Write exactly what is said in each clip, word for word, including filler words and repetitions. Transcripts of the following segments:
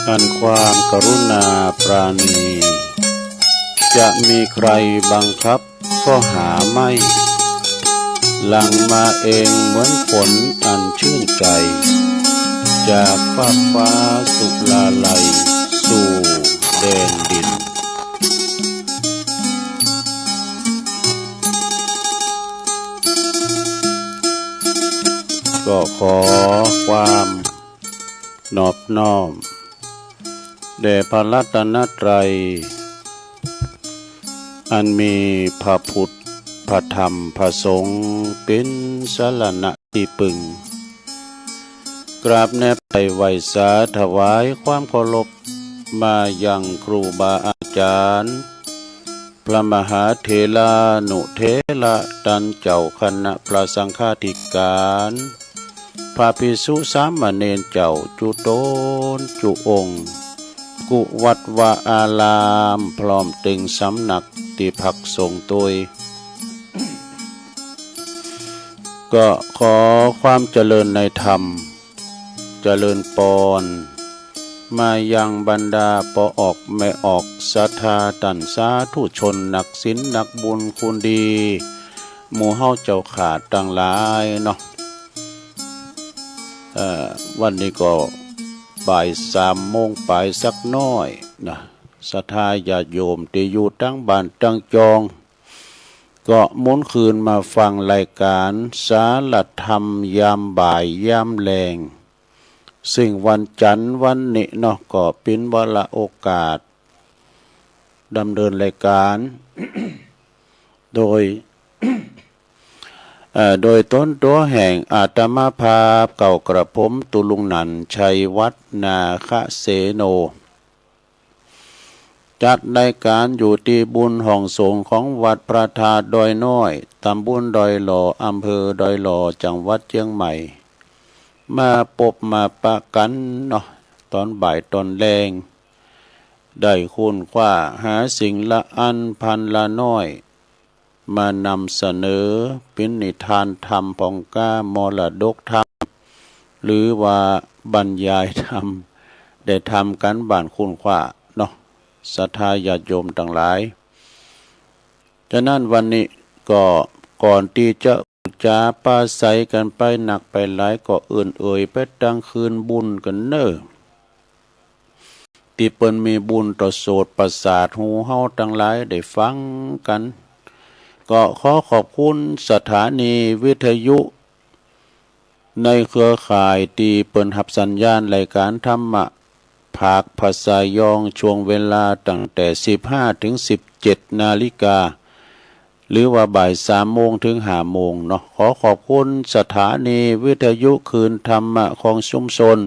อันความกรุณาปราณี จะมีใครบังคับก็หาไม่ หลั่งมาเองเหมือนฝนอันชื่นใจ จากฟากฟ้าสุราลัยสู่แดนดิน ก็ขอความ นอบน้อม แด่พระรัตนตรัย อันมีพระพุทธ พระธรรม พระสงฆ์ เป็นสรณะที่พึ่ง กราบแนบไพร่ไหว้สาถวายความเคารพ มายังครูบาอาจารย์ พระมหาเถรานุเถระตันเจ้าคณะพระสังฆาธิการ พระภิกษุสามเณรเจ้าจุ๊ตนจุองค์ กู้วัดวาอาราม พร้อมตึงสำนักตี้พักสงฆ์ตวย ก็ขอความเจริญในธรรม เจริญปอน มายังบรรดาป้อออกแม่ออกศรัทธาต้านสาธุชนนักศีลนักบุญคุณดี หมู่เฮาเจ้าข้าตังหลายเนาะ เอ่อ วันนี้ก็บ่ายสามโมงปลายสักหน้อยนะ ศรัทธาญาติโยมตี้อยู่ตังบ้านตังจอง ก็หมุนคืนมาฟังรายการสารธรรมยามบ่ายยามแลง ซึ่งวันจันทร์วันนี้เนาะ ก็เป็นวาระโอกาส ดำเนินรายการ โดย เอ่อ โดยตนตั๋วแห่งอาตมาภาพเก่ากระผมตุลุงหนันชัยวัฒน์ นาคเสโน จัดรายการอยู่ตี้บุญห้องสงฆ์ของวัดพระธาตุดอยน้อย ตำบลดอยหล่อ อำเภอดอยหล่อ จังหวัดเชียงใหม่ มาปบมาปะกั๋นเนาะ ตอนบ่ายตอนแลง ได้ค้นคว้าหาสิ่งละอันพันละน้อย มานำเสนอเป๋นนิทานธรรม ผ่องกล้ามรดกธรรม หรือว่าบรรยายธรรม ได้ทำก๋านบ้านค้นคว้าเนาะ ศรัทธาญาติโยมตังหลาย ฉะนั้นวันนี้ก็ก่อนตี้จะพูดจ๋าปราศรัยกั๋นไปนักไปหลาย ก็เอิ้นเอ่ยไปตังคืนบุญกั๋นเน่อ ตี้เปิ้นมีบุญต่อโสตประสาทหูเฮาตังหลายได้ฟังกั๋น ก็ขอขอบคุณสถานีวิทยุในเครือข่ายตี้เปิ้นฮับสัญญาณรายการธรรมะภาคภาษายอง ช่วงเวลาตั้งแต่สิบห้าถึงสิบเจ็ดนาฬิกา หรือว่าบ่ายสามโมงถึงห้าโมงเนาะ ขอขอบคุณสถานีวิทยุคลื่นธรรมะของชุมชน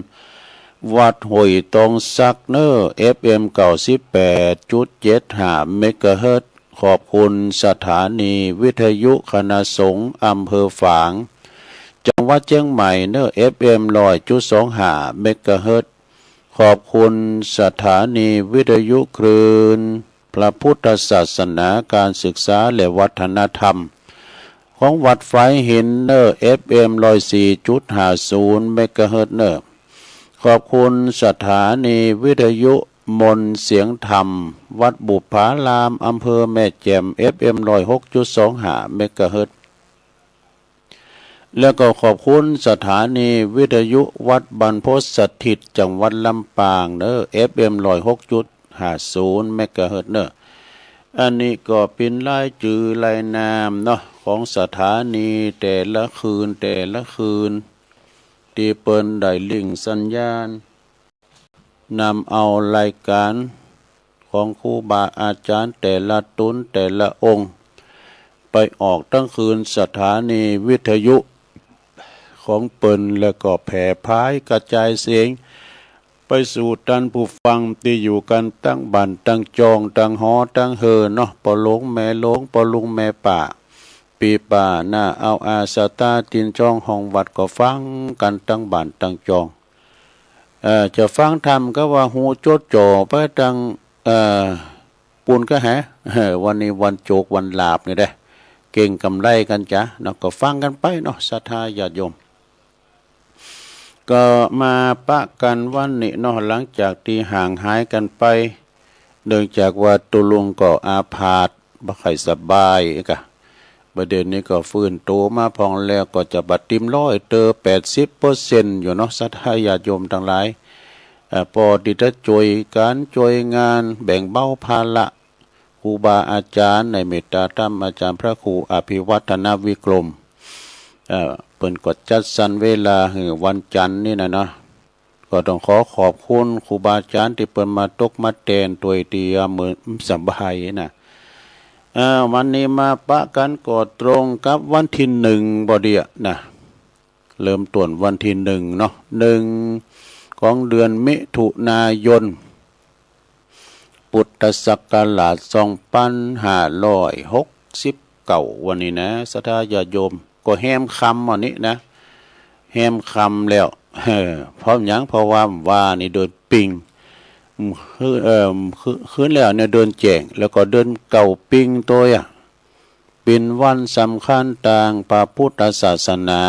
วัดห้วยตองสักเน่อ เอฟเอ็มเก้าสิบแปดจุดเจ็ดห้าเมกะเฮิรตซ์ ขอบคุณสถานีวิทยุคณะสงฆ์อำเภอฝาง จังหวัดเชียงใหม่เน่อ เอฟเอ็มร้อยจุดสองห้าเมกะเฮิรตซ์ ขอบคุณสถานีวิทยุคลื่นพระพุทธศาสนา การศึกษาและวัฒนธรรม ของวัดฝายหินเน่อ เอฟเอ็มร้อยสี่จุดห้าศูนย์เมกะเฮิรตซ์เน่อ ขอบคุณสถานีวิทยุมนต์เสียงธรรม วัดบุปผาราม อำเภอแม่แจ่ม เอฟเอ็มร้อยหกจุดสองห้าเมกะเฮิรตซ์ แล้วก็ขอบคุณสถานีวิทยุวัดบรรพตสถิต จังหวัดลำปางเน่อ เอฟเอ็มร้อยหกจุดห้าศูนย์เมกะเฮิรตซ์เน่อ อันนี้ก็เป๋นรายจื้อรายนามเนาะ ของสถานีแต่ละคลื่นแต่ละคลื่น ตี้เปิ้นได้ลิงก์สัญญาณ นำเอารายการของครูบาอาจารย์แต่ละต๋นแต่ละองค์ ไปออกตังคลื่นสถานีวิทยุของเปิ้น แล้วก็แผ่ผายกระจายเสียงไปสู่ต้านผู้ฟังตี้อยู่กั๋นตังบ้านตังจอง ตังหอตังเฮือนเนาะ ป้อหลวงแม่หลวง ป้อลุงแม่ป้า ปี้ป้าน้าอาวอา สตาร์ ตินจ้องห้องวัดก็ฟังกั๋นตังบ้านตังจอง เอ่อ จะฟังธรรมก็ว่าหูจดจ่อไปตัง เอ่อ ปูนก็แห เอ่อ วันนี้วันโจกวันหลาบนี่เด้ เก่งกำไรกั๋นจ๊ะเนาะ ก็ฟังกั๋นไปเนาะ ศรัทธาญาติโยม ก็มาปะกันวันนี้เนาะ หลังจากตี้ห่างหายกันไป เนื่องจากว่าตุ๊ลุงก็อาพาธบ่ค่อยสบายกะ บ่าเดี่ยวนี้ก็ฟื้นตัวมาพ่องแล้ว ก็จะบ่าเต็มร้อยเต๋อ แปดสิบเปอร์เซ็นต์อยู่เนาะ ศรัทธาญาติโยมตังหลาย เอ่อ ปอตี้จะจ้วยก๋านจ้วยงาน แบ่งเบาภาระ ครูบาอาจารย์ในเมตตาธรรม อาจารย์พระครูอภิวัฒนวิกรม เอ่อ เปิ้นก็จัดสรรเวลาหื้อวันจันทร์นี่นะเนาะ ก็ต้องขอขอบคุณครูบาอาจารย์ตี้เปิ้นมาตกมาแตนตวยตี้มื้อสบายนะ เอ่อ วันนี้มาปะกันก็ตรงกับวันที่หนึ่งบ่าเดี่ยวนะ เริ่มต้นวันที่หนึ่งเนาะ หนึ่งของเดือนมิถุนายน พุทธศักราชสองพันห้าร้อยหกสิบเก้า วันนี้นะ ศรัทธาญาติโยม ก็แฮมค่ำวันนี้นะ แฮมค่ำแล้ว เออ เพราะหยัง เพราะว่าว่านี่เดือนปิง อืม คือ เอ่อ คือ คืนแล้วเนี่ยเดือนแจ้ง แล้วก็เดือนเก้าปิงตวยอะ เป็นวันสำคัญตางพระพุทธศาสนา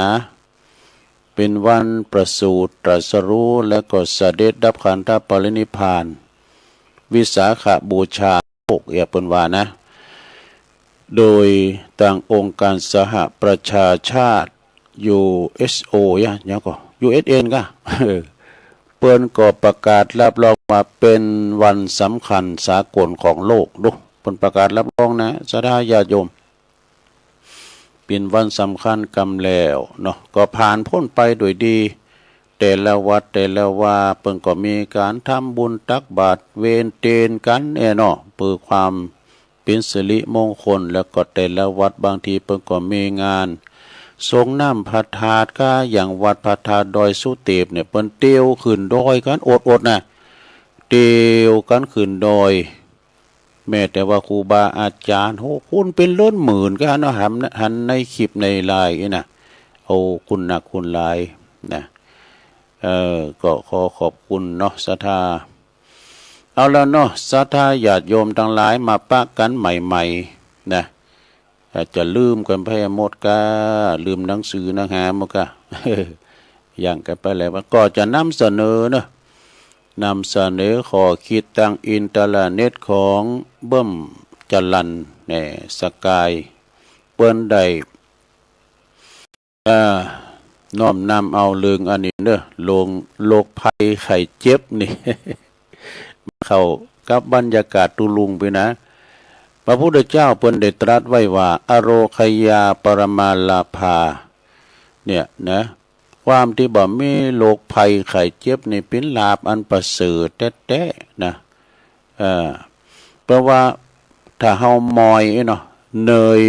เป็นวันประสูติตรัสรู้ และก็เสด็จดับขันธปรินิพพาน วิสาขบูชาโลก เอียเปิ้นว่านะ โดยตางองค์การสหประชาชาติ ยูเอสโอ ยะ ยังก็ ยูเอสเอ็น กะ เปิ้นก็ประกาศรับรองว่าเป็นวันสำคัญสากลของโลก ดู เปิ้นประกาศรับรองนะ ศรัทธาญาติโยม เป็นวันสำคัญกำแล้วเนาะ ก็ผ่านพ้นไปโดยดี แต่ละวัดแต่ละวาเปิ้นก็มีการทำบุญตักบาตรเวนเตนกันแน่เนาะ เพื่อความเป็นสิริมงคล แล้วก็แต่ละวัดบางทีเปิ้นก็มีงานสรงน้ำพระธาตุ ก็อย่างวัดพระธาตุดอยสุเตปเนี่ย เปิ้นเตียวขึ้นดอยกันอดๆ นะ เตียวกันขึ้นดอย แม้แต่ว่าครูบาอาจารย์ โห คนเป็นล้นหมื่นก็หันเนาะ หัน หันในคลิปในไลน์นี่นะ โอ้ คนนักคนหลายนะ เออ ก็ขอขอบคุณเนาะ ศรัทธา เอาละเนาะ ศรัทธาญาติโยมตังหลาย มาปะกันใหม่ๆ นะ อาจจะลืมกันไปหมดกะ ลืมหนังสือหนังหาหมดกะ อย่างกันไปแล้ว ก็จะนำเสนอเนาะ นำเสนอข้อคิดตางอินเทอร์เน็ตของเบิ่มจรัญ แหน่ สกาย เปิ้นได้ เอ่อ น้อมนำเอาเรื่องอันนี้เนาะ โรค โรคภัยไข้เจ็บนี่ เข้ากับบรรยากาศตุ๊ลุงไปนะ พระพุทธเจ้าเปิ้นได้ตรัสไว้ว่า อโรคยาปรมาลาภา เนี่ยนะ ความตี้บ่มีโรคภัยไข้เจ็บนี่เป็นลาภอันประเสริฐแต๊ๆ นะ เอ่อ เพราะว่าถ้าเฮาเมื่อยเนาะ เหนื่อย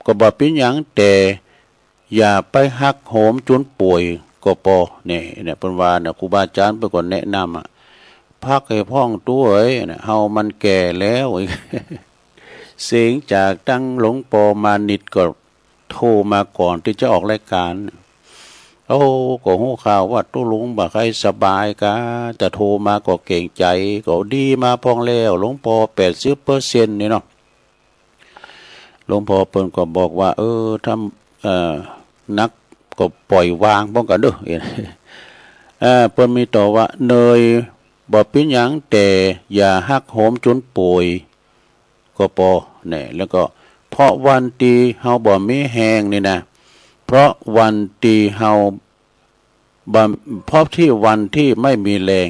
ก็บ่เป็นหยัง แต่อย่าไปหักโหมจนป่วยก็ปอ เนี่ย เนี่ย เปิ้นว่าเนี่ย ครูบาอาจารย์เปิ้นก็แนะนำอะ พักให้พ่องตุ๊เอ๋ย เนี่ย เฮามันแก่แล้ว เสียงจากตังหลวงปอมานิดก็โทรมาก่อนตี้จะออกรายการ โอ้ ก็ฮู้ข่าวว่าตุ๊ลุงบ่ใค่สบายกะ จะโทรมาก็เกรงใจ ก็ดีมาพ่องแล้ว หลวงปอ แปดสิบเปอร์เซ็นต์ นี่เนาะ หลวงปอเปิ้นก็บอกว่า เออ ถ้า เอ่อ หนักก็ปล่อยวางพ่องกะเด้อ เออ เปิ้นมีต่อว่า เหนื่อยบ่เป็นหยัง แต่อย่าหักโหมจนป่วยก็ปอ แหน่ แล้วก็ เพราะวันตี้เฮาบ่มีแฮงนี่นะ เพราะวันตี้เฮา บ่ เพราะที่วันที่ไม่มีแรง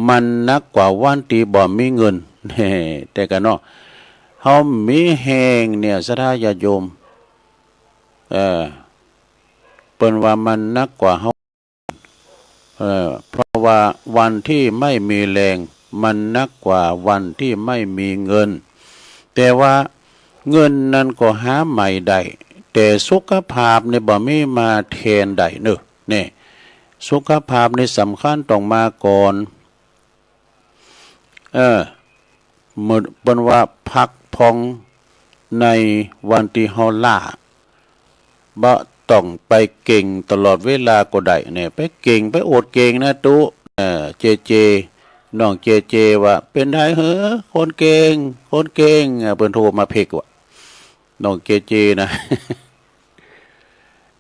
มันหนักกว่าวันตี้บ่มีเงิน แหน่ แต่กะเนาะ เฮามีแฮงเนี่ย ศรัทธาญาติโยม เอ่อ เปิ้นว่ามันหนักกว่าเฮา เอ่อ เพราะว่าวันที่ไม่มีแรง มันหนักกว่าวันที่ไม่มีเงิน แต่ว่าเงินนั้นก็หาใหม่ได้ แต่สุขภาพนี่บ่มีมาแทนได้เนาะ เนี่ย สุขภาพนี่สำคัญต้องมาก่อน เออ เหมือนเปิ้นว่าพักผ่อนในวันตี้เฮาล้า บ่ต้องไปเก่งตลอดเวลาก็ได้ เนี่ย ไปเก่ง ไปโอดเก่งนะตุ๊ เออ เจเจ น้องเจเจว่า เป็นไดเหอ คนเก่ง คนเก่ง เออ เปิ้นโทรมาเพ็กว่า น้องเจเจนะ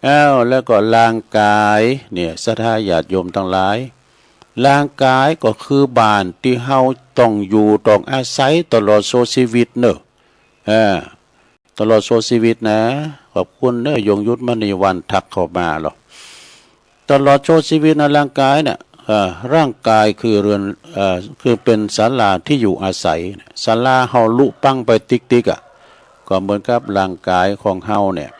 อ้าว แล้วก็ร่างกายเนี่ย ศรัทธาญาติโยมตังหลาย ร่างกายก็คือบ้านตี้เฮาต้องอยู่ต้องอาศัยตลอดชั่วชีวิตเนอะ อ่า ตลอดชั่วชีวิตนะ ขอบคุณเนอะ ยงยุทธมณีวันทักเข้ามาหรอ ตลอดชั่วชีวิตนะ ร่างกายเนี่ย เอ่อ ร่างกายคือเรือน เอ่อ คือเป็นศาลาที่อยู่อาศัย ศาลาเฮาลุปังไปติ๊กๆ อ่ะ ก็เหมือนกับร่างกายของเฮาเนี่ย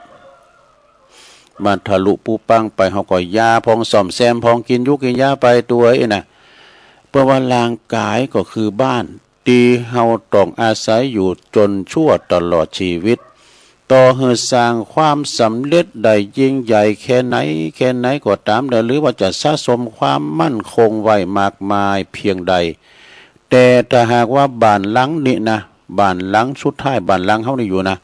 มันทะลุปุปังไป เฮาก็ยาพองซ่อมแซมพอง กินอยู่กินยาไปตัวเองนะ เพราะว่าร่างกายก็คือบ้าน ตี้เฮาต้องอาศัยอยู่จนชั่วตลอดชีวิต ต่อหื้อสร้างความสำเร็จได้ยิ่งใหญ่แค่ไหน แค่ไหนก็ตามเด้อ หรือว่าจะสะสมความมั่นคงไว้มากมายเพียงใด แต่ถ้าหากว่าบ้านหลังนี้นะ บ้านหลังสุดท้าย บ้านหลังเฮานี่อยู่นะ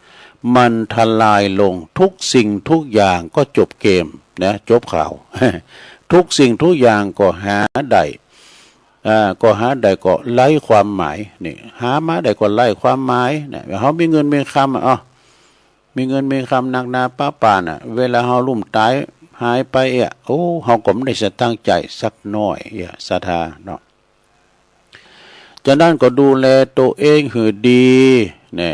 มันทลายลง ทุกสิ่งทุกอย่างก็จบเกมนะ จบข่าว ทุกสิ่งทุกอย่างก็หาได้ อ่า ก็หาได้ก็ไร้ความหมาย นี่ หามาได้ก็ไร้ความหมายนะ เฮามีเงินมีคำอะ อ้อ มีเงินมีคำนักหนาปะปานน่ะ เวลาเฮาล้มตายหายไปเอะ โอ้ เฮาก็บ่ได้สะตังค์ใจ๊สักหน้อยเอะ ศรัทธาเนาะ ฉะนั้นก็ดูแลตัวเองหื้อดี แน่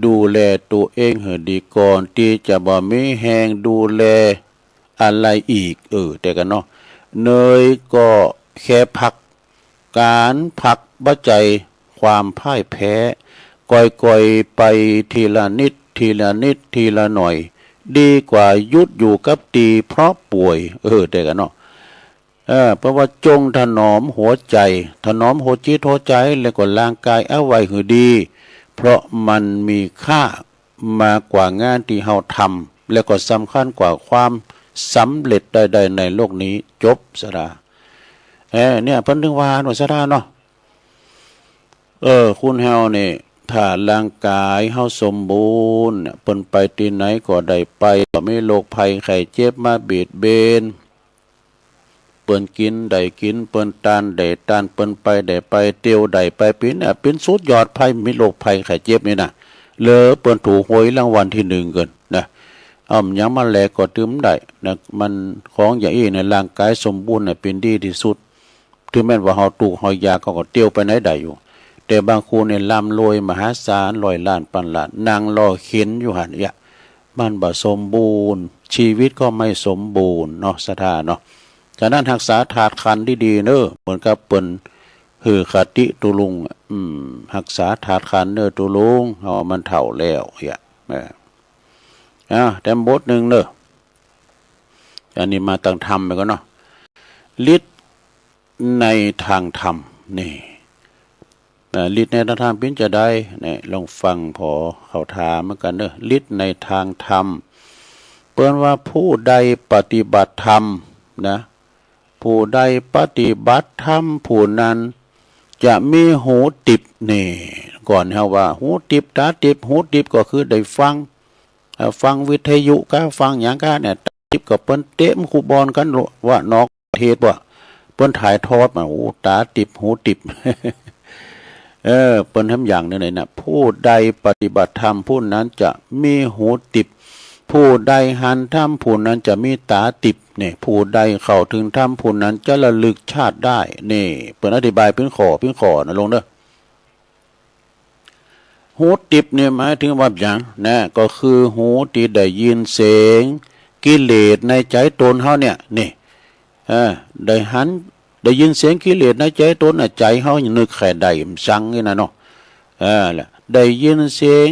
ดูแลตัวเองหื้อดีก่อนตี้จะบ่มีแฮงดูแลอะไรอีก เออ แต่กันเนาะ เนยก็แค่พัก ก๋านพักบ่ใจ้ความพ่ายแพ้ ก่อยๆ ไปทีละนิด ทีละนิด ทีละหน่อย ดีกว่าหยุดอยู่กับตี้เพราะป่วย เออ แต่กันเนาะ เออ เพราะว่าจงถนอมหัวใจ ถนอมหัวจิตหัวใจ แล้วก็ร่างกายเอาไว้หื้อดี เพราะมันมีค่ามากกว่างานตี้เฮาทำ แล้วก็สำคัญกว่าความสำเร็จใดๆ ในโลกนี้ จบ ศรัทธา เออ เนี่ย เปิ้นถึงว่าเนาะ ศรัทธาเนาะ เออ คนเฮานี่ ถ้าร่างกายเฮาสมบูรณ์เนี่ย เปิ้นไปตี้ไหนก็ได้ไป บ่มีโรคภัยไข้เจ็บมาเบียดเบียน เปิ้นกินได้กิน เปิ้นตานได้ตาน เปิ้นไปได้ไป เตียวได้ไป เปิ้นน่ะ เปิ้นสุดยอด ไผบ่มีโรคภัยไข้เจ็บนี่นะ แล้วเปิ้นถูกหวยรางวัลที่หนึ่งเกินนะ เอาหยังมาแลกก็ตื้มได้นะ มันของอย่างอี้เนี่ย ร่างกายสมบูรณ์น่ะ เปิ้นดีที่สุด ถึงแม้นว่าเฮาทุกข์เฮายาก เฮาก็เตียวไปไหนได้อยู่ แต่บางคนเนี่ยร่ำรวยมหาศาล ร้อยล้าน พันล้าน นั่งรอเข็นอยู่หั้นเอียะ มันบ่สมบูรณ์ ชีวิตก็ไม่สมบูรณ์เนาะ ศรัทธาเนาะ ฉะนั้นรักษาธาตุขันธ์ดีๆ เนอะ เหมือนกับเปิ้นหื้อคติตุลุงอะ อืม รักษาธาตุขันธ์เนอะตุลุง เฮามันเฒ่าแล้วเอียะ เออ อ่ะ แถมบทหนึ่งเนอะ อันนี้มาตางธรรมไปก่อนเนาะ ฤทธิ์ในทางธรรม นี่ อ่า ฤทธิ์ในทางธรรมเป๋นจาใด นี่ ลองฟัง พอเขาถามเหมือนกันเนอะ ฤทธิ์ในทางธรรม เปิ้นว่าผู้ใดปฏิบัติธรรมนะ ผู้ใดปฏิบัติธรรมผู้นั้นจะมีหูติบ นี่ ก่อนเฮาว่าหูติบ ตาติบ หูติบก็คือได้ฟัง เอ่อ ฟังวิทยุกา ฟังหยังกาเนี่ย ตาติบก็เปิ้นเตะมันคู่บอลกันว่า นอกประเทศว่า เปิ้นถ่ายทอดมา โอ้ ตาติบ หูติบ เออ เปิ้นทำอย่างหนึ่งเลยนะ ผู้ใดปฏิบัติธรรมผู้นั้นจะมีหูติบ ผู้ใดหันธรรมผู้นั้นจะมีตาติบ เนี่ย ผู้ใดเข้าถึงธรรมผู้นั้นจะระลึกชาติได้ นี่ เปิ้นอธิบายเป๋นข้อ เป๋นข้อนะลงเด้อ หูติบนี่หมายถึงว่าหยังนะ ก็คือหูตี้ได้ยินเสียงกิเลสในใจตนเฮาเนี่ย นี่ เออ ได้หัน ได้ยินเสียงกิเลสในใจตนน่ะ ใจเฮานึกแค่ได้มันซังนี่นะเนาะ เออ ละ ได้ยินเสียง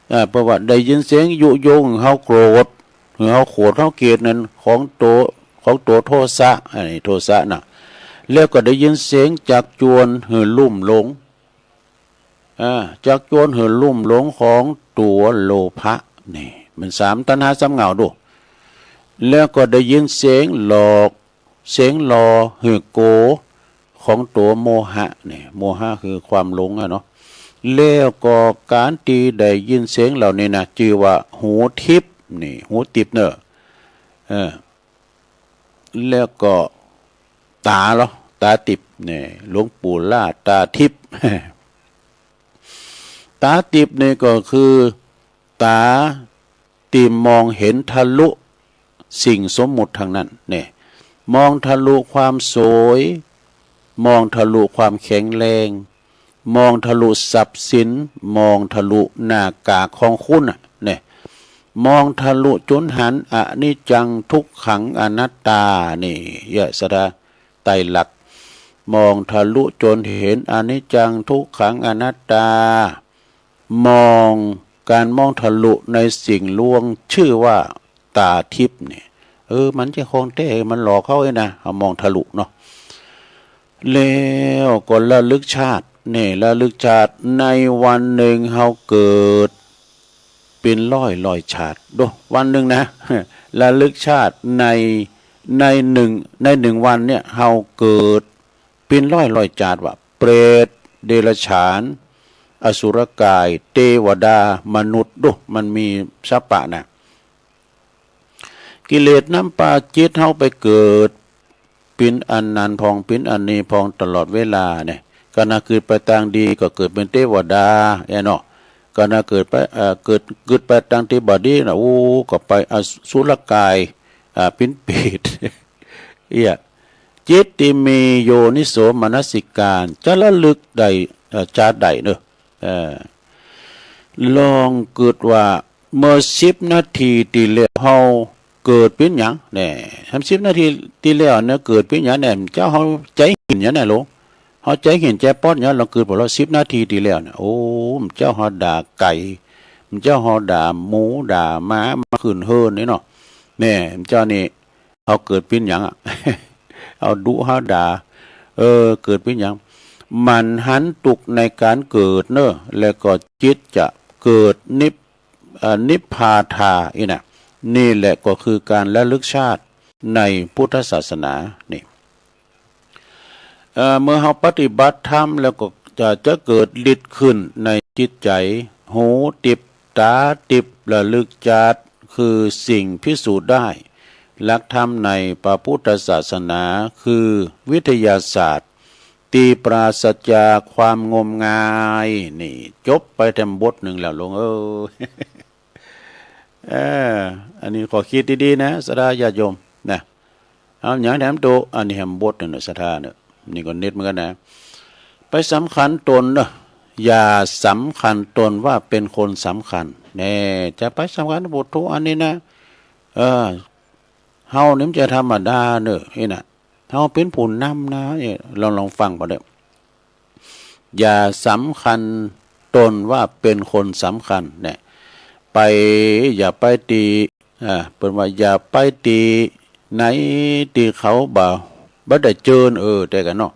เออ เพราะว่าได้ยินเสียงยุยงหื้อเฮาโกรธ หื้อเฮาโกรธ เฮาเกลียดนั่น ของตัว ของตัวโทสะ อันนี้โทสะน่ะ แล้วก็ได้ยินเสียงจักจวนหื้อลุ่มหลง อ่า จักจวนหื้อลุ่มหลงของตั๋วโลภะ นี่ มันสามตัณหาสามเหง้าดู แล้วก็ได้ยินเสียงหลอก เสียงหล่อหื้อโกรธของตั๋วโมหะ นี่ โมหะคือความหลงอะเนาะ แล้วก็ก๋านตี้ได้ยินเสียงเหล่านี้นะ จื้อว่าหูทิบ นี่ หูติบเนอะ เออ แล้วก็ตาเหรอ ตาติบ นี่ หลวงปู่ล่าตาทิบ ตาติบนี่ก็คือตา ที่มองเห็นทะลุสิ่งสมมุติทั้งนั้นเนี่ย มองทะลุความสวย มองทะลุความแข็งแรง มองทะลุทรัพย์สิน มองทะลุหน้ากากของคุณน่ะเนี่ย มองทะลุจนหันอนิจจังทุกขังอนัตตา นี่ เยอะสะดา ไตรลักษณ์ มองทะลุจนเห็นอนิจจังทุกขังอนัตตา มอง การมองทะลุในสิ่งลวงชื่อว่าตาทิพย์เนี่ย เออ มันจะของแท้ มันหลอกเขาเองนะ เอามองทะลุเนาะ แล้วก็ระลึกชาติเนี่ย ระลึกชาติ ในวันหนึ่งเฮาเกิด เป็นร้อยร้อยชาติ ดู วันหนึ่งนะ ระลึกชาติใน ในหนึ่ง ในหนึ่งวันเนี่ย เฮาเกิดเป็นร้อยร้อยชาติ ว่าเปรต เดรัจฉาน อสุรกาย เทวดา มนุษย์ ดู มันมีสัพพะนะ กิเลสนำปาจิตเฮาไปเกิด ปิ้นอันนั้นพอง ปิ้นอันนี้พอง ตลอดเวลาเนี่ย ขณะเกิดไปตางดีก็เกิดเป็นเทวดา เอ้ยเนาะ ขณะเกิดไป เอ่อ เกิด เกิดไปตางที่บ่ดีนะ โอ้ ก็ไปอสุรกาย อ่า ปิ้นเปรต เอี้ย จิตที่มีโยนิโสมนสิการ จะระลึกได้ เอ่อ ชาติได้เนอะ เอ่อ ลองคิดว่าเมื่อสิบนาทีที่แล้วเฮาเกิดปิ้นหยังแน่ ทำสิบนาทีที่แล้วเนี่ยเกิดปิ้นหยังแน่ เจ้าเฮาใจหินหยังแน่หลง เฮาใจหินใจป๊อดหยัง ลองคิดพอละสิบนาทีที่แล้วเนี่ย โอ้ เจ้าเฮาด่าไก่ เจ้าเฮาด่าหมูด่าหมา มาขึ้นเฮือนนี่เนาะ แน่ เจ้านี่ เฮาเกิดปิ้นหยังอะ เฮาดุเฮาด่า เออ เกิดปิ้นหยัง หมั่นหันทุกข์ในการเกิดเนอะ แล้วก็จิตจะเกิดนิพ เอ่อ นิพพาทา อี้นะ นี่แหละก็คือการระลึกชาติในพุทธศาสนา นี่ เอ่อ เมื่อเฮาปฏิบัติธรรมแล้วก็จะ จะเกิดฤทธิ์ขึ้นในจิตใจ หูทิพย์ ตาทิพย์ ระลึกชาติ คือสิ่งพิสูจน์ได้ หลักธรรมในพระพุทธศาสนาคือวิทยาศาสตร์ที่ปราศจากความงมงาย นี่ จบไปแถมบทหนึ่งแล้วหลวงเอ้ย เออ อันนี้ขอคิดดีๆนะ ศรัทธาญาติโยมนะ เอาหยังแถมโต อันนี้แถมบทหนึ่งนะ ศรัทธาเนี่ย นี่ก็เน็ตเหมือนกันนะ ไปสำคัญตนเนาะ อย่าสำคัญตนว่าเป็นคนสำคัญ แน่ จะไปสำคัญวัตถุอันนี้นะ เออ เฮานี่มันจะธรรมดาเนอะ นี่นะ เฮาเป็นผู้นำนะ นี่ ลอง ลองฟังพอเด้อ อย่าสำคัญตนว่าเป็นคนสำคัญเนี่ย ไป อย่าไปตี อ่า เปิ้นว่าอย่าไปตีไหนที่เขาบ่ บ่ได้เจิญ เออ แต่กันเนาะ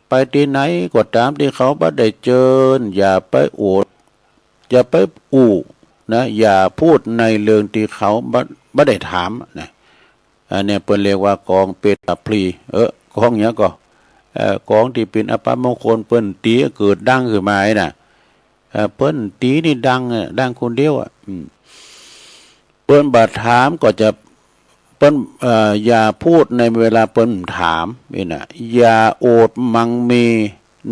ไปที่ไหนก็ตามที่เขาบ่ได้เจิญ อย่าไปอวด อย่าไปอู้นะ อย่าพูดในเรื่องที่เขาบ่ บ่ได้ถามนะ อันเนี้ยเปิ้นเรียกว่ากองเปตาพลี เออ กองหยังก็ เอ่อ กองที่เป็นอัปมงคล เปิ้นตีเกิดดังขึ้นมาไอ้น่ะ เอ่อ เปิ้นตีนี่ดังอะ ดังคนเดียวอะ อืม เปิ้นบ่ถามก็จะ เปิ้น เอ่อ อย่าพูดในเวลาเปิ้นถาม นี่นะ อย่าอวดมั่งมี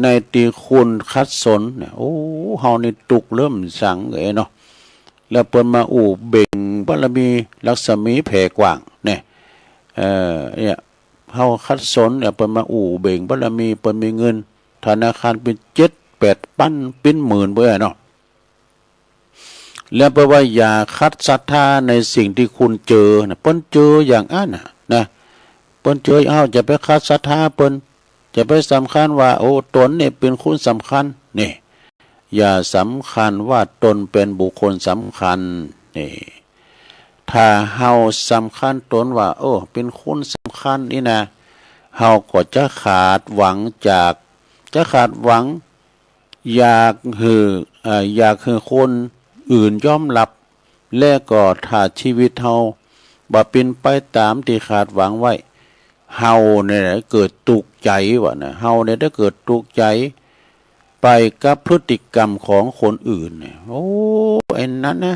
ในที่คุณขัดสนเนี่ย โอ้ เฮานี่ทุกข์เริ่มสังเอ้ยเนาะ แล้วเปิ้นมาอู้เบ่งบารมีลักษมีแผ่กว้างเนี่ย เอ่อ เนี่ย เฮาขัดสนเนี่ย เปิ้นมาอู้เบ่งบารมี เปิ้นมีเงินธนาคารเป็นเจ็ดแปดปัน เป็นหมื่นเบ้อเนาะ แล้วเปิ้นว่าอย่าขัดศรัทธาในสิ่งที่คุณเจอนะ เปิ้นเจออย่างอั้นน่ะนะ เปิ้นเจอ เฮาจะไปขัดศรัทธาเปิ้น จะไปสำคัญว่า โอ้ ตนเนี่ยเป็นคนสำคัญ นี่ อย่าสำคัญว่าตนเป็นบุคคลสำคัญ นี่ ถ้าเฮาสำคัญตนว่า โอ้ เป็นคนสำคัญนี่นะ เฮาก็จะขาดหวังจาก จะขาดหวัง อยากหื้อ เอ่อ อยากหื้อคนอื่นยอมรับ และก็ถ้าชีวิตเฮาบ่เป็นไปตามที่คาดหวังไว้ เฮาเนี่ยเกิดทุกข์ใจว่านะ เฮาเนี่ยได้เกิดทุกข์ใจ ไปกับพฤติกรรมของคนอื่นเนี่ย โอ้ ไอ้นั้นนะ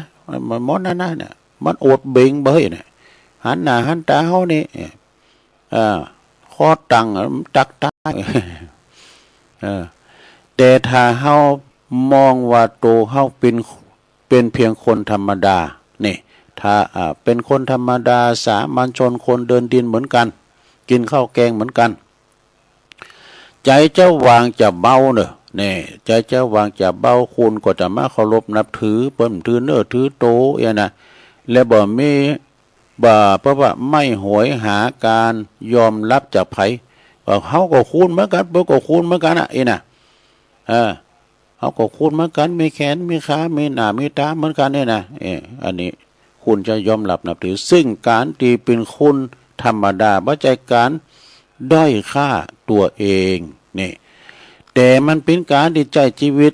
มันมดนั่นนะเนี่ย มันอวดเบ่งเบ้ยเนี่ย หันหน้าหันตาเฮานี่ อ่า คอตัง ตักตาย เออ แต่ถ้าเฮามองว่าโตเฮาเป็น เป็นเพียงคนธรรมดา นี่ ถ้า อ่า เป็นคนธรรมดาสามัญชนคนเดินดินเหมือนกัน กินข้าวแกงเหมือนกัน ใจจะวางจะเบาเนอะ เนี่ย ใจจะวางจะเบา คนก็จะมาเคารพนับถือ เปิ้นถือเนอถือโต เอี้ยนะ และบ่มี บ่า เพราะว่าไม่โหยหาการยอมรับจากไผ ว่าเฮาก็คนเหมือนกัน เปิ้นก็คนเหมือนกันอะ อี้นะ เออ เฮาก็คนเหมือนกัน มีแขน มีขา มีหน้า มีตาเหมือนกันเนี่ยนะ เออ อันนี้คนจะยอมรับนับถือ ซึ่งการที่เป็นคนธรรมดา บ่ใจ้การด้อยค่าตัวเอง นี่ แต่มันเป็นการที่ใช้ชีวิต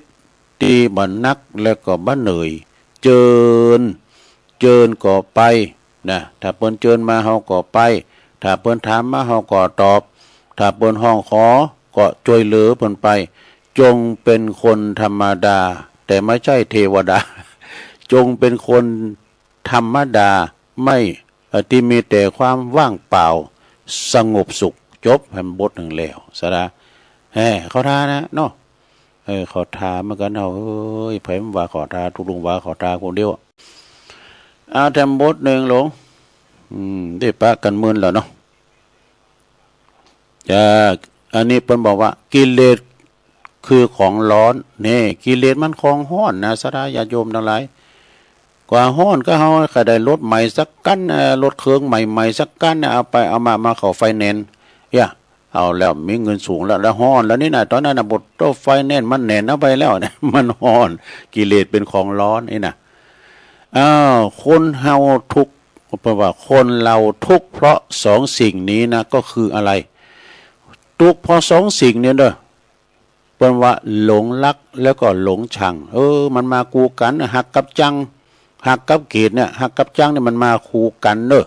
ที่บ่หนักและก็บ่เหนื่อย เจิญ เจิญก็ไป นะ ถ้าเปิ้นเจิญมาเฮาก็ไป ถ้าเปิ้นถามมาเฮาก็ตอบ ถ้าเปิ้นฮ้องขอก็จ้วยเหลือเปิ้นไป จงเป็นคนธรรมดา แต่ไม่ใช่เทวดา จงเป็นคนธรรมดา ไม่ เอ่อ ที่มีแต่ความว่างเปล่า สงบสุข จบแหมบทหนึ่งแล้ว สะดา แฮ่ เข้าท่านะเนาะ เออ เข้าท่าเหมือนกันเนาะ เอ้ย ไผมันว่าเข้าท่า ตุ๊ลุงว่าเข้าท่าคนเดียว อ่า แถมบทหนึ่งหลวง อืม ได้ปะกันมึนแล้วเนาะ จ้า อันนี้เปิ้นบอกว่า กิเลสคือของร้อน นี่ กิเลสมันของฮ้อนนะ ศรัทธาญาติโยมทั้งหลาย กว่าฮ้อนก็เฮาก็ได้รถใหม่สักคัน เอ่อ รถเครื่องใหม่ๆ สักคันนะ เอาไปเอามา มาเข้าไฟแนนซ์ เอี้ย เอาแล้วมีเงินสูงแล้ว แล้วฮ้อนแล้วนี่นะ ตอนนั้นนะ บทโต้ไฟแนนซ์มันแหนนเอาไปแล้วนะ มันฮ้อน กิเลสเป็นของร้อนนี่นะ อ้าว คนเฮาทุกข์ เพราะว่าคนเราทุกข์เพราะสองสิ่งนี้นะ ก็คืออะไร ทุกข์เพราะสองสิ่งนี้เด้อ เปิ้นว่าหลงรักแล้วก็หลงชัง เออ มันมาคู่กัน ฮักกับจัง ฮักกับเกลียดเนี่ย ฮักกับจังเนี่ยมันมาคู่กันเด้อ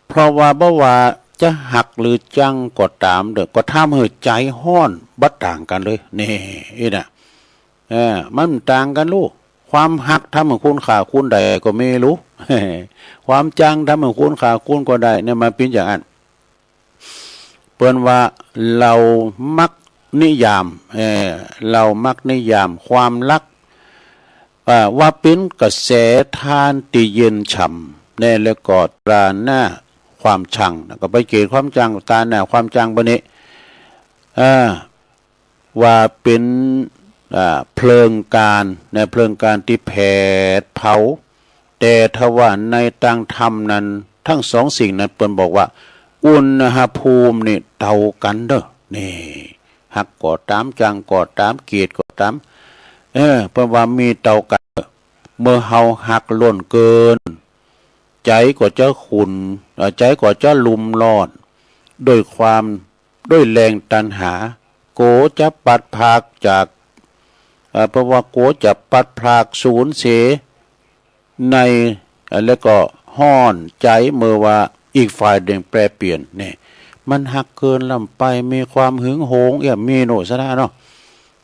เพราะว่าบ่ว่าจะฮักหรือจังก็ตามเด้อ ก็ทำให้ใจฮ้อนบ่ต่างกันเลย นี่ อี้นะ เออ มันต่างกันลูก ความฮักทำให้คุณฆ่าคุณได้ก็มีลูก ความจังทำให้คุณฆ่าคุณก็ได้ เนี่ยมันเป็นอย่างนั้น เปิ้นว่าเหล่ามักนิยาม เอ่อ เหล่ามักนิยามความรัก เอ่อ ว่าเป็นกระแสทานที่เย็นฉ่ำ แน่ แล้วก็ตราหน้าความชัง ก็ไปเกลียดความจัง ตราหน้าความจังบัดนี้ เอ่อ ว่าเป็น อ่า เพลิงกาล ในเพลิงกาลที่แผดเผา แต่ทว่าในตางธรรมนั้น ทั้งสองสิ่งนั้นเปิ้นบอกว่า อุณหภูมินี่เท่ากันเด้อ นี่ ฮักก็ตาม จังก็ตาม เกลียดก็ตาม เออ เปิ้นว่ามีเท่ากันเด้อ เมื่อเฮาฮักล้นเกิน ใจก็จะขุ่น เอ่อ ใจก็จะลุ่มร้อน ด้วยความ ด้วยแรงตัณหา โกรธจะพลัดพรากจาก เอ่อ เพราะว่าโกรธจะพลัดพรากสูญเสียใน เอ่อ แล้วก็ฮ้อนใจเมื่อว่าอีกฝ่ายหนึ่งแปรเปลี่ยน เนี่ย มันฮักเกินล้ำไป มีความหึงหวง เอี้ย มีโน ศรัทธาเนาะ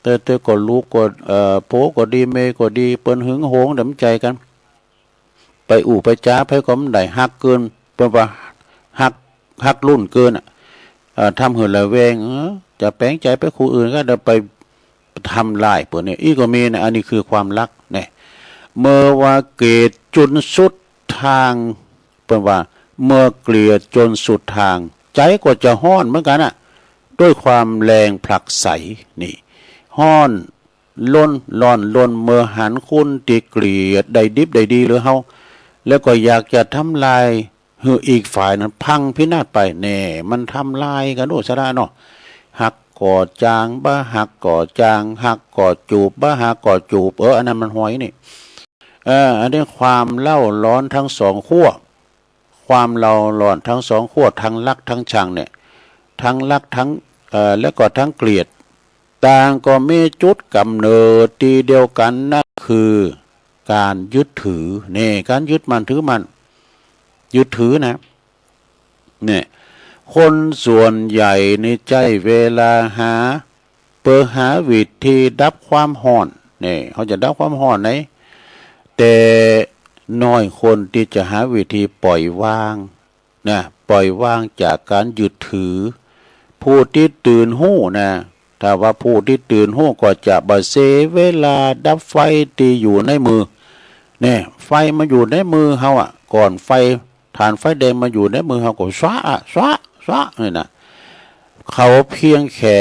แต่ แต่ก็ลูกก็ เอ่อ ผัวก็ดี เมียก็ดี เปิ้นหึงหวง เดี๋ยวมันใจกัน ไปอู้ไปจ๋าไผก็บ่ได้ ฮักเกิน เปิ้นว่าฮัก ฮักล้นเกินอะ เอ่อ ทำหื้อระแวง เออ จะแป๋งใจไปคู่อื่นก็เดี๋ยวไปทำลายเปิ้นเนี่ย อี้ก็มีนะ อันนี้คือความฮักเนี่ย เมื่อว่าเกลียดจนสุดทาง เปิ้นว่าเมื่อเกลียดจนสุดทาง ใจก็จะฮ้อนเหมือนกันอะ ด้วยความแรงผลักไส นี่ ฮ้อน ล้น ร้อนล้น เมื่อหันคนตี้เกลียดได้ดิบได้ดีเหลือเฮา แล้วก็อยากจะทำลายหื้ออีกฝ่ายนั้นพังพินาศไป แน่ มันทำลายกันโดยสาระเนาะ ฮักก็จาง บ่ฮักก็จาง ฮักก็จูบ บ่ฮักก็จูบ เออ อันนั้นมันฮ้อยนี่ เออ อันนี้ความเร่าร้อนทั้งสองขั้ว ความเร่าร้อนทั้งสองขั้ว ทั้งฮักทั้งชังเนี่ย ทั้งฮักทั้ง เอ่อ แล้วก็ทั้งเกลียด ต่างก็มีจุดกำเนิดตี้เดียวกัน นั่นคือการยึดถือ นี่ การยึดมั่นถือมั่น ยึดถือนะ เนี่ย คนส่วนใหญ่นี่ใจ๊เวลาหา เปื้อหาวิธีดับความฮ้อน นี่ เฮาจะดับความฮ้อนไหน แต่น้อยคนตี้จะหาวิธีปล่อยวาง นะ ปล่อยวางจากการยึดถือ ผู้ตี้ตื่นฮู้นะ ถ้าว่าผู้ตี้ตื่นฮู้ก็จะบ่เสียเวลาดับไฟตี้อยู่ในมือ เนี่ย ไฟมันอยู่ในมือเฮาอะ ก่อนไฟ ถ่านไฟแดงมาอยู่ในมือเฮาก็ สวะ สวะ สวะ นี่นะ เขาเพียงแค่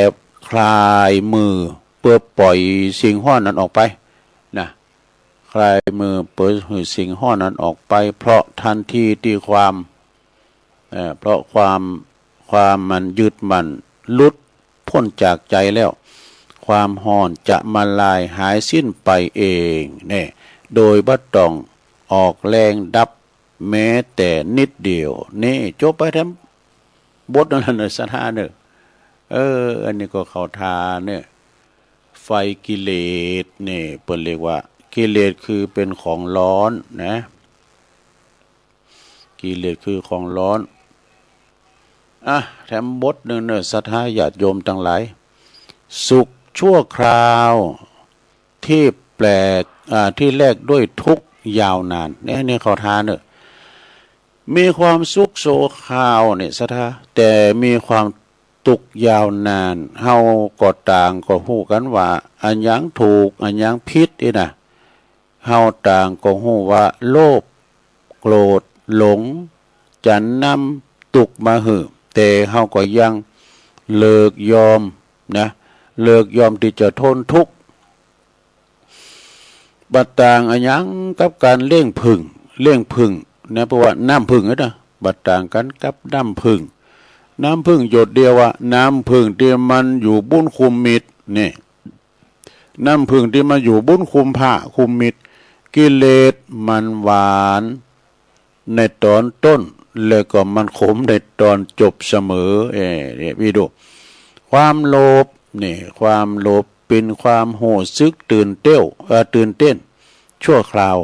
คลายมือเพื่อปล่อยสิ่งฮ้อนนั้นออกไป นะ คลายมือเพื่อหื้อสิ่งฮ้อนนั้นออกไป เพราะทันทีที่ความ เอ่อ เพราะความ ความมันยึดมั่นหลุดพ้นจากใจแล้ว ความฮ้อนจะมาลายหายสิ้นไปเอง นี่ โดยบ่ต้องออกแรงดับแม้แต่นิดเดียว นี่ จบไปแถมบทนั้นแหละเนอะ ศรัทธาเนอะ เออ อันนี้ก็เข้าท่าเนอะ ไฟกิเลส นี่ เปิ้นเรียกว่า กิเลสคือเป็นของร้อนนะ กิเลสคือของร้อน อ่ะ แถมบทหนึ่งเนอะ ศรัทธาญาติโยมทั้งหลาย สุขชั่วคราวที่แปลก อ่า ที่แลกด้วยทุกข์ยาวนาน เนี่ย นี่เข้าท่าเนอะ มีความสุขชั่วคราวเนี่ย ศรัทธา แต่มีความทุกข์ยาวนาน เฮาก็ต่างก็ฮู้กันว่า อะหยังถูก อะหยังผิดนี่นะ เฮาต่างก็ฮู้ว่าโลภ โกรธ หลง จะนำทุกข์มาหื้อ แต่เฮาก็ยังเลิกยอมนะ เลิกยอมที่จะทนทุกข์ บ่ต่างอะหยังกับการเลี้ยงผึ้ง เลี้ยงผึ้งนะ เพราะว่าน้ำผึ้งนะ บ่ต่างกันกับน้ำผึ้ง น้ำผึ้งหยดเดียวอะ น้ำผึ้งที่มันอยู่บนคุมมิดนี่ น้ำผึ้งที่มันอยู่บนคุมผ้าคุมมิด กิเลสมันหวานในตอนต้น แล้วก็มันขมในตอนจบเสมอ เอ้ย เนี่ย พี่ดู ความโลภ นี่ ความโลภเป็นความฮู้สึกตื่นเต้น เอ่อ ตื่นเต้น ชั่วคราว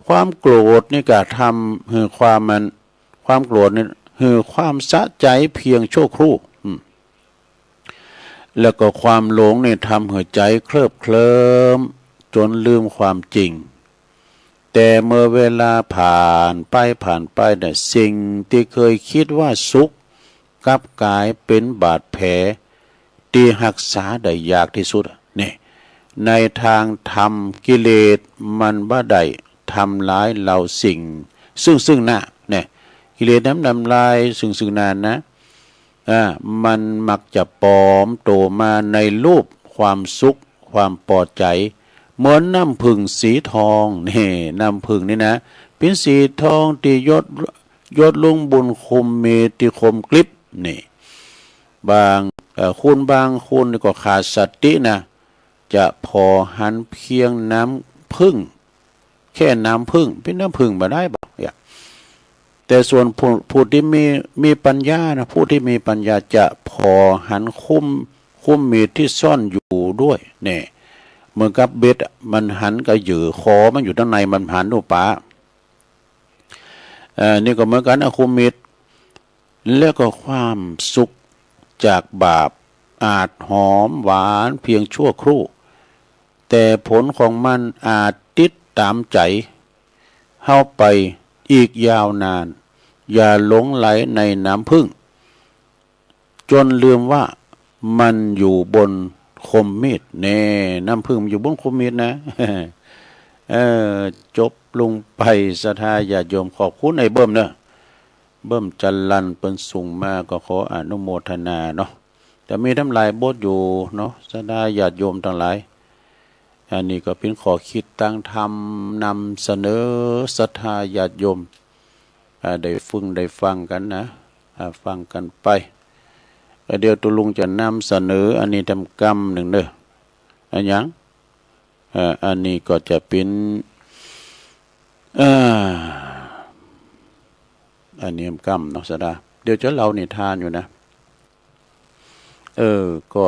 ความโกรธนี่ก็ทำหื้อความมัน ความโกรธนี่หื้อความสะใจเพียงชั่วครู่ อืม แล้วก็ความหลงนี่ทำหื้อใจเคลิบเคลิ้มจนลืมความจริง แต่เมื่อเวลาผ่านไปผ่านไปเนี่ย สิ่งที่เคยคิดว่าสุข กลับกลายเป็นบาดแผลที่รักษาได้ยากที่สุดอะ นี่ ในทางธรรมกิเลสมันบ่ได้ทำลายเราสิ่ง ซึ่งซึ่งหน้า เนี่ย กิเลสนั้นทำลายซึ่งซึ่งหน้านะ อ่า มันมักจะปลอมตัวมาในรูปความสุข ความปลอดใจ เหมือนน้ำผึ้งสีทอง นี่ น้ำผึ้งนี่นะ เป็นสีทองที่หยด หยดลงบนคุมมิดที่คมกริบ นี่ บาง เอ่อ คนบางคนนี่ก็ขาดสตินะ จะผ่อหันเพียงน้ำผึ้ง แค่น้ำผึ้ง เป็นน้ำผึ้งบ่ได้บ่ เนี่ย แต่ส่วนผู้ ผู้ที่มี มีปัญญานะ ผู้ที่มีปัญญาจะผ่อหันคุม คุมมิดที่ซ่อนอยู่ด้วย เนี่ย เหมือนกับเบ็ดอะ มันหันก็เหยื่อ คอมันอยู่ข้างใน มันหันดูปลา เอ่อ นี่ก็เหมือนกันนะ คุมมิด แล้วก็ความสุขจากบาปอาจหอมหวานเพียงชั่วครู่ แต่ผลของมันอาจติดตามใจเฮาไปอีกยาวนาน อย่าหลงใหลในน้ำผึ้ง จนลืมว่ามันอยู่บนคมมีด แน่ น้ำผึ้งมันอยู่บนคมมีดนะ เออ จบลงไป ศรัทธาญาติโยม ขอบคุณไอ้เบิ้มเนอะ เบิ้มจรัญเปิ้นส่งมา ก็ขออนุโมทนาเนาะ แต่มีตั้งหลายบทอยู่เนาะ ศรัทธาญาติโยมทั้งหลาย อันนี้ก็เป็นข้อคิดตางธรรมนำเสนอศรัทธาญาติโยม อ่า ได้ฟึ่งได้ฟังกันนะ อ่า ฟังกันไป เอ่อ เดี๋ยวตุ๊ลุงจะนำเสนออันนี้แถมกำนึ่งเด้อ อะหยัง เอ่อ อันนี้ก็จะเป็น เอ่อ อันนี้แถมกำเนาะ ศรัทธา เดี๋ยวจะเล่านิทานอยู่นะ เออ ก็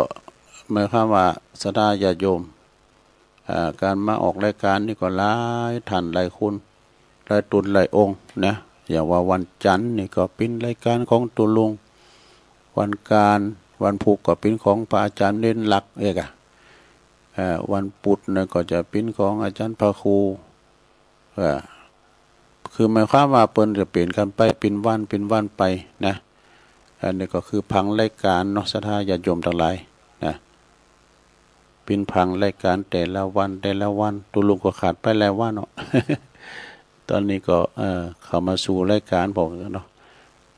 หมายความว่า ศรัทธาญาติโยม อ่า การมาออกรายการนี่ก็หลายท่านหลายคน หลายตนหลายองค์นะ อย่างว่าวันจันทร์นี่ก็เป็นรายการของตุ๊ลุง วันอังคาร วันพุธก็เป็นของพระอาจารย์เน้นหลักเอกอะ เอ่อ วันพุธนี่ก็จะเป็นของอาจารย์พระครู เอ่อ คือหมายความว่าเปิ้นจะเปลี่ยนกันไปเป็นวันเป็นวันไปนะ อันนี้ก็คือผังรายการเนาะ ศรัทธาญาติโยมทั้งหลายนะ เป็นผังรายการแต่ละวันแต่ละวัน ตุ๊ลุงก็ขาดไปหลายวันเนาะ ตอนนี้ก็ เอ่อ เข้ามาสู่รายการพวกเนาะ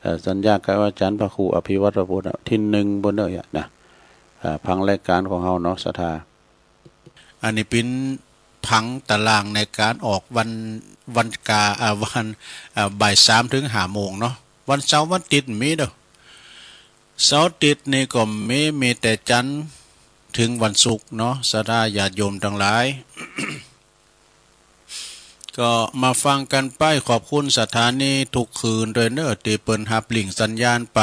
เอ่อ สัญญากับอาจารย์พระครูอภิวัตรพุทธที่หนึ่งบนเนอะนะ เอ่อ ฟังรายการของเฮาเนาะ ศรัทธา อันนี้เป็นผังตารางในการออกวัน วันกา อ่า วัน อ่า บ่ายสามถึงห้าโมงเนาะ วันเสาร์วันอาทิตย์มีเด้อ เสาร์อาทิตย์นี่ก็มี มีแต่จันทร์ถึงวันศุกร์เนาะ ศรัทธาญาติโยมทั้งหลาย ก็มาฟังกันไป ขอบคุณสถานีทุกคืนด้วยเนอะ ที่เปิ้นฮับลิงก์สัญญาณไป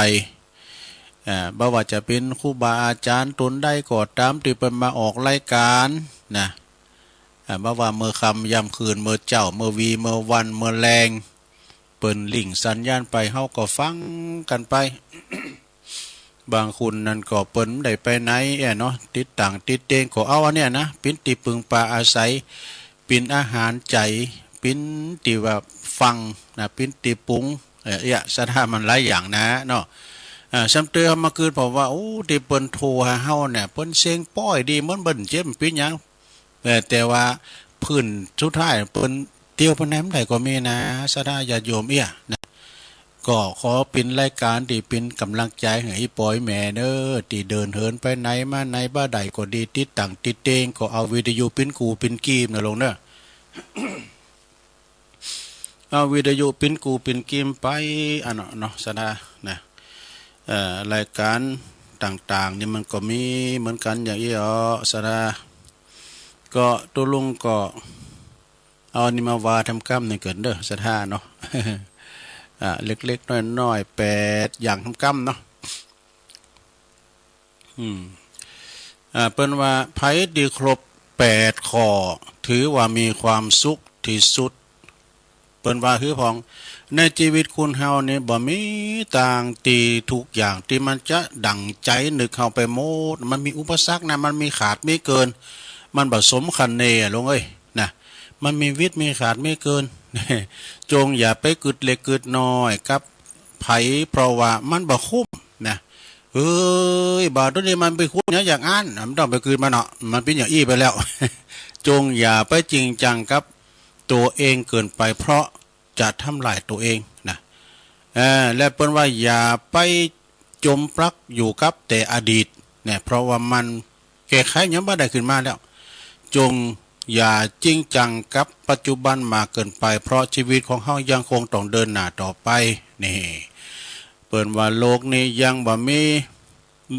อ่า บ่ว่าจะเป็นครูบาอาจารย์ตนใดก็ตาม ที่เปิ้นมาออกรายการนะ อ่า บ่ว่าเมื่อค่ำยามคืน เมื่อเจ๊า เมื่อวี เมื่อวัน เมื่อแลง เปิ้นลิงก์สัญญาณไป เฮาก็ฟังกันไป บางคนนั่นก็เปิ้นได้ไปไหนแอ้เนาะ ติดต่างติดเตงก็เอาอันเนี้ยนะ เป๋นตี้ปึงปาอาศัย เป๋นอาหารใจ๋ เป๋นตี้ว่าฟังนะ เป๋นตี้ปรุง เอ่อ เอี้ย ศรัทธามันหลายอย่างนะเนาะ เอ่อ ซ้ำเติมเฮามาคิด เพราะว่า โอ้ ตี้เปิ้นโทรหาเฮาเนี่ย เปิ้นเสียงป้อยดี เหมือนเปิ้นเจ็บเป๋นหยัง เอ่อ แต่ว่าพื้นสุดท้ายเปิ้นเตียวไปไหนบ่ได้ก็มีนะ ศรัทธาญาติโยมเอี้ยนะ ก็ขอเป๋นรายการตี้เป๋นกำลังใจ๋ให้อีป้ออีแม่เนอะ ตี้เดินเหินไปไหนมาไหนบ่ได้ก็ดี ติดต่างติดเตงก็เอาวิทยุเป๋นกู้เป๋นกีมนะลุงเนอะ เอาวิทยุเป๋นกู้เป๋นกีมไป อันเนาะเนาะ ศรัทธานะ เอ่อ รายการต่างๆ นี่มันก็มีเหมือนกันอย่างอี้อ๋อ ศรัทธา ก็ตุ๊ลุงก็ เอาอันนี้มาว่าทำกำหนึ่งเกินเด้อ ศรัทธาเนาะ อ่า เล็กๆ น้อยๆ แปดอย่างทำกำเนาะ อืม อ่า เปิ้นว่า ไผตี้ครบแปดข้อ ถือว่ามีความสุขที่สุด เปิ้นว่าหื้อพอง ในชีวิตคนเฮานี่บ่มีตางตี้ทุกอย่างตี้มันจะดั่งใจ๋นึกเฮาไปหมด มันมีอุปสรรคนะ มันมีขาดมีเกิน มันบ่สมคะเนอะลุงเอ้ย นะ มันมีวิตมีขาดมีเกิน จงอย่าไปกึ๊ดเล็กกึ๊ดน้อยกับไผ เพราะว่ามันบ่คุ้มนะ เอ้ย บ่าตัวนี้มันไปคุ้มหยังอย่างอั้น มันต้องไปกึ๊ดมันเนาะ มันเป๋นอย่างอี้ไปแล้ว จงอย่าไปจริงจังกับตัวเองเกินไป เพราะจะทำลายตัวเองนะ เอ่อ และเปิ้นว่าอย่าไปจมปลักอยู่กับแต่อดีตเนี่ย เพราะว่ามันแก้ไขหยังบ่ได้ขึ้นมาแล้ว จงอย่าจริงจังกับปัจจุบันมากเกินไป เพราะชีวิตของเฮายังคงต้องเดินหน้าต่อไป นี่ เปิ้นว่าโลกนี้ยังบ่มี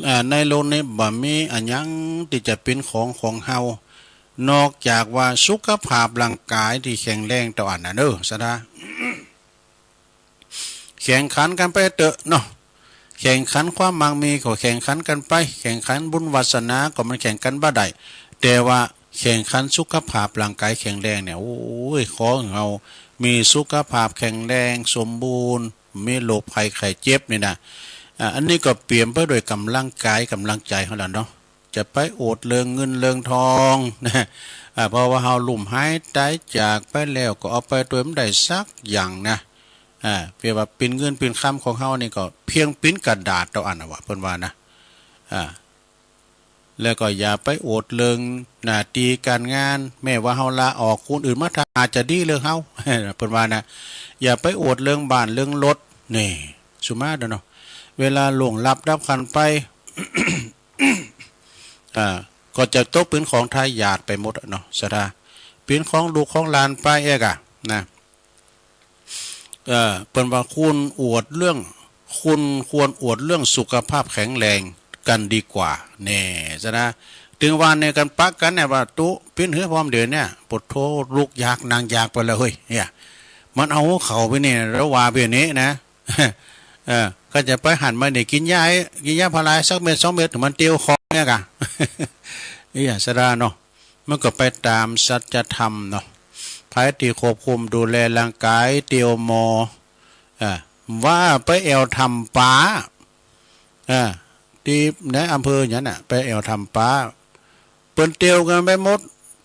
อ่า ในโลกนี้บ่มีอะหยังตี้จะเป๋นของของเฮา นอกจากว่าสุขภาพร่างกายตี้แข็งแรงเต้าอั้นนะเนอะ ศรัทธา แข่งขันกันไปเต๊อะเนาะ แข่งขันความมั่งมีก็แข่งขันกันไป แข่งขันบุญวาสนาก็มันแข่งกันบ่ได้ แต่ว่าแข่งขันสุขภาพร่างกายแข็งแรงเนี่ย โอ้ย ขอให้เฮามีสุขภาพแข็งแรงสมบูรณ์ มีโรคภัยไข้เจ็บนี่นะ อ่า อันนี้ก็เปี่ยมไปด้วยกำลังกายกำลังใจ๋ของเฮาเนาะ จะไปโอดเรื่องเงินเรื่องทองนะ อ่า เพราะว่าเฮาลุ่มหายตายจากไปแล้วก็เอาไปโดยบ่ได้สักอย่างนะ อ่า เปรียบว่าเป๋นเงินเป๋นคำของเฮานี่ก็เพียงเป๋นกระดาษเต้าอั้นนะว่า เปิ้นว่านะ อ่า แล้วก็อย่าไปโอดเรื่องหน้าตี้การงาน แม้ว่าเฮาลาออก คนอื่นมาทำอาจจะดีเรื่องเฮา เปิ้นว่านะ อย่าไปโอดเรื่องบ้านเรื่องรถ นี่ สุมาเด้อเนาะ เวลาล่วงลับดับขันไป อ่า ก็จะตกเป๋นของทายาทไปหมดอะเนาะ ศรัทธา เป๋นของลูกของหลานไปเอกอะนะ เอ่อ เปิ้นว่าควรอวดเรื่อง ควร ควรอวดเรื่องสุขภาพแข็งแรงกันดีกว่า แน่ ศรัทธา ถึงว่าในการปะกันเนี่ยว่า ตุ๊ เป๋นหื้อพร้อมเดี๋ยวเนี่ย ปวดโทลุกยากนั่งยากไปแล้วเฮ้ย เนี่ย มันเอาหัวเข่าไปนี่ แล้วว่าไปนี่นะ เออ ก็จะไปหันมาเนี่ย กินยา กินยาพาราสักเม็ดสองเม็ด มันเตียวคอเนี่ยกะ เอี้ย ศรัทธาเนาะ มันก็ไปตามสัจธรรมเนาะ ไผตี้ควบคุมดูแลร่างกายเตียวหมอ อ่า ว่าไปแอ่วถ้ำปา อ่า ตี้ในอำเภอหยังน่ะ ไปแอ่วถ้ำปา เปิ้นเตียวกันไปหมด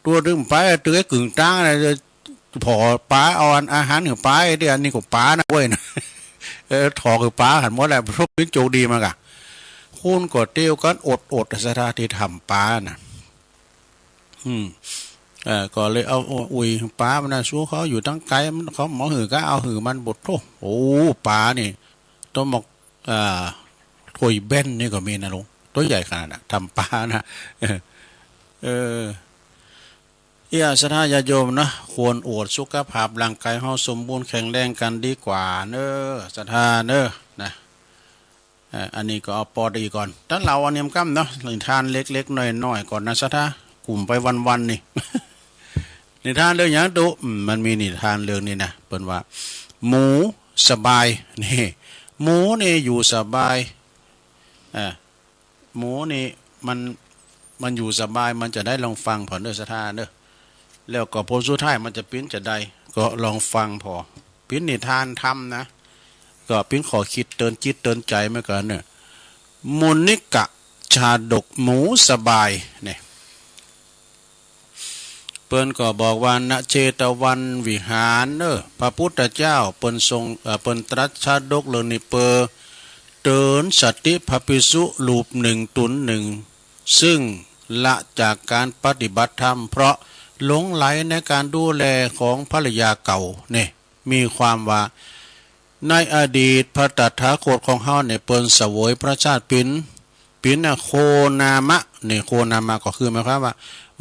ตัวหนึ่งไป ตัวกึ่งตางน่ะ ผ่อปา เอาอันอาหารหื้อปา ไอ้ตี้อันนี้ก็ปานะเว้ยนะ เออ ถอกหื้อปาหันหมดแหละ พวกนี้โจคดีมากอะ คนก็เตียวกันอดๆ ศรัทธาตี้ถ้ำปาน่ะ อืม เออ ก็เลยเอาอุ๋ยปลามันนะ สู้เขาอยู่ตั้งไกล มัน เขาหมอหือก็เอาหือมันบดโถ่ โอ้ ปลานี่ ตัวหมก เอ่อ ถ้วยเบนนี่ก็มีนะลุง ตัวใหญ่ขนาดน่ะ ทำปลานะ เออ เออ เอีย ศรัทธาญาติโยมนะ ควรอวดสุขภาพร่างกายให้สมบูรณ์แข็งแรงกันดีกว่าเนอะ ศรัทธาเนอะ นะ เอ่อ อันนี้ก็เอาปอดีก่อน ต้านเราอันนี้มันก้ำเนาะ นิทานเล็กๆ น้อยๆ ก่อนนะ ศรัทธา กลุ่มไปวันๆ นี่ นิทานเรื่องหยังตุ๊ อืม มันมีนิทานเรื่องนี้นะ เปิ้นว่า หมูสบาย นี่ หมูนี่อยู่สบาย เอ่อ หมูนี่มัน มันอยู่สบาย มันจะได้ลองฟังผ่อนเด้อ ศรัทธาเด้อ แล้วก็ผลสุดท้ายมันจะปิ้นจะได้ ก็ลองฟังผ่อ ปิ้นนิทานธรรมนะ ก็ปิ้นข้อคิดเตือนจิตเตือนใจเหมือนกันเนี่ย มุนิกะชาดกหมูสบายเนี่ย เปิ้นก็บอกว่า ณ เชตวันวิหารเนอะ พระพุทธเจ้าเปิ้นทรง เอ่อ เปิ้นตรัสชาดกเรื่องนี้เปอเตือนสติพระภิกษุรูปหนึ่งต๋นหนึ่ง ซึ่งละจากการปฏิบัติธรรม เพราะหลงใหลในการดูแลของภรรยาเก่าเนี่ย มีความว่า ในอดีตพระตถาคตของเฮาเนี่ย เปิ้นเสวยพระชาติปิ้น ปิ้นน่ะโคนามะ นี่ โคนามะก็คือหมายความว่า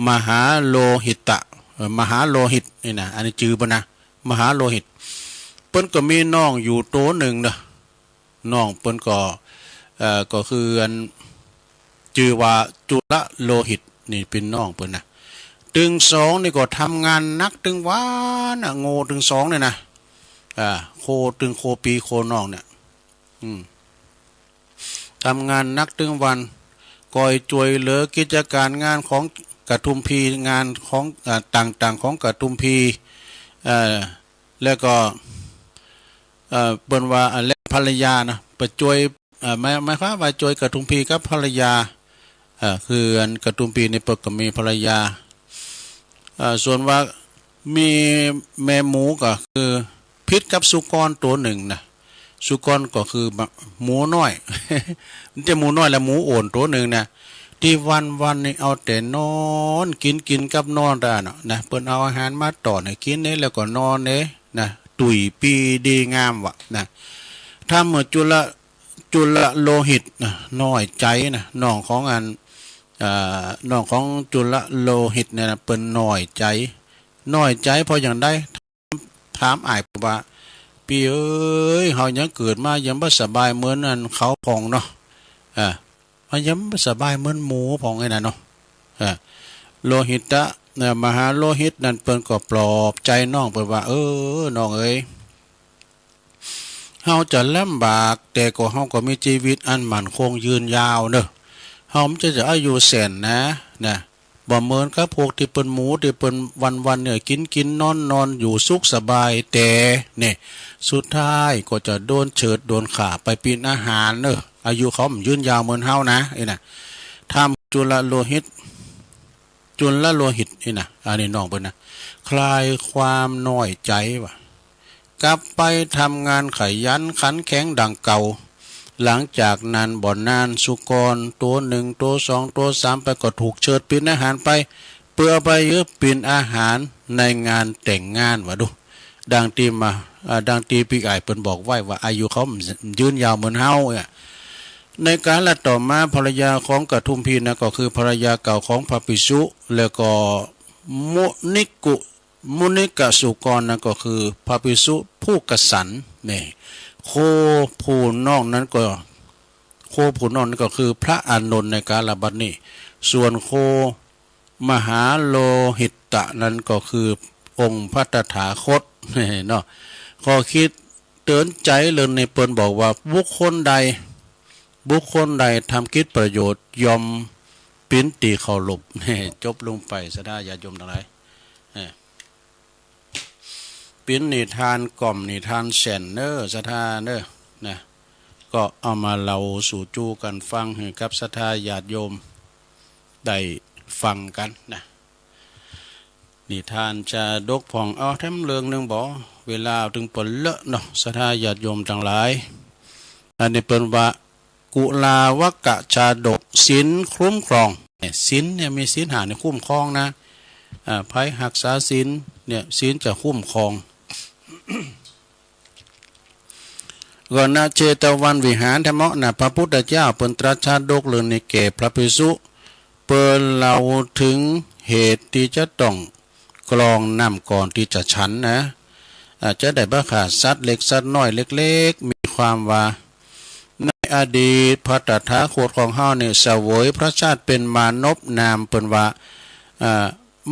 มหาโลหิตะ เอ่อ มหาโลหิตนี่นะ อันนี้จื่อเปิ้นนะ มหาโลหิต เปิ้นก็มีน้องอยู่โตหนึ่งเนาะ น้องเปิ้นก็ เอ่อ ก็คืออัน จื่อว่าจุลโลหิต นี่เปิ้นน้องเปิ้นนะ ตึงสองนี่ก็ทำงานหนักตึงวันนะ โง่ตึงสองเนี่ยนะ อ่า โคตึงโคปีโคน้องเนี่ย อืม ทำงานหนักตึงวัน คอยช่วยเหลือกิจการงานของกระทุมพี งานของ อ่า ต่างๆ ของกระทุมพี เอ่อ แล้วก็ เอ่อ เปิ้นว่า อ่า และภรรยานะ ไปช่วย เอ่อ หมาย หมายความว่าช่วยกระทุมพีกับภรรยา เอ่อ คืออันกระทุมพีนี่เปิ้นก็มีภรรยา เอ่อ ส่วนว่ามีแม่หมูก็คือผิดกับสุกรโตหนึ่งนะ สุกรก็คือหมูน้อย มันจะหมูน้อยและหมูโอ่นโตหนึ่งนะ ตี้วันๆ นี่เอาแต่นอน กิน กินกับนอนตาเนาะนะ เปิ้นเอาอาหารมาต้อนให้กินเนี่ย แล้วก็นอนเนี่ยนะ ตุ้ยปี้ดีงามว่ะนะ ทำให้จุล จุลโลหิตนะ น้อยใจ๋นะ น้องของอัน เอ่อ น้องของจุลโลหิตเนี่ยนะ เปิ้นน้อยใจ๋ น้อยใจ๋เพราะหยังใด ถามอ้ายว่า ปี้เอ๋ย เฮายังเกิดมายังบ่สบายเหมือนอันเขาพ่องเนาะ อ่า มันยังบ่สบายเหมือนหมูพ่องไอ้นั่นเนาะ อ่า โลหิตะ เอ่อ มหาโลหิตนั่นเปิ้นก็ปลอบใจ๋น้องเปิ้นว่า เออ น้องเอ๋ย เฮาจะลำบาก แต่ก็เฮาก็มีชีวิตอันมั่นคงยืนยาวเนอะ เฮามันจะ จะอายุแสนนะ นะ บ่เหมือนกับพวกตี้เปิ้นหมู ตี้เปิ้นวันๆ เนี่ย กินกินนอนนอนอยู่สุขสบาย แต่เนี่ย สุดท้ายก็จะโดนเชิดโดนฆ่าไปปิ้นอาหารเนอะ อายุเขามันยืนยาวเหมือนเฮานะ ไอ้น่ะ ทำจุลโลหิต จุลโลหิตนี่นะ อันนี้น้องเปิ้นนะ คลายความน้อยใจ๋ว่ะ กลับไปทำงานขยันขันแข็งดังเก่า หลังจากนั้นบ่นานสุกรโตหนึ่ง โตสอง โตสาม ไปก็ถูกเชิดปิ้นอาหารไป เปื้อไปเยื้อปิ้นอาหารในงานแต่งงานว่ะดู ดังตี้มา อ่า ดังตี้ปี้อ้ายเปิ้นบอกไว้ว่าอายุเขามันยืนยาวเหมือนเฮาเนี่ย ในกาลต่อมาภรรยาของกระทุมพีนะ ก็คือภรรยาเก่าของพระภิกษุ แล้วก็มุนิกุ มุนิกสุกรนะ ก็คือพระภิกษุผู้กษันเนี่ย โคผู้น้องนั้นก็ โคผู้น้องนั้นก็คือพระอานนท์ในกาลบัดนี้ ส่วนโค มหาโลหิตะนั้นก็คือองค์พระตถาคต เนาะ ข้อคิดเตือนใจ๋เรื่องนี้เปิ้นบอกว่า บุคคลใด บุคคลใดทำกิจประโยชน์ย่อมปิ้นตี้เคารพ จบลงไป ศรัทธาญาติโยมตังหลาย เอ่อ ปิ้นนิทานก่อมนิทานแสนเนอ ศรัทธาเนอ นะ ก็เอามาเล่าสู่จู้กั๋นฟังหื้อกับศรัทธาญาติโยมได้ฟังกั๋นนะ นิทานชาดกพ่อง เอาแถมเรื่องหนึ่งบ่ เวลาตึงเปิ้นเลอะเนาะ ศรัทธาญาติโยมตังหลาย อันนี้เปิ้นว่า กุลาวกะชาดก ศีลคุ้มครอง เนี่ย ศีลเนี่ยมีศีลห้าเนี่ยคุ้มครองนะ อ่า ใผฮักษาศีลเนี่ย ศีลจะคุ้มครอง ก็ ณ เชตวันวิหาร ธรรมะ นะ พระพุทธเจ้าเปิ้นตรัสชาดกเรื่องนี้แก่พระภิกษุ เปิ้นเล่าถึงเหตุที่จะต้องกรองน้ำก่อนที่จะฉันนะ อาจจะได้บ่ฆ่าสัตว์เล็กสัตว์น้อยเล็กๆ มีความว่า ในอดีตพระตถาคตของเฮาเนี่ยเสวยพระชาติเป็นมานพ นามเปิ้นว่า อ่า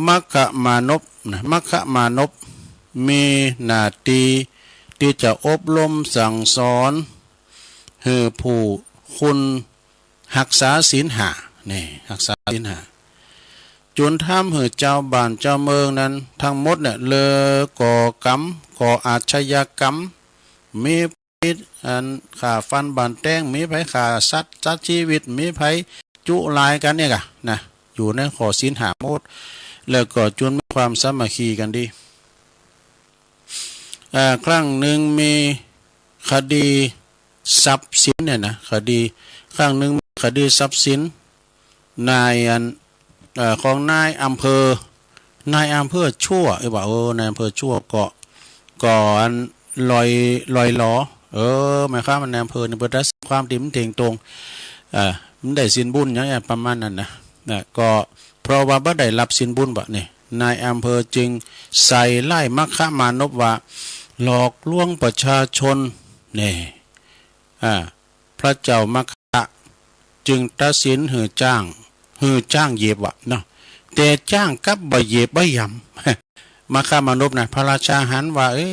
มัคคมานพนะ มัคคมานพ มีหน้าที่ที่จะอบรมสั่งสอน หื้อผู้คนฮักษาศีลห้า นี่ ฮักษาศีลห้า จนทำหื้อเจ้าบ้านเจ้าเมืองนั้นทั้งหมดเนี่ย เลิกก่อกรรม ก่ออาชญากรรม มี อันฆ่าฟันบั่นแตง มีไผฆ่าสัตว์ตัดชีวิต มีไผจุลายกันเนี่ยกะนะ อยู่ในข้อศีลห้าหมด แล้วก็จนมีความสามัคคีกันดี อ่า ครั้งหนึ่งมีคดีทรัพย์สินเนี่ยนะ คดี ครั้งหนึ่งมีคดีทรัพย์สิน นายอัน เอ่อ ของนายอำเภอ นายอำเภอชั่ว เอ้ยว่า เออ นายอำเภอชั่วก็ ก็อันลอย ลอยหลอ เออ หมายความว่านายอำเภอนี่บ่ได้ความดีมันเต็งตรง เอ่อ มันได้สินบุญหยังประมาณนั้นนะ นะ ก็เพราะว่าบ่ได้รับสินบุญบ่นี่ นายอำเภอจึงใส่ร้ายมัคคมานพว่า หลอกลวงประชาชน นี่ อ่า พระเจ้ามัคคะจึงตัดสินหื้อจ้าง หื้อจ้างเหยียบวะเนาะ แต่จ้างกลับบ่เหยียบบ่หยำ มัคคมานพนะ พระราชาหันว่า เอ๊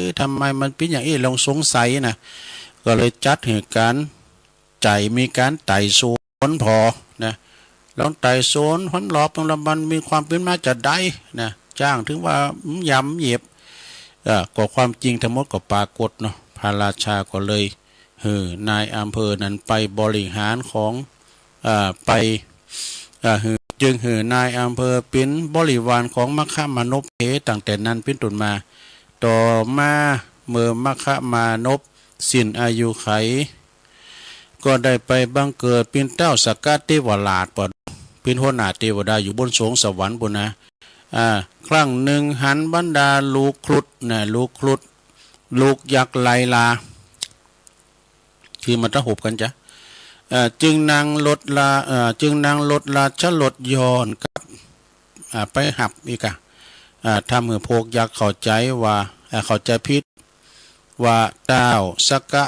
ะ ทำไมมันเป็นอย่างนี้ ลองสงสัยนะ ก็เลยจัดหื้อการไต่ มีการไต่สวนพอนะ ลองไต่สวนหนรอบตรงละมันมีความเป็นมาจะใดนะ จ้างถึงว่าหยำเหยียบ เอ่อ ก็ความจริงทั้งหมดก็ปรากฏเนาะ พระราชาก็เลย หื้อนายอำเภอนั้นไปบริหารของ อ่า ไป อ่า หื้อ จึงหื้อนายอำเภอเป็นบริวารของมัคคมานพเสียตั้งแต่นั้นเป็นต้นมา ต่อมาเมื่อมัคคมานพสิ้นอายุไข ก็ได้ไปบังเกิดเป็นเต้าสักกะเทวราช เป็นหัวหน้าเทวดาอยู่บนสวงสวรรค์ปุ้นนะ อ่า ครั้งหนึ่งหันบรรดาลูกครุฑนะ ลูกครุฑ ลูกยักษ์ไลลา คือมันตะหบกันจ้ะ เอ่อ จึงนั่งรถลา เอ่อ จึงนั่งรถราชรถย้อนกลับ อ่า ไปฮับอีกอะ อ่า ทำหื้อพวกยักษ์เข้าใจว่า อ่า เข้าใจผิดว่าเต้าสักกะ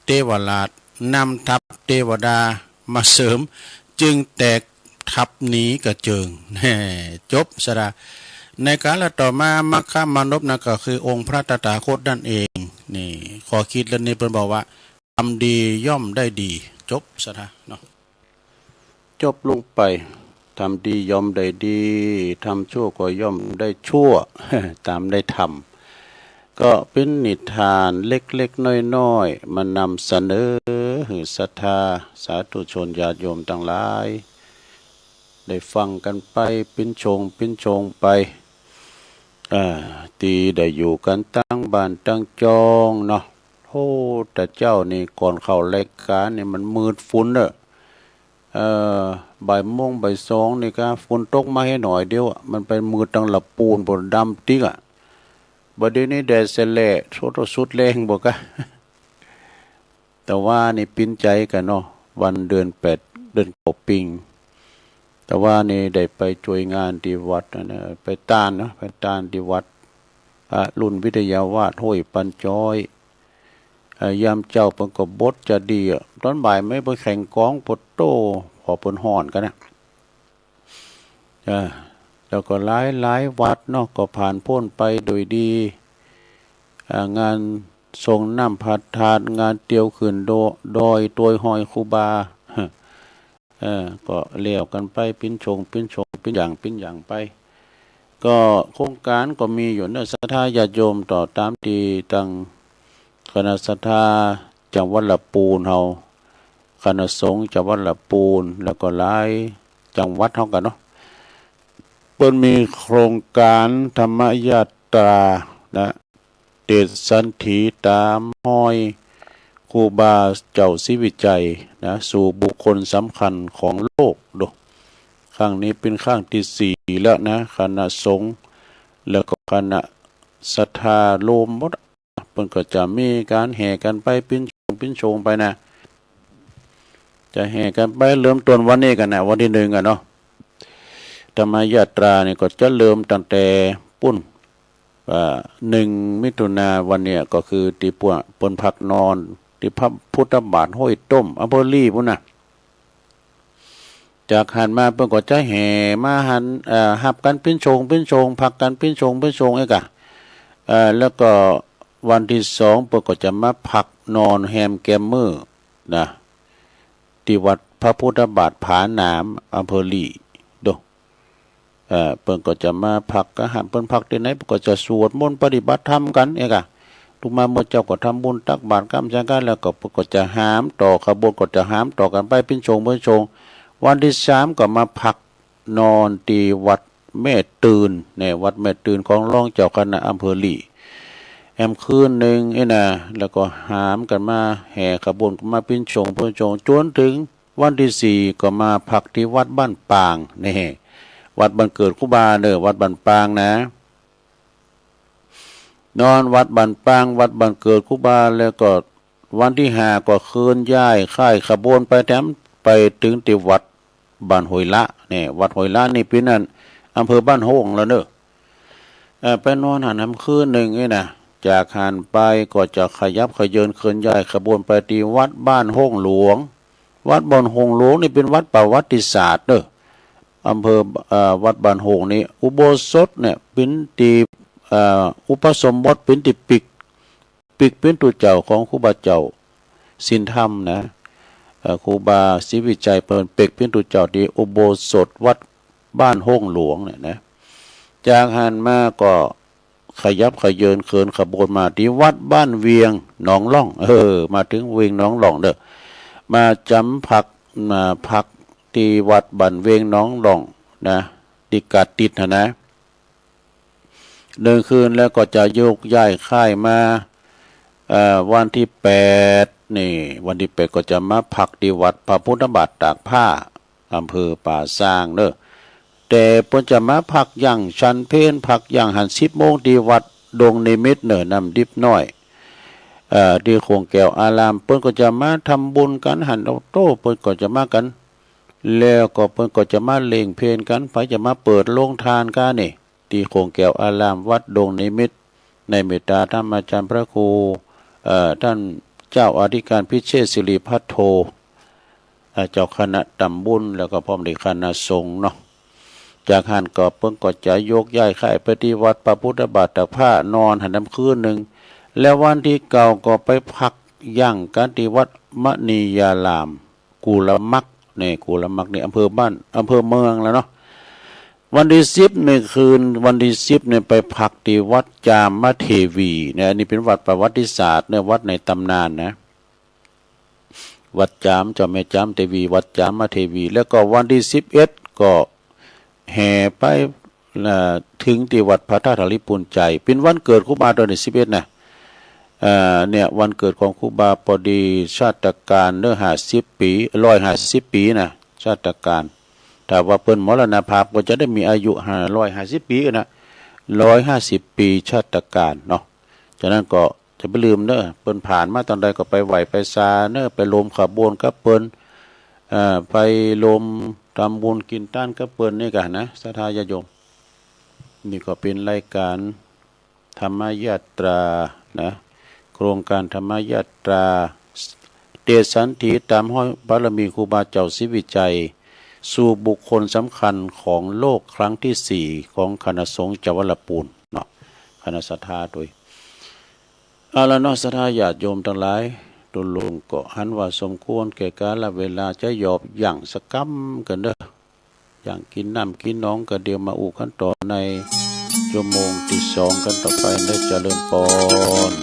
เทวราชนำทัพเทวดามาเสริม จึงแตกทัพหนีกระเจิง แหม จบสะดา ในกาลต่อมามัคคมานพนั้นก็คือองค์พระตถาคตนั่นเอง นี่ ข้อคิดเรื่องนี้เปิ้นบอกว่า ทำดีย่อมได้ดี จบสะดาเนาะ จบลงไป ทำดีย่อมได้ดี ทำชั่วก็ย่อมได้ชั่ว ตามได้ทำ ก็เป็นนิทานเล็กๆน้อยๆ มานำเสนอหื้อศรัทธาสาธุชนญาติโยมทั้งหลาย ได้ฟังกันไป ปิ้นชง ปิ้นชงไป อ่า ตี้ได้อยู่กันตั้งบ้านตั้งจองเนาะ โอ้ แต่เจ้านี่ก่อนเข้ารายการนี่มันมืดฝุ่นเนอะ เอ่อ บ่ายโมงบ่ายสองนี่ก็ฝนตกมาให้หน่อยเดียวอะ มันไปมืดตั้งละปูน บนดำติ๊กอะ บัดเดี๋ยวนี้แดดแสแหละ สุด สุดแรงบ่กะ แต่ว่านี่ปิ้นใจกันเนาะ วันเดือนแปด เดือนเก้าปิง แต่ว่านี่ได้ไปช่วยงานที่วัดนะ ไปตานเนาะ ไปตานที่วัด พระรุ่นวิทยาวาสห้วยปันจ้อย เอ่อ ยามเช้าเปิ้นก็บทจะดีอะ ตอนบ่ายไม่ไปแข่งกอง ปะโต้ พอเปิ้นฮ้อนกันนะ อ่า แล้วก็หลายหลายวัดเนาะ ก็ผ่านพ้นไปโดยดี อ่า งานส่งน้ำพระธาตุ งานเตียวขึ้นโด- ดอยตวยห้อยครูบา เออ ก็แล้วกันไป ปิ้นชง ปิ้นชง ปิ้นอย่าง ปิ้นอย่างไป ก็โครงการก็มีอยู่เนอะ ศรัทธาญาติโยมต่อตามที่ตังคณะศรัทธาจังหวัดละปูนเฮา คณะสงฆ์จังหวัดละปูน แล้วก็หลายจังหวัดเฮากันเนาะ เปิ้นมีโครงการธรรมยาตรานะ เตศน์สันถีตามฮอยครูบาเจ้าศรีวิชัยนะ สู่บุคคลสำคัญของโลกโด ครั้งนี้เป็นครั้งที่สี่แล้วนะ คณะสงฆ์แล้วก็คณะศรัทธาโฮมหมด เปิ้นก็จะมีการแห่กันไปปิ๊นโฉงปิ๊นโฉงไปนะ จะแห่กันไปเริ่มต้นวันนี้กันนะ วันที่หนึ่งอะเนาะ ธรรมยาตรานี่ก็จะเริ่มตั้งแต่ปุ้น อ่า หนึ่งมิถุนาวันเนี่ยก็คือตี้พวกเปิ้นพักนอนตี้พระพุทธบาทห้วยต้ม อำเภอลีปุ้นนะ จากหั้นมาเปิ้นก็จะแห่มาหั้น เอ่อ ฮับกันปิ๊นโฉงปิ๊นโฉง พักกันปิ๊นโฉงปิ๊นโฉงเอ้ยกะ เอ่อ แล้วก็วันที่สองเปิ้นก็จะมาพักนอนแฮมแกมมื้อนะ ตี้วัดพระพุทธบาทผาหนาม อำเภอลีโด เอ่อ เปิ้นก็จะมาพัก ก็หั้นเปิ้นพักตี้ไหน เปิ้นก็จะสวดมนต์ปฏิบัติธรรมกันเอ้ยกะ ลุกมาเมื่อเจ๊าก็ทำบุญตักบาตรกำจังกั๋น แล้วก็เปิ้นก็จะหามต่อ ขบวนก็จะหามต่อกันไปปิ๊นโฉงปิ๊นโฉง วันที่สามก็มาพักนอนตี้วัดแม่ตื่น เนี่ย วัดแม่ตื่นของรองเจ้าคณะอำเภอลี แฮมคืนหนึ่งเอ้ยนะ แล้วก็หามกันมา แห่ขบวนกันมาปิ๊นโฉงปิ๊นโฉง จนถึงวันที่สี่ก็มาพักตี้วัดบ้านปาง นี่ วัดบ้านเกิดครูบาเนอะ วัดบ้านปางนะ นอนวัดบ้านปาง วัดบ้านเกิดครูบา แล้วก็วันที่ห้าก็เคลื่อนย้ายค่ายขบวนไปแถมไปถึงตี้วัดบ้านห้วยละเนี่ย วัดห้วยละนี่เป๋นอันอำเภอบ้านโฮ่งแล้วเนอะ เอ่อ ไปนอนหั้นแฮมคืนหนึ่งเอ้ยนะ จากหั้นไปก็จะขยับเขยินเคลื่อนย้ายขบวนไปตี้วัดบ้านโฮ่งหลวง วัดบ้านโฮ่งหลวงนี่เป๋นวัดประวัติศาสตร์เนอะ อำเภอ เอ่อ วัดบ้านโฮ่งนี่ อุโบสถเนี่ยเป๋นตี้ เอ่อ อุปสมบทเป๋นตี้ปิ๊ก ปิ๊กเป๋นตุ๊เจ้าของครูบาเจ้าศีลธรรมนะ เอ่อ ครูบาศรีวิชัยเปิ้นปิ๊กเป๋นตุ๊เจ้าตี้อุโบสถวัดบ้านโฮ่งหลวงเนี่ยนะ จากหั้นมาก็ขยับเขยินเคลื่อนขบวนมาตี้วัดบ้านเวียงหนองล่อง เออ มาถึงเวียงหนองล่องเนอะ มาจ๋ำพัก มาพักตี้วัดบ้านเวียงหนองล่องนะ ตี้กาดติดหั้นนะ หนึ่งคืน แล้วก็จะโยกย้ายค่ายมา เอ่อ วันที่แปดนี่ วันที่แปดก็จะมาพักตี้วัดพระพุทธบาทตากผ้า อำเภอป่าซางเนอะ แต่เปิ้นจะมาพักยั้งฉันเพล พักยั้งหั้นสิบโมงตี้วัดดงนิมิตรเนอะ น้ำดิบน้อย เอ่อ ตี้โขงแก้วอาราม เปิ้นก็จะมาทำบุญกั๋นหั้น โอ้โต้ เปิ้นก็จะมากั๋น แล้วก็เปิ้นก็จะมาเล่งเพลกั๋น ไผจะมาเปิดโรงทานก้านี่ ตี้โขงแก้วอารามวัดดงนิมิตร ในเมตตาธรรมอาจารย์พระครู เอ่อ ต้านเจ้าอธิการพิเชษฐศิริพัทโธ เอ่อ เจ้าคณะตำบล แล้วก็พร้อมด้วยคณะสงฆ์เนาะ จากหั้นก็เปิ้นก็จะโยกย้ายค่ายไปตี้วัดพระพุทธบาทตากผ้านอนหั้นแฮมคืนหนึ่ง แล้ววันที่เก้าก็ไปพักยั้งกั๋นตี้วัดมณียาราม กุลมัก เนี่ย กุลมักนี่อำเภอบ้าน อำเภอเมืองแล้วเนาะ วันที่สิบนี่คืน วันที่สิบนี่ไปพักตี้วัดจามเทวีเนี่ย อันนี้เป๋นวัดประวัติศาสตร์เนี่ย วัดในตำนานนะ วัดจาม เจ้าแม่จามเทวี วัดจามเทวี แล้วก็วันที่สิบเอ็ดก็แห่ไป เอ่อ ถึงตี้วัดพระธาตุธาริปุญไจย เป๋นวันเกิดครูบาตอนตี้สิบเอ็ดนะ เอ่อ เนี่ย วันเกิดของครูบาปอดีชาตการเนอะ ห้าสิบปี๋ ร้อยห้าสิบปี๋นะ ชาตการ ถ้าว่าเปิ้นมรณภาพก็จะได้มีอายุห้าร้อยห้าสิบปี๋นะ ร้อยห้าสิบปี๋ชาตการเนาะ ฉะนั้นก็จะบ่ลืมเนอะ เปิ้นผ่านมาตางใดก็ไปไหว้ไปสาเนอะ ไปร่วมขบวนกับเปิ้น เอ่อ ไปร่วมทำบุญกินตานกับเปิ้นนี่กั๋นนะ ศรัทธาญาติโยม นี่ก็เป๋นรายการ ธรรมยาตรานะ โครงการธรรมยาตรา เตสันถีต๋ามฮ้อยบารมีครูบาเจ้าศรีวิชัย สู่บุคคลสำคัญของโลกครั้งที่สี่ของคณะสงฆ์จาวรปูนเนาะ คณะศรัทธาโดย เอาละเนาะ ศรัทธาญาติโยมตังหลาย ตุ๊ลุงก็หันว่าสมควรแก่กาลเวลา จะหยอบยั้งสักกำกั๋นเด้อ ย่างกิ๋นน้ำกิ๋นหนอง ก็เดี๋ยวมาอู้กั๋นต่อในชั่วโมงตี้สองกั๋นต่อไปเด้อ เจริญปอน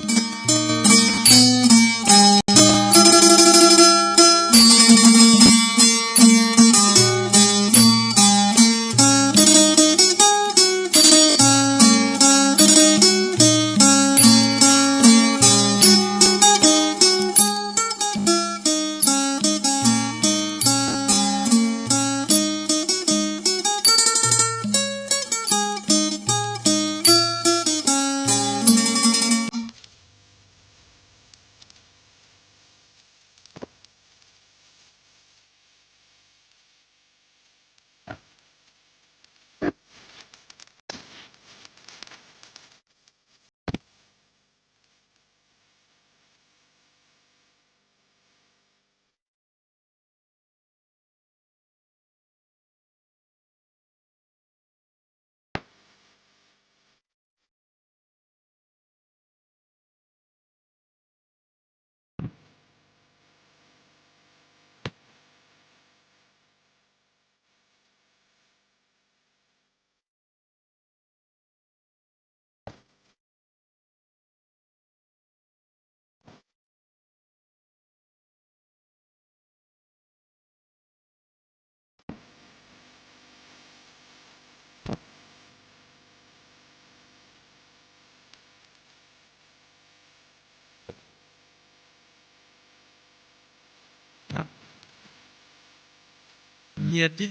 نیتی۔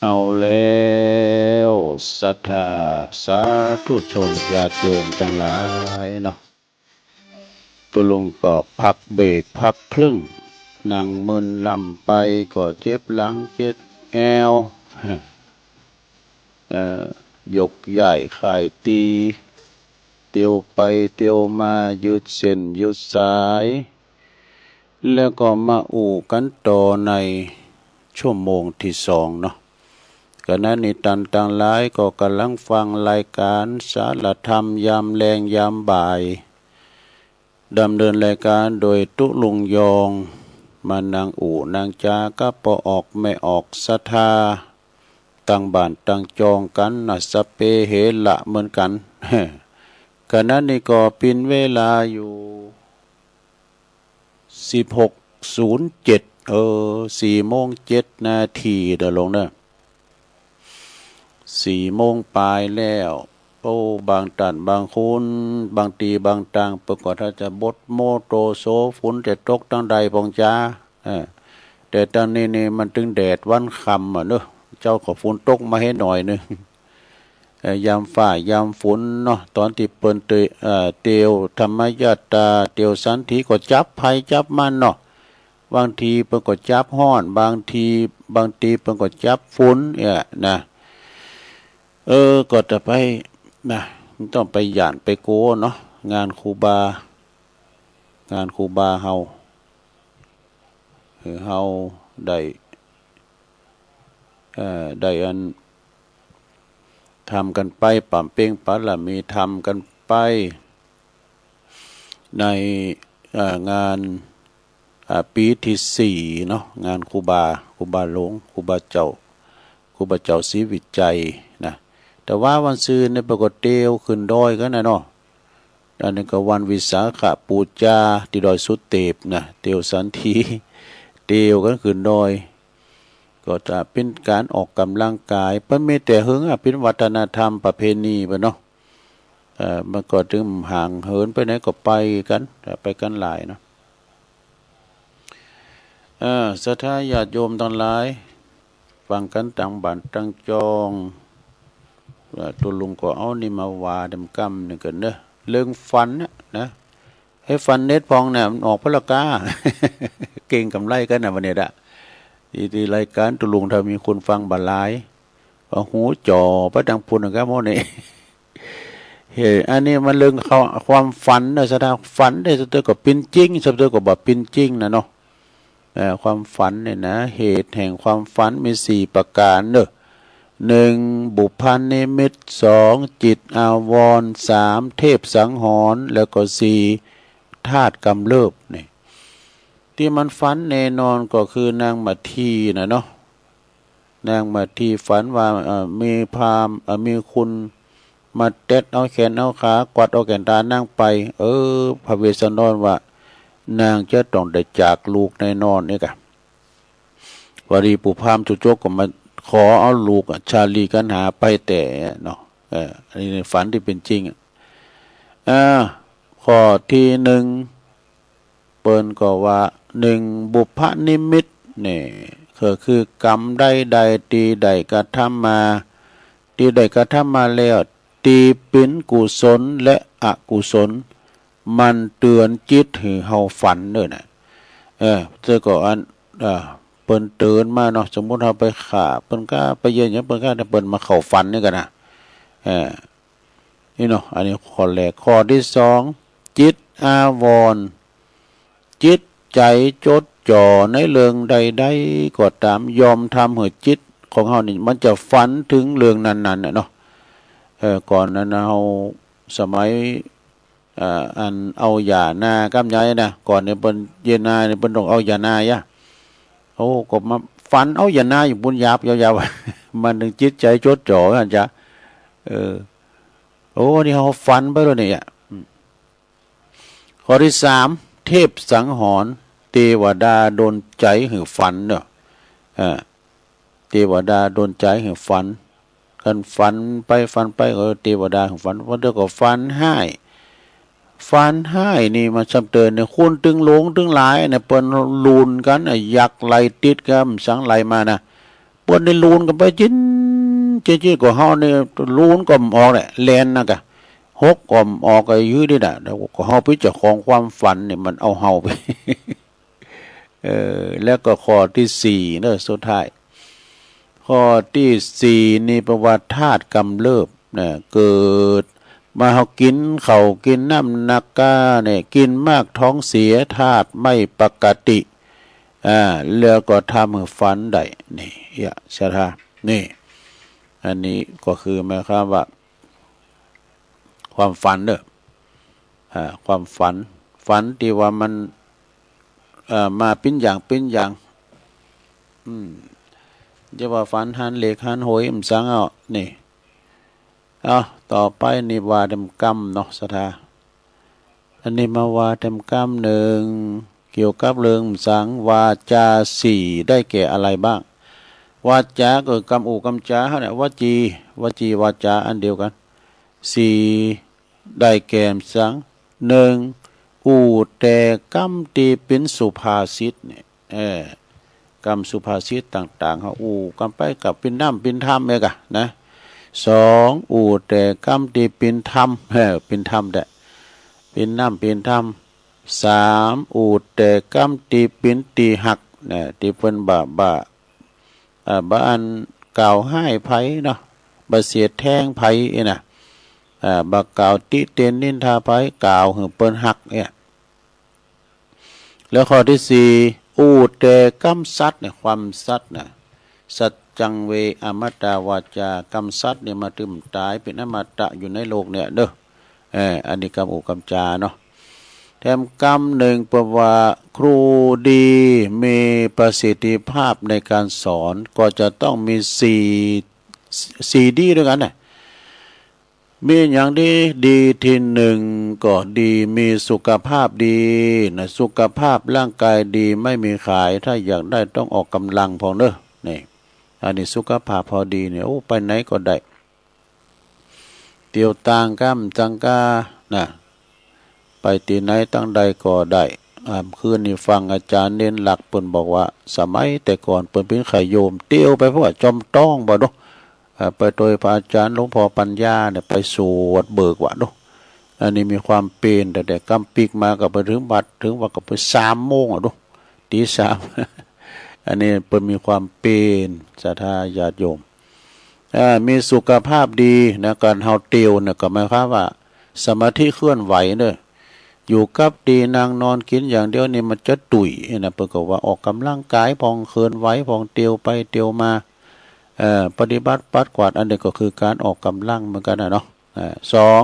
เอาแล้ว ศรัทธาสาธุชนญาติโยมตังหลายเนาะ ตุลุงก็พักเบรกพักครึ่ง นั่งมึนลำไปก็เจ็บหลังเจ็บแอว เอ่อ ยกย้ายค่ายตี เตียวไปเตียวมา ยืดเส้นยืดสาย แล้วก็มาอู้กันต่อในชั่วโมงที่สองเนาะ ขณะนี้ตันตังหลายก็กำลังฟังรายการสารธรรมยามแลงยามบ่าย ดำเนินรายการโดยตุ๊ลุงยอง มานั่งอู้นั่งจากับป้อออกแม่ออกศรัทธา ตั้งบ้านตั้งจองกันนะ สัพเพเหระเหมือนกัน ขณะนี้ก็ปินเวลาอยู่ สิบหกศูนย์เจ็ด เออ สี่โมงเจ็ดนาทีเด้อลุงเด้อ สี่โมงปลายแล้ว โอ้ บางต้านบางคน บางตี้บางตาง เปิ้นก็ถ้าจะบดโมโตโส ฝนจะตกตังใดปองจา เออ แต่ตังนี้นี่มันตึงแดดวันค่ำอะเนอะ เจ้าก็ฝนตกมาให้หน่อยนึง เอ่อ ยามฟ้ายามฝนเนาะ ตอนตี้เปิ้นเต เอ่อ เตียวธรรมยาตรา เตียวสันถีก็จับไผจับมันเนาะ บางทีเปิ้นก็จับฮ้อน บางที บางตี้เปิ้นก็จับฝนเนี่ยนะ เออ ก็จะไปนะ มันต้องไปหย่านไปกั๋วเนาะ งานครูบา งานครูบาเฮา คือเฮาได้ เอ่อ ได้อัน ทำกันไป บำเพ็ญบารมี ทำกันไป ใน เอ่อ งาน อ่า ปีที่สี่เนาะ งานครูบา ครูบาหลวง ครูบาเจ้า ครูบาเจ้าศรีวิชัยนะ แต่ว่าวันซืนนี่เปิ้นก็เตียวขึ้นดอยกันนะเนาะ อันนี้ก็วันวิสาขบูชาตี้ดอยสุเตพนะ เตียวสันถี เตียวกันขึ้นดอย ก็จะเป็นการออกกำลังกาย เปิ้นมีแต่หึงอะ เป็นวัฒนธรรมประเพณีไปเนาะ เอ่อ มันก็ตึงห่างเหินไปไหนก็ไปกัน ไปกันหลายเนาะ เอ่อ ศรัทธาญาติโยมตังหลาย ฟังกันตังบ้านตังจอง เอ่อ ตุ๊ลุงก็เอานี่มาว่าดำกำนี่กันเนอะ เรื่องฝันน่ะนะ ไอ้ฝันเน็ตพองเนี่ยมันออกพะละก้า เก่งกำไรกันนะวันนี้ละ ที่ ที่รายการตุ๊ลุงถ้ามีคนฟังบ่หลาย ก็หูจ่อไปทางพุ้นนะครับพวกนี้ เฮ้ย อันนี้มันเรื่องเขา ความฝันเนอะ ศรัทธา ฝันได้สุดท้ายก็เป็นจริง สุดท้ายก็บ่เป็นจริงนะเนาะ เอ่อ ความฝันเนี่ยนะ เหตุแห่งความฝันมีสี่ประการเนอะ หนึ่ง บุพนิมิต สอง จิตอาวรณ์ สาม เทพสังหรณ์ แล้วก็สี่ ธาตุกำเริบนี่ ที่มันฝันแน่นอนก็คือนางมัทธีนะเนาะ นางมัทธีฝันว่า เอ่อ มีพราหมณ์ เอ่อ มีคนมาเต็ดเอาแขนเอาขา กวาดเอาแก่นตานางไป เออ พระเวสสันดรว่า นางจะต้องได้จากลูกแน่นอนนี่กะ พอดีปู่พราหมณ์จุกจกก็มาขอเอาลูกอะ ชาลีกัณหาไปแต่เนาะ เออ อันนี้ในฝันที่เป็นจริงอะ อ่า ข้อที่หนึ่ง เปิ้นก็ว่า หนึ่ง บุพนิมิต นี่ ก็คือกรรมใดๆ ตี้ได้กระทำมา ตี้ได้กระทำมาแล้ว ตี้เป็นกุศลและอกุศล มันเตือนจิตหื้อเฮาฝันเด้อนะ เออ เจ้าก็อัน เออ เปิ้นเตือนมาเนาะ สมมุติเฮาไปฆ่าเปิ้นกา ไปเยียะหยังเปิ้นกา แต่เปิ้นมาเข้าฝันนี่กันนะ เออ นี่เนาะ อันนี้ข้อแรก ข้อที่สอง จิตอาวรณ์ จิตใจจดจ่อในเรื่องใดๆ ก็ตาม ย่อมทำให้จิตของเฮานี่ มันจะฝันถึงเรื่องนั้นๆ น่ะเนาะ เออ ก่อนนั้นเฮา สมัย เอ่อ อันเอาหญ้านากับยายนะ ก่อนนี่เปิ้นเยียะนานี่เปิ้นต้องเอาหญ้านาอะ โอ้ ก็มาฝันเอาหญ้านาอยู่ปุ้นยาบยาวๆ มันถึงจิตใจจดจ่อ อันจะ เออ โอ้ นี่เฮาฝันไปแล้วนี่อะ อืม ข้อที่สาม เทพสังหรณ์ เทวดาดลใจหื้อฝันเนาะ อ่า เทวดาดลใจหื้อฝัน คันฝันไปฝันไป เออ เทวดาหื้อฝัน บางเทื่อก็ฝันฮ้าย ฝันฮ้ายนี่มันซ้ำเติมเนี่ย คนตึงหลงตึงหลายเนี่ย เปิ้นลุนกันน่ะ ยักษ์ไล่ติดกัน สังไล่มานะ เปิ้นนี่ลูนกั๋นไปจิน จิน จิน ก็เฮานี่ลูนก็บ่ออกแหละ แล่นนะกะ หกก็บ่ออก ก็ยื้อนี่นะ แล้วก็เฮาไปเจ้าของความฝันนี่มันเอาเฮาไป เออ แล้วก็ข้อตี้สี่เนอะ สุดท้าย ข้อตี้สี่นี่แปลว่าธาตุกำเริบนะ เกิดมาเฮากิ๋นข้าวกิ๋นน้ำนักก้าเนี่ย กิ๋นมากท้องเสีย ธาตุไม่ปกติ อ่า แล้วก็ทำให้ฝันได้ นี่ เอียะ ศรัทธา นี่ อันนี้ก็คือหมายความว่า ความฝันเนอะ อ่า ความฝัน ฝันตี้ว่ามัน เอ่อ มาปิ้นอย่างปิ้นอย่าง อืม จะว่าฝันหันเหล็กหันหอย มันสังเอา นี่ เอา ต่อไปนี่ว่าเต็มกำเนาะ ศรัทธา อันนี้มาว่าเต็มกำหนึ่ง เกี่ยวกับเรื่องสัง วาจาสี่ได้แก่อะไรบ้าง วาจาก็คือกำอู้กำจ๋าเฮาเนี่ย วจี วจี วาจาอันเดียวกั๋น สี่ ได้แก่สัง หนึ่ง อู้แต่กำตี้เป๋นสุภาษิตเนี่ย เออ กำสุภาษิตต่างๆ เฮาอู้กั๋นไปกับปิ้นน้ำปิ้นธรรมเองอะนะ สอง อู้แต่กำตี้เป๋นธรรม เออ เป๋นธรรมแต๊ เป๋นน้ำเป๋นธรรม สาม อู้แต่กำตี้เป๋นตี้ฮักนะ ตี้เปิ้นบ่า บ่า อ่า บ่อันกล่าวฮ้ายไผเนาะ บ่เสียดแทงไผเอ้ยนะ อ่า บ่กล่าวติเตียนนินทาไผ กล่าวหื้อเปิ้นฮักเนี่ย แล้วข้อตี้สี่ อู้แต่กำสัตย์เนี่ย ความสัตย์นะ สัจจังเว อมตะวาจา กำสัตย์เนี่ยมาตึมต๋ายเป๋นอมตะอยู่ในโลกเนี่ยเด้อ เออ อันนี้กำอู้กำจ๋าเนาะ แถมกำหนึ่งเปิ้นว่า ครูดีมีประสิทธิภาพในการสอน ก็จะต้องมีสี่ สี่ดีด้วยกันนะ มีอย่างดี ดีตี้หนึ่งก็ดี มีสุขภาพดีนะ สุขภาพร่างกายดี ไม่มีไข้ ถ้าอยากได้ต้องออกกำลังพองเนอะ นี่ อันนี้สุขภาพเฮาดีเนี่ย โอ้ ไปไหนก็ได้ เตียวต่างก้ามจังก้านะ ไปตี้ไหนตังใดก็ได้ อ่า คืนนี้ฟังอาจ๋ารย์เน้นหลักเปิ้นบอกว่า สมัยแต่ก่อนเปิ้นเป๋นไข้โยม เตียวไปพวกจอมต้องบ่ดู อ่า ไปโดยพระอาจ๋ารย์หลวงพ่อปัญญาเนี่ย ไปสวดเบิกว่าดู อันนี้มีความเป๋น แต่ แต่กำปิ๊กมาก็ไปถึงวัด ถึงวัดก็ไปสามโมงอะดู ตีสาม อันนี้เปิ้นมีความเป๋น ศรัทธาญาติโยม อ่า มีสุขภาพดีนะ การเฮาเตียวเนี่ยก็หมายความว่าสมาธิเคลื่อนไหวเนอะ อยู่กับตี้นั่งนอนกิ๋นอย่างเดียวนี่มันจะตุ้ยนะ เปิ้นก็ว่าออกกำลังกายพอง เคลื่อนไหวพอง เตียวไปเตียวมา เอ่อ ปฏิบัติปัดกวาด อันนี้ก็คือการออกกำลังเหมือนกันนะเนาะ อ่า สอง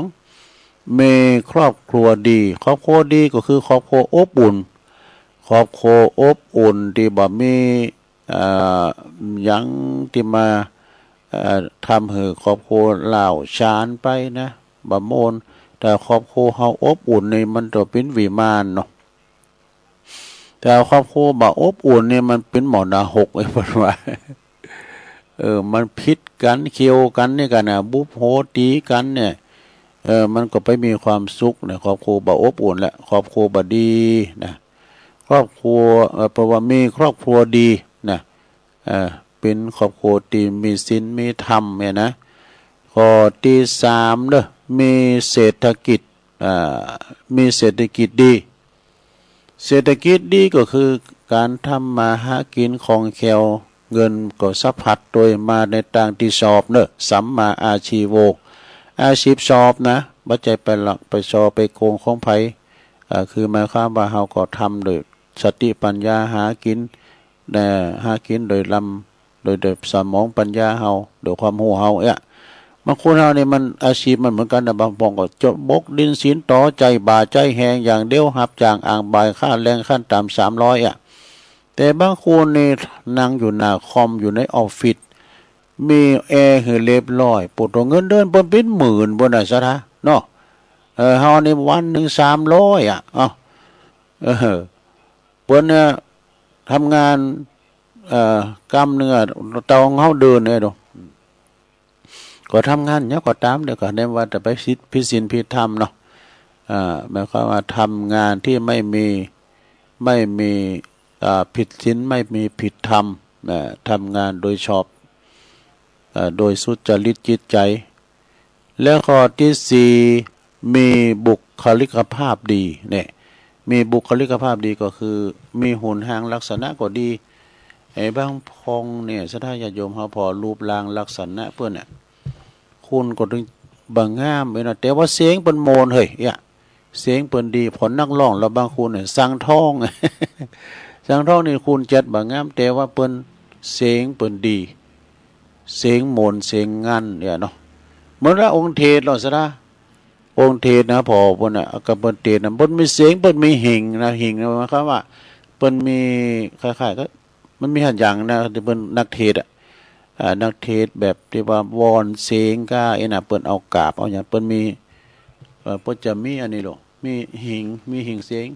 มีครอบครัวดี ครอบครัวดีก็คือครอบครัวอบอุ่น ครอบครัวอบอุ่นตี้บ่มี เอ่อ หยังตี้มา เอ่อ ทำหื้อครอบครัวร้าวฉานไปนะ บ่ม่วน แต่ครอบครัวเฮาอบอุ่นนี่มันจะเป๋นวิมานเนาะ แต่ครอบครัวบ่อบอุ่นนี่มันเป๋นหม้อนรก เอ้ย เปิ้นว่า เออ มันผิดกั๋น เคี่ยวกั๋นนี่กั๋นนะ บุบโหตีกั๋นเนี่ย เออ มันก็ไปมีความสุขเนี่ย ครอบครัวบ่อบอุ่นแหละ ครอบครัวบ่ดีนะ ครอบครัว เอ่อ แปลว่ามีครอบครัวดีนะ เอ่อ เป๋นครอบครัวตี้มีศีลมีธรรมเนี่ยนะ ข้อตี้สามเนอะ มีเศรษฐกิจ อ่า มีเศรษฐกิจดี เศรษฐกิจดีก็คือการทำมาหากิ๋นคล่องแคล่ว เงินก็สะพัดโตยมาในตางตี้ชอบเนอะ สัมมาอาชีโว อาชีพชอบนะ บ่ใจ้ไปลักไปซอไปโกงของไผ อ่า คือหมายความว่าเฮาก็ทำโดยสติปัญญาหากิ๋น เอ่อ หากิ๋นโดยลำ โดย โดยสมองปัญญาเฮา โดยความฮู้เฮาเอ้ย บางคนเฮานี่มันอาชีพมันเหมือนกั๋นนะ บางพ่องก็จกบกดินสินต่อ ใจ้บ่าใจ้แฮงอย่างเดียว ฮับจ้างอ้างบ่าย ค่าแรงขั้นต่ำสามร้อยอะ แต่บางคนนี่นั่งอยู่หน้าคอมอยู่ในออฟฟิศ มีแอร์หื้อเรียบร้อย โผดโธ่ เงินเดือนเปิ้นเป๋นหมื่นปู้นน่ะ ศรัทธา เนาะ เออ เฮานี่วันหนึ่งสามร้อยอะ เอ้า เออ เปิ้นเนี่ยทำงาน เอ่อ กำหนึ่งอะ เต้าของเฮาเดือนเนี่ยดู ก็ทำงานหยังก็ต๋ามเด้อ ก็ได้ว่าแต่ไปผิด ผิดศีลผิดธรรมเนาะ อ่า หมายความว่าทำงานที่ไม่มี ไม่มี อ่า ผิดศีล ไม่มีผิดธรรม อ่า ทำงานโดยชอบ อ่อ โดยสุจริตจิตใจ และข้อที่สี่ มีบุคลิกภาพดีเนี่ย มีบุคลิกภาพดีก็คือมีหุ่นห่างลักษณะก็ดี ไอ้บางพองเนี่ย ศรัทธาญาติโยมเฮาพอรูปร่างลักษณะเปิ้นน่ะ คุณก็ถึงบ่งามเว้ยเนาะ แต่ว่าเสียงเปิ้นโมนเฮ้ย เอียะ เสียงเปิ้นดี พอนักร้องแล้วบางคนเนี่ย สังทอง สังทองนี่คุณจัดบ่งาม แต่ว่าเปิ้นเสียงเปิ้นดี เสียงโมน เสียงงันเนี่ยเนาะ เหมือนว่าองค์เทศน์เนาะ ศรัทธา องค์เทศน์นะ พอเปิ้นน่ะ ก็เปิ้นเทศน์นะ เปิ้นมีเสียง เปิ้นมีหิ่งนะ หิ่งนะ หมายความว่า เปิ้นมี คล้ายๆ ก็ มันมีหั้นอย่างนะ ที่เปิ้นนักเทศน์อะ อ่า นักเทศน์แบบที่ว่าวอนเสียงก้าเอ็นน่ะ เปิ้นเอากาบเอาหยัง เปิ้นมี เอ่อ เปิ้นจะมีอันนี้โลด มีหิ่ง มีหิ่งเสียง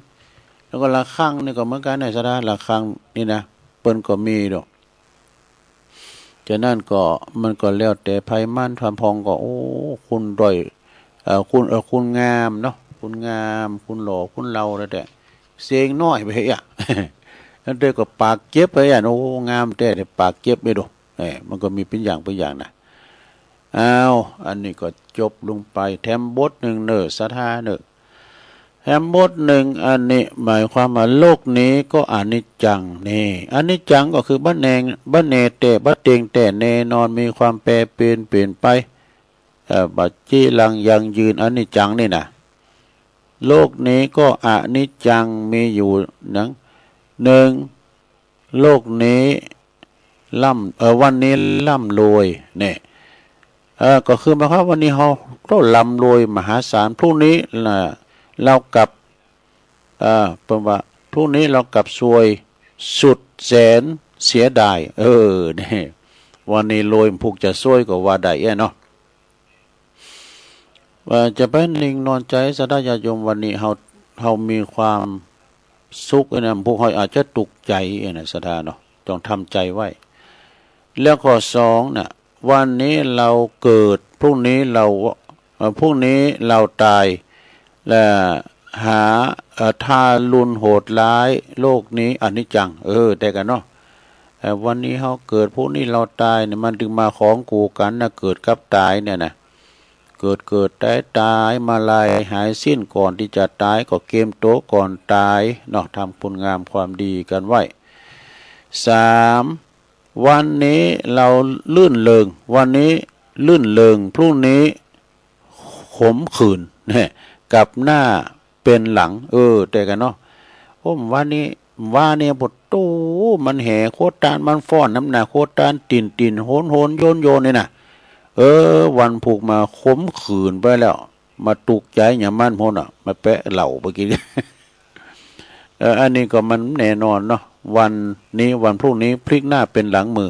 แล้วก็ระฆังนี่ก็เหมือนกันนะ ศรัทธา ระฆังนี่นะ เปิ้นก็มีโลด ฉะนั้นก็มันก็แล้วแต่ไผมัน ทำพองก็ โอ้ คุณด้อย เอ่อ คุณ เอ่อ คุณงามเนาะ คุณงาม คุณหล่อ คุณเหล่าแล้วแต่ เสียงน้อยไปเฮ้ยอะ แล้วแต่ก็ปากเจ็บไปอะ โอ้ งามแท้ แต่ปากเจ็บไม่ดู เอ้ย มันก็มีเป็นอย่างเป็นอย่างนะ อ้าว อันนี้ก็จบลงไป แถมบทหนึ่งเนอะ ศรัทธาเนอะ แถมบทหนึ่ง อันนี้หมายความว่าโลกนี้ก็อนิจจังนี่ อนิจจังก็คือบ่แน่ บ่แน่แต๊ บ่เต็งแต๊แน่นอน มีความแปรเปลี่ยน เปลี่ยนไป เอ่อ บ่จีรังยั่งยืน อนิจจังนี่นะ โลกนี้ก็อนิจจัง มีอยู่หนึ่ง หนึ่ง โลกนี้ร่ำ เอ่อ วันนี้ร่ำรวยเนี่ย เอ่อ ก็คือหมายความว่าวันนี้เฮาก็ร่ำรวยมหาศาล พรุ่งนี้น่ะ เรากลับ เอ่อ เปิ้นว่า พรุ่งนี้เรากลับซวยสุดแสนเสียดาย เออ นี่ วันนี้รวยพรุ่งจะซวยก็ว่าได้เนาะ ว่าจะไปนิ่งนอนใจ ศรัทธาญาติโยม วันนี้เฮา เฮามีความสุขนะ พวกเฮาอาจจะทุกข์ใจนะ ศรัทธาเนาะ ต้องทำใจไว้ แล้วข้อสองน่ะ วันนี้เราเกิด พรุ่งนี้เรา เอ่อ พรุ่งนี้เราตาย และหา เอ่อ ทารุณโหดร้าย โลกนี้อนิจจัง เออ แต่กันเนาะ เอ่อ วันนี้เฮาเกิด พรุ่งนี้เราตายเนี่ย มันถึงมาของกูกันนะ เกิดกับตายเนี่ยนะ เกิดเกิดตายตาย มาลายหายสิ้น ก่อนที่จะตายก็เกมโตก่อนตายเนาะ ทำคุณงามความดีกันไว้ สาม วันนี้เรารื่นเริง วันนี้รื่นเริง พรุ่งนี้ขมขื่น เนี่ย กลับหน้าเป็นหลัง เออ แต่กันเนาะ โอ้ วันนี้ ว่าเนี่ย ปะโต มันแห่โคตรตาน มันฟ้อนนำหน้าโคตรตาน ติ่นติ่นโหนโหนโยนโยนนี่นะ เออ วันพุกมาขมขื่นไปแล้ว มาตุกข์ใจหยังมันโพดน่ะ มาแปะเหล้าไปกิน เออ อันนี้ก็มันแน่นอนเนาะ วันนี้วันพรุ่งนี้พลิกหน้าเป็นหลังมือ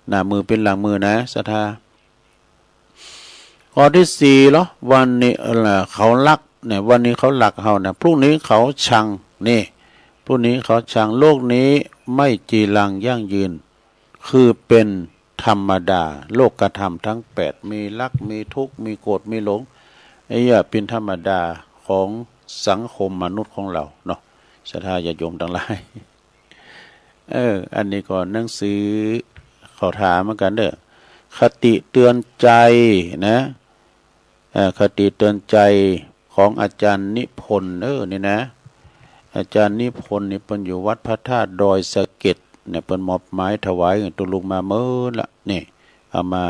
หน้ามือเป็นหลังมือนะ ศรัทธา ข้อที่สี่เหรอ วันนี้ เออ เขารักเนี่ย วันนี้เขารักเฮานะ พรุ่งนี้เขาชัง นี่ พรุ่งนี้เขาชัง โลกนี้ไม่จีรังยั่งยืน คือเป็นธรรมดา โลกธรรมทั้งแปด มีรัก มีทุกข์ มีโกรธ มีหลง ไอ้เหี้ย เป็นธรรมดาของสังคมมนุษย์ของเราเนาะ ศรัทธาญาติโยมทั้งหลาย เออ อันนี้ก็หนังสือเขาถามเหมือนกันเด้อ คติเตือนใจนะ เอ่อ คติเตือนใจของอาจารย์นิพนธ์ เออ นี่นะ อาจารย์นิพนธ์นี่เปิ้นอยู่วัดพระธาตุดอยสะเก็ดเนี่ย เปิ้นมอบหมายถวายตุลุงมาเมินละ นี่ เอามา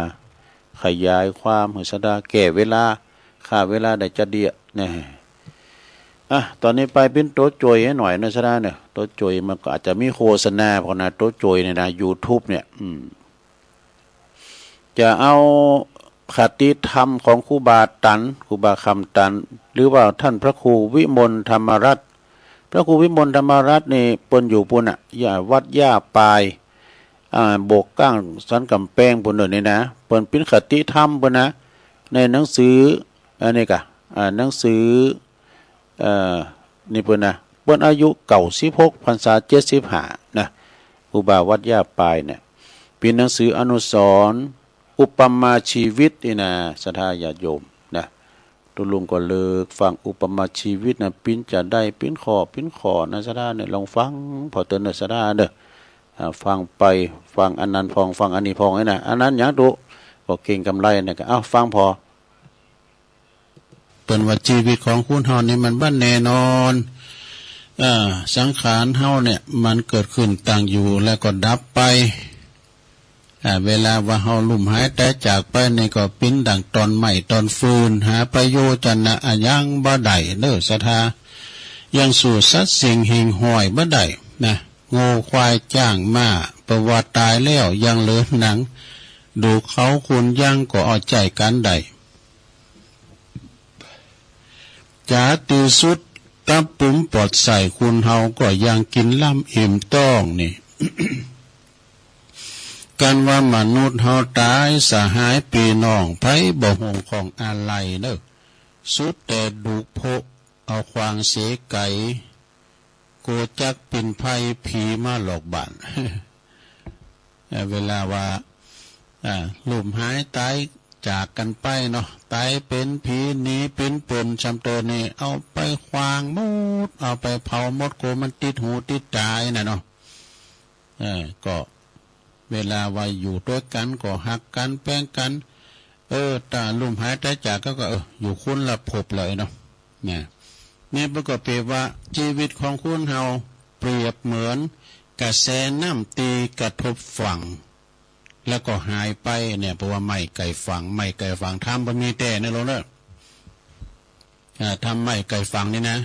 ขยายความให้ศรัทธาแก้เวลา ฆ่าเวลาได้จะเดียะเนี่ย อ่ะ ตอนนี้ไปปิ้นโต๊ะโจยให้หน่อยนะศรัทธาเนอะ โต๊ะโจยมันก็อาจจะมีโฆษณาพอนะ โต๊ะโจยเนี่ยนะ YouTube เนี่ย อืม จะเอาคติธรรมของครูบาตัน ครูบาคำตัน หรือว่าท่านพระครูวิมลธรรมรัตน์ พระครูวิมลธรรมรัตน์นี่เปิ้นอยู่ปู้นน่ะ ย่า วัดย่าปาย อ่า โบกก้างสันกำแพงปู้นเด้อนี่นะ เปิ้นปิ้นคติธรรมปู้นนะ ในหนังสือ อันนี้กะ อ่า หนังสือ เอ่อ นี่เปิ้นนะ เปิ้นอายุเก้าสิบหก พรรษาเจ็ดสิบห้านะ ครูบาวัดย่าปายเนี่ย ปิ้นหนังสืออนุสรณ์ อุปมาชีวิตนี่นะ ศรัทธาญาติโยมนะ ตุลุงก็เลิกฟังอุปมาชีวิตนะ ปิ้นจะได้ปิ้นข้อปิ้นข้อนะ ศรัทธาเนี่ย ลองฟังผ่อเติมเนอะ ศรัทธาเนอะ อ่า ฟังไป ฟังอันนั้นพอง ฟังอันนี้พองนี่นะ อันนั้นหยังตุ๊ ก็ ก็เก่งกำไรเนี่ยก็ เอ้า ฟังผ่อ เปิ้นว่าชีวิตของคนเฮานี่มันบ่แน่นอน เอ่อ สังขารเฮาเนี่ยมันเกิดขึ้นตั้งอยู่แล้วก็ดับไป อ่า เวลาว่าเฮาลุ่มหายตายจากไปนี่ก็เป๋นดั่งตอนไม้ตอนฟืน หาประโยชน์จะนะอะหยังบ่ได้เด้อศรัทธา ยังสู้สัตว์สิ่งหิ่งห้อยบ่ได้นะ งัวควายจ้างม้า เพราะว่าตายแล้วยังเหลือหนัง ดูกเขาคนยังก็เอาใจ๊กันได้ จ๋าตี้สุด ตับปุ๋มปอดไส้คนเฮาก็ยังกินล้ำอิ่มต๊องนี่ กันว่ามนุษย์เฮาตาย สหายปี้น้องไผบ่ฮู้ข้องอะไหล่เด้อ สุดแต่ดูกโพะ เอาขว้างเสียไก๋ โกจักเป๋นไผผีมาหลอกบ้าน เอ่อ เวลาว่า อ่า ลุ่มหายตายจากกันไปเนาะ ตายเป๋นผีหนีเป๋นป่น ซำเตอนี่เอาไปขว้างหมด เอาไปเผาหมด โกมันติดหูติดต๋าน่ะเนาะ เออ ก็เวลาว่าอยู่ตวยกั๋นก็ฮักกั๋นแป้งกั๋น เออ ถ้าลุ่มหายตายจากก็ ก็ เออ อยู่คนละภพเลยเนาะ นะ นี่เปิ้นก็เปรียบว่าชีวิตของคนเฮาเปรียบเหมือนกระแสน้ำตี้กระทบฝั่ง แล้วก็หายไปเนี่ย เพราะว่าไม้ไก่ฝั่ง ไม้ไก่ฝั่ง ถ้ำบ่มีแต๊นะลูกเอ้อ อ่า ถ้ำไม้ไก่ฝั่งนี่นะ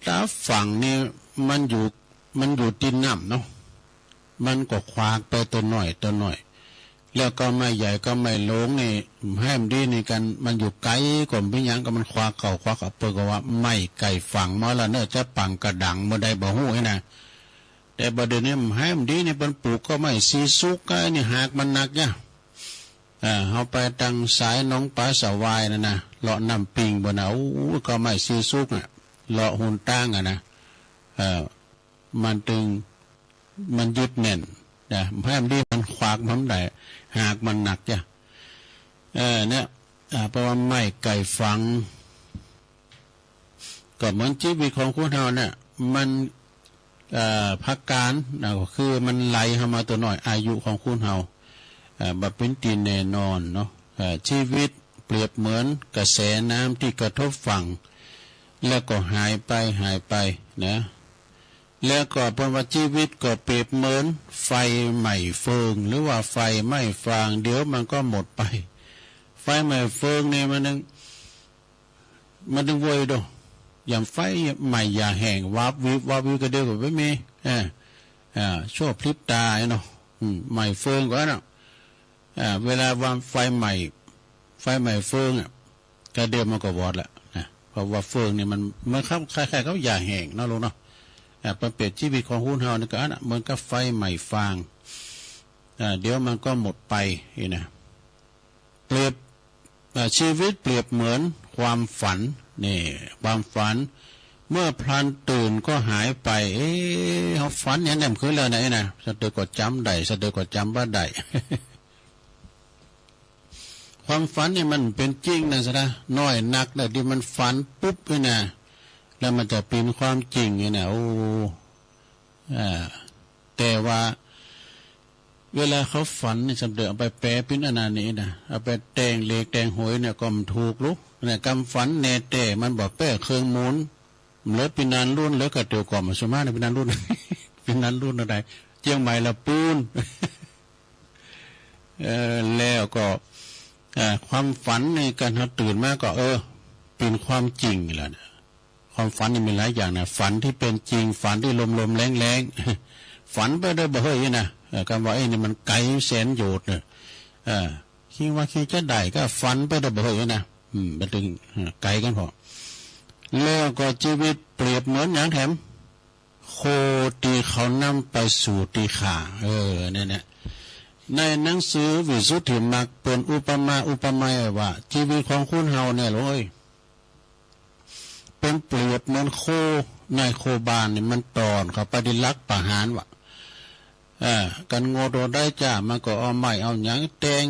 ถ้าฝั่งนี่มันอยู่ มันอยู่ติดน้ำเนาะ มันก็ขวากไปตัวน้อยตัวน้อย แล้วก็ไม้ใหญ่กับไม้หลวงนี่ แหมดีนี่กั๋น มันอยู่ไก๋ก็บ่เป๋นหยัง ก็มันขวากเข้าขวากเข้า เปิ้นก็ว่าไม้ไก่ฝั่งมาแล้วเนาะ จะปังกระดังเมื่อใดบ่ฮู้หั้นนะ แต่บ่าเดี๋ยวนี้แหมดีนี่เปิ้นปลูกก็ไม้สีสุก ไอ้นี่หากมันหนักเนี่ย เออ เฮาไปตางสายหนองป๋าสะวายนั่นนะ เลาะน้ำปิงบ่นะ อู้ ก็ไม้สีสุกอะ เลาะหนตางอะนะ เออ มันตึง มันยึดแน่นนะ แหมดีมันขวากมันได้ หากมันหนักจ้ะ เออ เนี่ย อ่า เพราะว่าไม้ไก่ฝั่ง ก็เหมือนชีวิตของคนเฮาเนี่ย มัน เอ่อ พักการนะ ก็คือมันไหลเข้ามาตัวน้อย อายุของคนเฮา เอ่อ บ่เป๋นตี้แน่นอนเนาะ เอ่อ ชีวิตเปรียบเหมือนกระแสน้ำที่กระทบฝั่ง แล้วก็หายไป หายไปนะ แล้วก็เปิ้นว่าชีวิตก็เปรียบเหมือนไฟไหม้เฟือง หรือว่าไฟไหม้ฟาง เดี๋ยวมันก็หมดไป ไฟไหม้เฟืองนี่มันยัง มันยังโวยโด ยามไฟไหม้อย่าแห้ง วาบวิบ วาบวิบ ก็เดี๋ยวก็บ่มี เออ อ่า ชั่วพริบตาเนาะ อืม ไหม้เฟืองก็เนาะ อ่า เวลาว่าไฟไหม้ ไฟไหม้เฟืองอะ ก็เดี๋ยวมันก็วอดละนะ เพราะว่าเฟืองนี่มัน มันคล้ายๆ กับอย่าแห้งเนาะลูกเนาะ อ่า เปิ้นเปรียบชีวิตของคนเฮานี่ก็อันน่ะ เหมือนกับไฟไหม้ฟาง อ่า เดี๋ยวมันก็หมดไป นี่นะ เปรียบ เอ่อ ชีวิตเปรียบเหมือนความฝัน นี่ ความฝัน เมื่อพลันตื่นก็หายไป เอ๊ะ เฮาฝันอย่างนั้นคืนแล้วนะ นี่นะ ซะเตอก็จ๋ำได้ ซะเตอก็จ๋ำบ่ได้ ความฝันนี่มันเป๋นจริงนะศรัทธา น้อยนักนะตี้มันฝันปุ๊บนี่นะ แล้วมันจะเป๋นความจริงนี่นะ โอ้ อ่า แต่ว่า เวลาเขาฝันนี่ สำเร็จเอาไปแปลเป๋นอันนั้นนี่นะ เอาไปแต่งเลขแต่งหวยเนี่ยก็มันถูกลูก เนี่ย กำฝันแน่แต๊มันบ่แป๊เคิงมูล เหลือปีนันรุ่น เหลือกะเตียวก่อมสุมาเนี่ย ปีนันรุ่น ปีนันรุ่นเท่าใด เจียงใหม่ละปูน เออ แล้วก็ เอ่อ ความฝันในการเราตื่นมาก็ เออ เป็นความจริงแล้วนะ ความฝันนี่มีหลายอย่างนะ ฝันที่เป็นจริง ฝันที่ลมๆแรงๆ ฝันไปได้บ่เฮ้ยนะ เออ กำว่า เอ้ย นี่มันไก๋แสนโยชน์เนอะ เออ คิดว่าคิดจะได้ก็ฝันไปได้บ่เฮ้ยนะ อืม มันตึง เออ ไก๋กันพอ แล้วก็ชีวิตเปรียบเหมือนหยังแถม โคตี้เขานำไปสู่ตี้ฆ่า เออ เนี่ย เนี่ย ในหนังสือวิสุทธิมรรคเปิ้นอุปมาอุปไมยว่า ชีวิตของคนเฮาเนี่ยโอ้ย เปิ้นเปรียบเหมือนโค นายโคบาลนี่มันต้อนเข้าไปตี้หลักประหารว่ะ เออ กันโง่ตัวใดจ้า มันก็เอาไม้เอาหยังแต่ง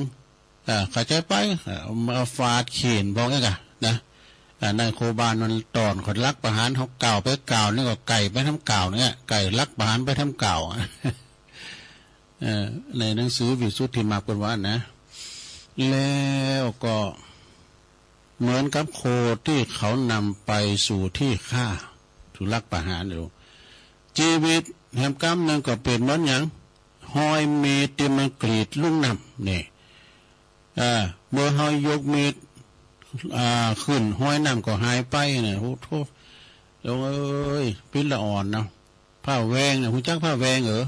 เออ เข้าใจ๋ไป เออ เอามาฟาดเฆี่ยนพวกนี้กะนะ เออ นายโคบาลมันต้อนเข้าหลักประหาร เฮาก้าวไปก้าวนี่ก็ไก่ไปทำก้าวเนี่ย ไก่หลักประหารไปทำก้าว เออ ในหนังสือวิสุทธิมรรคเปิ้นว่านะ แล้วก็เหมือนกับโคที่เขานำไปสู่ที่ฆ่า ถูกลักประหารอยู่ ชีวิตแหมก้ำหนึ่งก็เปรียบเหมือนหยัง ฮอยมีดตี้มันกรีดลุ่งน้ำนี่ เออ เมื่อเฮายกมีด อ่า ขึ้น ฮอยน้ำก็หายไปนะ โอ้โธ่ หลวงเอ้ย พิษละอ่อนเนาะ ผ้าแวงเนี่ย ฮู้จักผ้าแวงเหรอ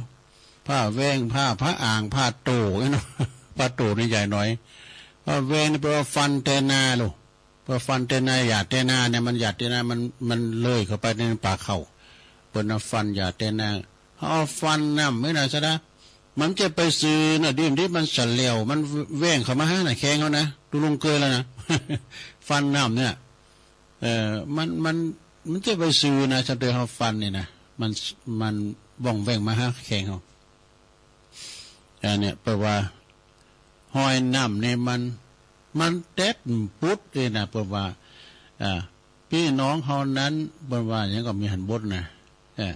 ผ้าแวง ผ้า ผ้าอ่าง ผ้าโต๋เนาะ ผ้าโต๋นี่ใหญ่หน่อย ผ้าแวงนี่แปลว่าฟันแตนาลูก แปลว่าฟันแตนา หญ้าแตนาเนี่ย มันหญ้าแตนา มัน มันเลยเข้าไปในปากเขา เปิ้นว่าฟันหญ้าแตนา เฮาเอาฟันน้ำไว้นะซะนะ มันจะไปซื่อนะ ดิมดิมันสะเหลว มันแวงเข้ามาหาน่ะ แข้งเฮานะ ตุ๊ลุงเกยแล้วนะ ฟันน้ำเนี่ย เอ่อ มัน มัน มันจะไปซื่อนะ สะเตอเฮาฟันนี่นะ มัน มันว่องแว่งมาหาแข้งเฮา อันเนี้ยแปลว่า ฮอยน้ำนี่มัน มันเต็ดปุดเลยนะ เปิ้นว่า อ่า พี่น้องเฮานั้น เปิ้นว่าหยังก็มีหันบทนะ เอ่อ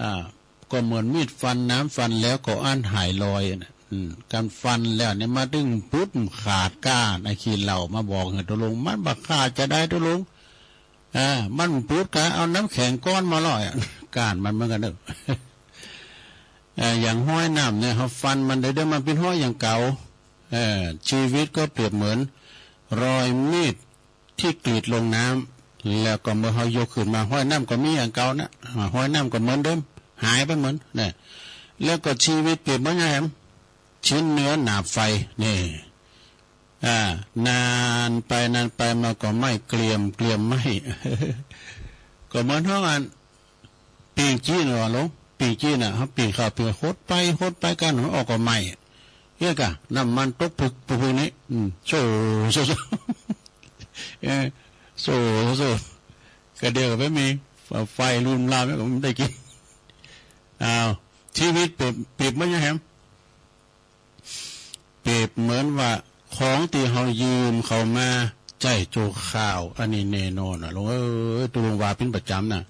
อ่า ก็เหมือนมีดฟันน้ำฟันแล้วก็อั้นหายลอยนะ อืม การฟันแล้วเนี่ยมาดึงปุ๊บขาดก้าน ไอ้ขี้เหล้ามาบอกให้ตุ๊ลุง มันบ่ขาดจะได้ตุ๊ลุง อ่า มันปุ๊บก็เอาน้ำแข็งก้อนมาลอยอะ ก้านมันเหมือนกันเด้อ เอ่อ อย่างฮอยน้ำเนี่ย เฮาฟันมันได้เด้อ มันเป็นฮอยอย่างเก่า เอ่อ ชีวิตก็เปรียบเหมือนรอยมีด ที่กรีดลงน้ำ แล้วก็เมื่อเฮายกขึ้นมา ฮอยน้ำก็มีอย่างเก่านะ อ่า ฮอยน้ำก็เหมือนเดิม หายไปเหมือนนะ แล้วก็ชีวิตเปรียบเหมือนหยังแหม ชิ้นเนื้อหนาบไฟ นี่ อ่า นานไปนานไปมันก็ไหม้เกรียม เกรียมไหม้ ก็เหมือนเฮาอัน ปิ้งจี้น่ะว่าหลวง ปิ้งจี้น่ะ เฮาปิ้งข้าวปิ้งหดไปหดไปก้านมันออกก็ไหม้ เฮ้ยกะ น้ำมันตกผึกผึกนี่ อืม โซ่ โซ่ โซ่ เออ โซ่ โซ่ กะเดียวก็ไปมีไฟลุมลามแล้วก็มันได้กิน อ้าว ชีวิตเปรียบ เปรียบเหมือนหยังแหม เปรียบเหมือนว่าของตี้เฮายืมเขามาใจ๊ชั่วคราว อันนี้แน่นอนน่ะ หลวงเอ้ย ตุ๊ลุงว่าเป็นประจำน่ะ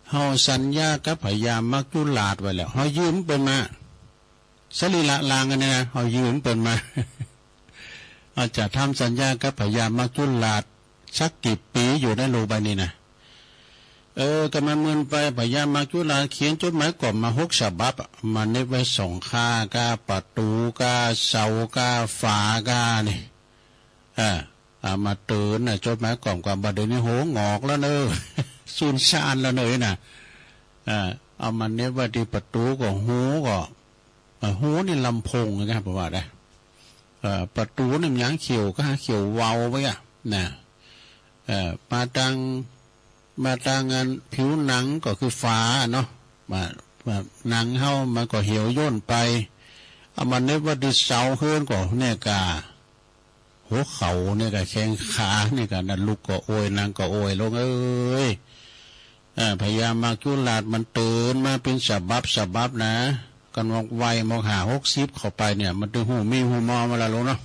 เฮาสัญญากับพญามัจจุราชไว้แล้ว เฮายืมเปิ้นมา สรีระร่างอันนี้นะ เฮายืมเปิ้นมา เฮาจะทำสัญญากับพญามัจจุราชสักกี่ปีอยู่ในโลกใบนี้นะ เออ ก็มันเมินไป พญามัจจุราชเขียนจดหมายกล่อมมาหกฉบับอะ มาเน็บไว้สองข้าง ก้าประตู ก้าเสา ก้าฝา ก้านี่ เออ เอามาเตินน่ะ จดหมายกล่อมกว่า บัดเดี๋ยวนี้หัวงอกแล้วเนอะ สูญซ่านแล้วเนอะน่ะ เออ เอามาเน็บไว้ตี้ประตูก็ หูก็ เอ่อ หูนี่ลำโพงนะครับ ผมว่านะ เอ่อ ประตูนี่มันยังเขียวก็เขียววาวไว้อะนะ เอ่อ มาตาง มาตางอันผิวหนังก็คือฝาเนาะ มา มาหนังเฮามันก็เหี่ยวย่นไป เอามาเน็บไว้ตี้เสาเฮือนก็เนี่ยกา หัวเข่าเนี่ยกา แข้งขาเนี่ยกา นั่นลุกก็โอย นั่งก็โอย หลวงเอ้ย เอ่อ พญามัจจุราชมันเตินมาเป็นฉบับฉบับนะ กันวอกไวมอกห้าหกสิบเข้าไปเนี่ย มันถึงฮู้มีฮู้มอมาละหลวงเนาะ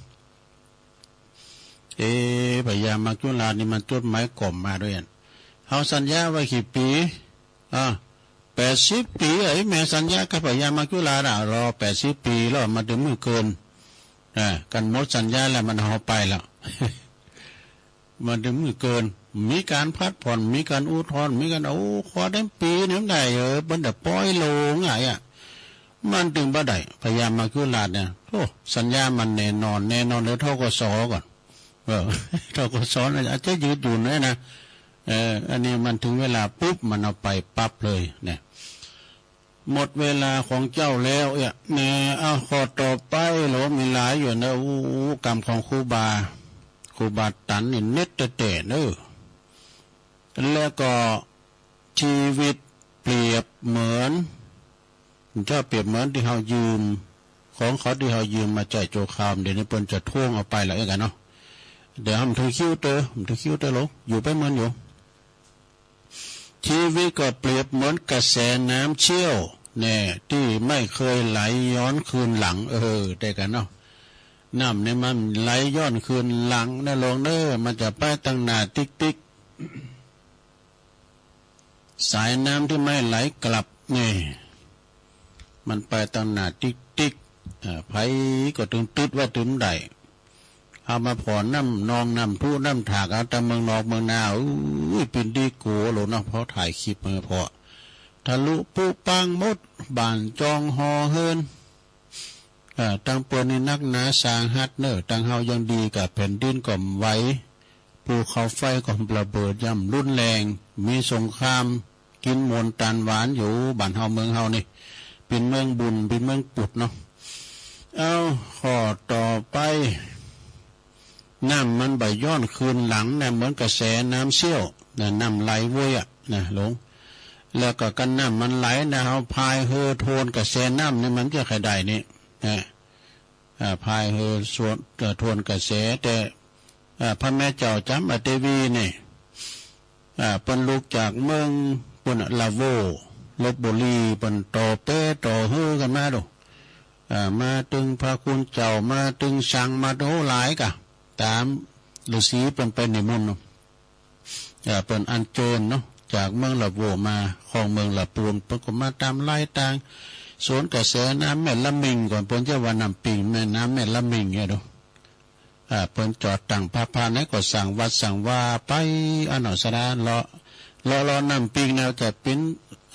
เอ๊ะ พญามัจจุราชนี่มันจดหมายกล่อมมาด้วยอัน เฮาสัญญาไว้กี่ปี อ่า แปดสิบปี ไอ้แม่สัญญากับพญามัจจุราชอะ รอแปดสิบปีแล้ว มันถึงมื้อเกิน อ่า กันหมดสัญญาแล้ว มันเอาไปแล้ว มันถึงมื้อเกิน มีการผัดผ่อน มีการอุทธรณ์ มีการ โอ้ ขอได้ปีหนึ่งได้ เออ เปิ้นจะปล่อยโลงอะ มันถึงบ่ได้ พญามัจจุราชเนี่ย โอ้ สัญญามันแน่นอน แน่นอนเหลือ ธ.ก.ส. ก่อน เออ ธ.ก.ส. น่ะ อาจจะยืดหยุ่นหน่อยนะ เออ อันนี้มันถึงเวลาปุ๊บ มันเอาไปปั๊บเลยเนี่ย หมดเวลาของเจ้าแล้วเนี่ย แหม เอาข้อต่อไป โห มีหลายอยู่นะ อู้ กรรมของครูบา ครูบาตันนี่เน็ดแต๊ๆ เนอะ แล้วก็ชีวิตเปรียบเหมือน เจ้าเปรียบเหมือนตี้เฮายืม ของเขาตี้เฮายืมมาใจ๊ชั่วคราว เดี๋ยวนี้เปิ้นจะทวงเอาไปแล้วเองกันเนาะ เดี๋ยวมันถึงคิวเตอร์ มันถึงคิวเตอร์หลวง อยู่ไปเหมือนอยู่ ชีวิตก็เปรียบเหมือนกระแสน้ำเชี่ยวแน่ ที่ไม่เคยไหลย้อนคืนหลัง เออ ได้กันเนาะ น้ำนี่มันไหลย้อนคืนหลังนะหลวงเนอะ มันจะไปตังหน้าติ๊กๆ สายน้ำที่ไม่ไหลกลับนี่ มันไปตังหน้าติ๊กๆ เอ่อ ไผก็ตึงตึดว่าตึงได้ เอามาผ่อน้ำนองน้ำพุน้ำถากเอาตามเมืองนอกเมืองนา อุ้ย เป็นดีโกโลเนาะ พอถ่ายคลิปมาพอ ทะลุปุปังหมด บ้านจองหอเฮือน เอ่อ ตังเปิ้นนี่นักหนาสาหัสเนอะ ตังเฮายังดีกะ แผ่นดินก็ไหว ภูเขาไฟก็ระเบิดย่ำรุนแรง มีสงคราม กินหมนตานหวานอยู่ บ้านเฮาเมืองเฮานี่ เป็นเมืองบุญ เป็นเมืองปุดเนาะ เอา ข้อต่อไป น้ำมันบ่ย้อนคืนหลังนะ เหมือนกระแสน้ำเสี้ยวนะ น้ำไหลโว้ยอะนะ หลง แล้วก็คันน้ำมันไหลนะ เฮาพายเฮือทวนกระแสน้ำนี่มันจะใครได้นี่นะ อ่า พายเฮือสวน เอ่อ ทวนกระแส แต่ อ่า พระแม่เจ้าจามเทวีนี่ อ่า เปิ้นลุกจากเมืองปุ้นน่ะ ละโว ลพบุรี เปิ้นต่อแปต่อเฮือกันมาดู อ่า มาตึงพระคุณเจ้า มาตึงสัง มาโอ้หลายกะ ตามฤๅษีเปิ้นไปนิมนต์เนาะ เอ่อ เปิ้นอัญเชิญเนาะ จากเมืองละโวมา ครองเมืองละปูน เปิ้นก็มาตามลายตาง สวนกระแสน้ำแม่ละมิงก่อน เปิ้นจะว่าน้ำปิง แม่น้ำแม่ละมิงเนี่ยดู อ่า เปิ้นจอดตั้งพระพาไหนก็สร้างวัดสร้างวาไป อันเนาะสะดา เลาะ เลาะ เลาะน้ำปิงเนี่ยจะเป็น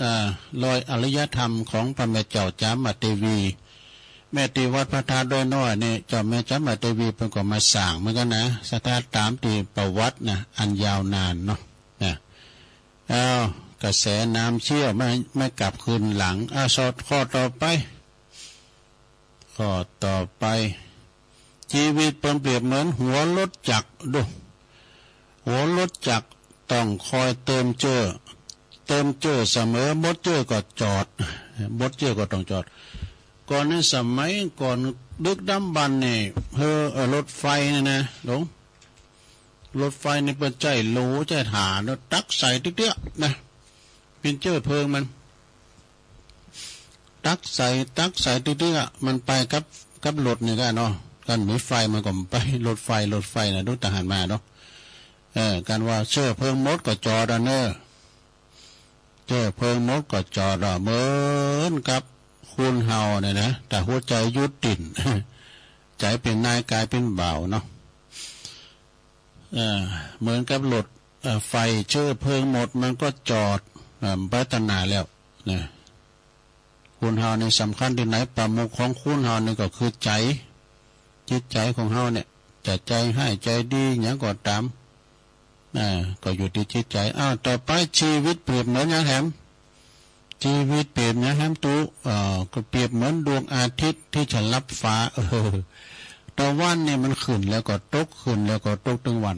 อ่า รอยอารยธรรมของพระแม่เจ้าจามเทวี แม่ที่วัดพระธาตุดอยน้อยนี่ เจ้าแม่จามเทวีเปิ้นก็มาสร้างเหมือนกันนะ สถานตามที่ประวัตินะ อันยาวนานเนาะ นะ เอา กระแสน้ำเสี้ยวไม่ ไม่กลับคืนหลัง เอา สอดข้อต่อไป ข้อต่อไป ชีวิตเปิ้นเปรียบเหมือนหัวรถจักร ดู หัวรถจักรต้องคอยเติมเจื้อ เติมเจื้อเสมอ หมดเจื้อก็จอด หมดเจื้อก็ต้องจอด ก่อนในสมัยก่อนดึกดำบรรพ์นี่ เฮอ เอ่อ รถไฟนี่นะ หลง รถไฟนี่เปิ้นใจ๊โหลใจ๊ถ่านเนาะ ตักใส่เตื้อๆ นะ เป็นเจื้อเพลิงมัน ตักใส่ ตักใส่เตื้อๆ มันไปกับ กับรถนี่กะเนาะ คันมีไฟมันก็ไป รถไฟ รถไฟนะ ดูทหารมาเนาะ เออ คันว่าเจื้อเพลิงหมดก็จอดอะเนอะ เจื้อเพลิงหมดก็จอดอะ เหมือนกับคนเฮาเนี่ยนะ ถ้าหัวใจหยุดเต้น ใจเป็นนายกายเป็นบ่าวเนาะ เอ่อ เหมือนกับรถ เอ่อ ไฟเจื้อเพลิงหมดมันก็จอด เอ่อ บ่ไปตะหน้าแล้วนะ คนเฮานี่สำคัญที่ไหน ประมุขของคนเฮานี่ก็คือใจ จิตใจของเฮาเนี่ย จะใจฮ้ายใจดีหยังก็ตาม อ่า ก็อยู่ที่จิตใจ อ้าว ต่อไป ชีวิตเปรียบเหมือนหยังแหม ชีวิตเปรียบเหมือนหยังแหมตุ๊ เอ่อ ก็เปรียบเหมือนดวงอาทิตย์ที่จะลับฟ้า เออ ตะวันนี่มันขึ้นแล้วก็ตก ขึ้นแล้วก็ตกตึงวัน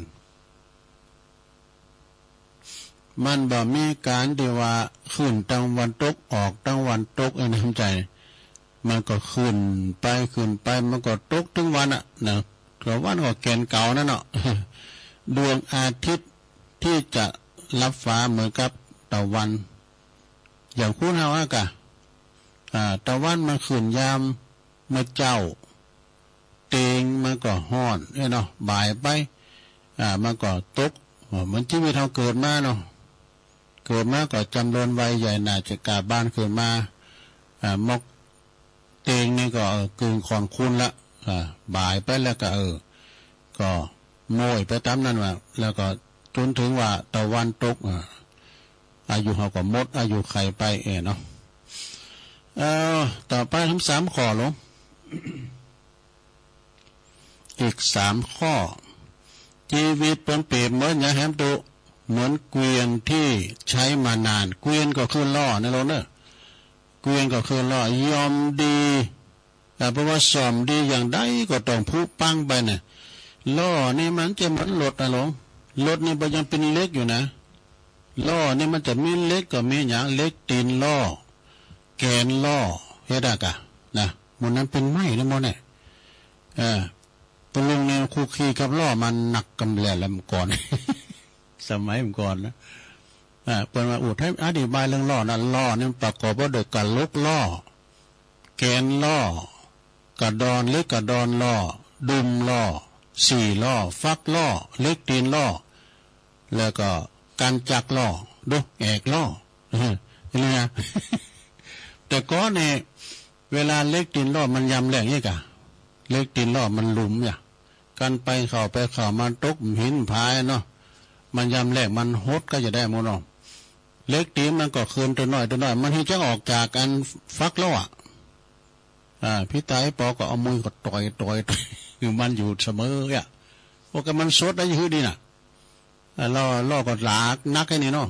มันบ่มีการที่ว่าขึ้นตางวันตก ออกตางวันตก ไอ้น้ำใจ มันก็ขึ้นไป ขึ้นไป มันก็ตกตึงวันอะนะ ตะวันก็แกนเก่านั่นเนาะ ดวงอาทิตย์ที่จะลับฟ้าเหมือนกับตะวัน อย่างคนเฮาอะกะ อ่า ตะวันมันขึ้นยามมื้อเจ๊า เตียงมันก็ฮ้อนเอ้ยเนาะ บ่ายไป อ่า มันก็ตก เหมือนชีวิตเฮาเกิดมาเนาะ เกิดมาก็จำเริญวัยใหญ่หน้าจะกาบ้านขึ้นมา อ่า มอกเตียงนี่ก็ เออ กึ่งค่อนคูณละ อ่า บ่ายไปแล้วก็ เออ ก็โม้ยไปตามนั้นว่า แล้วก็จนถึงว่าตะวันตก อ่า อายุเฮาก็หมดอายุไขไปเอ้ยเนาะ เอ่อ ต่อไปทั้งสามข้อหลวง อีกสามข้อ ชีวิตเปิ้นเปรียบเหมือนหยังแหมตุ๊ เหมือนเกวียนที่ใช้มานาน เกวียนก็คือล้อนะหลวงเนอะ เกวียนก็คือล้อ ย่อมดี อ่า เพราะว่าซ่อมดีอย่างใดก็ต้องผุปังไปน่ะ ล้อนี่มันจะเหมือนรถนะหลวง รถนี่มันยังเป็นเหล็กอยู่นะ ล้อนี่มันจะมีเหล็กก็มีหยัง เหล็กตีนล้อ แกนล้อ เฮ็ดอะกะ นะ หมู่นั้นเป็นไม้นะหมู่เนี่ย เออ ปะลุงนี่คุกคีกับล้อมาหนักกำแหละแล้วเมื่อก่อน สมัยเมื่อก่อนนะ อ่า เปิ้นว่าอุทัยอธิบายเรื่องล้อนะ ล้อนี่มันประกอบว่าด้วยกะหลกล้อ แกนล้อ กระดอนหรือกระดอนล้อ ดุมล้อ สี่ล้อ ฟักล้อ เหล็กตีนล้อ แล้วก็กันจักล้อ ดู แอกล้อ เออ นี่นะ แต่ก่อนนี่ เวลาเหล็กตีนล้อมันยำแหลงนี่กะ เหล็กตีนล้อมันหลุมเนี่ย กันไปเข้าไปเข้ามาตกหินผาเนาะ มันยามแรกมันหดก็จะได้หมดเนาะ เหล็กตีมันก็ขึ้นตัวน้อยตัวน้อย มันเฮ็ดจั่งออกจากอันฟักล้ออะ อ่า พี่ตายปอก็เอามือก็ต่อยต่อยต่อย มันอยู่เสมออ่ะ โอ้ ก็มันสดได้อยู่ดีน่ะ อ่า ล้อ ล้อก็หลากนักแค่นี้เนาะ